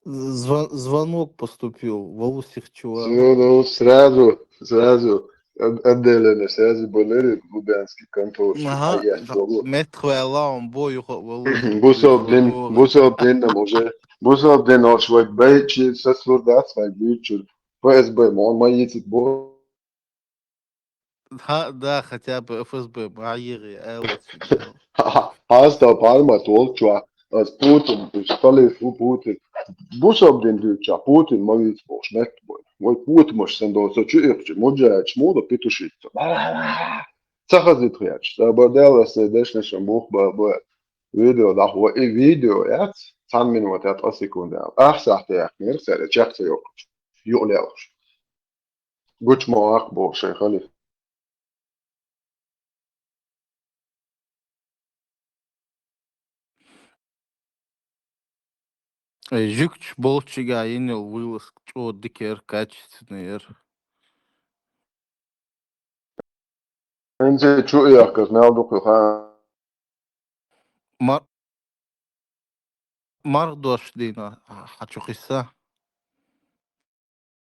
Звон-, звонок поступил, валусих чува. Ну, ну, сразу, сразу от-, отделение связи болери, Лубянский контор. Ага, хьаян да, болу. Меттах ваьлла, он бо юха валу. Бусалба дин, бусалба дин нам уже, бусалба дин ош вай байчи, сацлур дац, вай буьйчур. ФСБ, мо, ма йицит бо. ХӀаъ, да, хотя бы ФСБ ма ӀийгӀе, аьлла цуьнга. Хьастал пармат волччохь, ас Путин, уьш халиф ву Путин. Бусалба дин дуьйцучохь Путин ма вийца бохуш метта бойла. Вай путамаш санна долу со чу иккхича, муджахӀидаш муха до петушить? Ца хазийтахь яц. Ца бар Далла ас сайн дешнашан бух бан бан. Видео дахьа. И видео яц, цхьана минута яц, ткъа секунда яц. Ах сахьте яьккхинера цара, чекх ца йоккхуш. Юкъа лелхаш. Гучу ма ваккха боху шайн халиф. Э, жуьгташ болччигахь йина йолу вывеска чӀогӀа дика яра, качественный яра. ХӀинца чу а яхкаш мел дукха ю хаьа. Мар-, марха дош дийна хьан чу кхисса?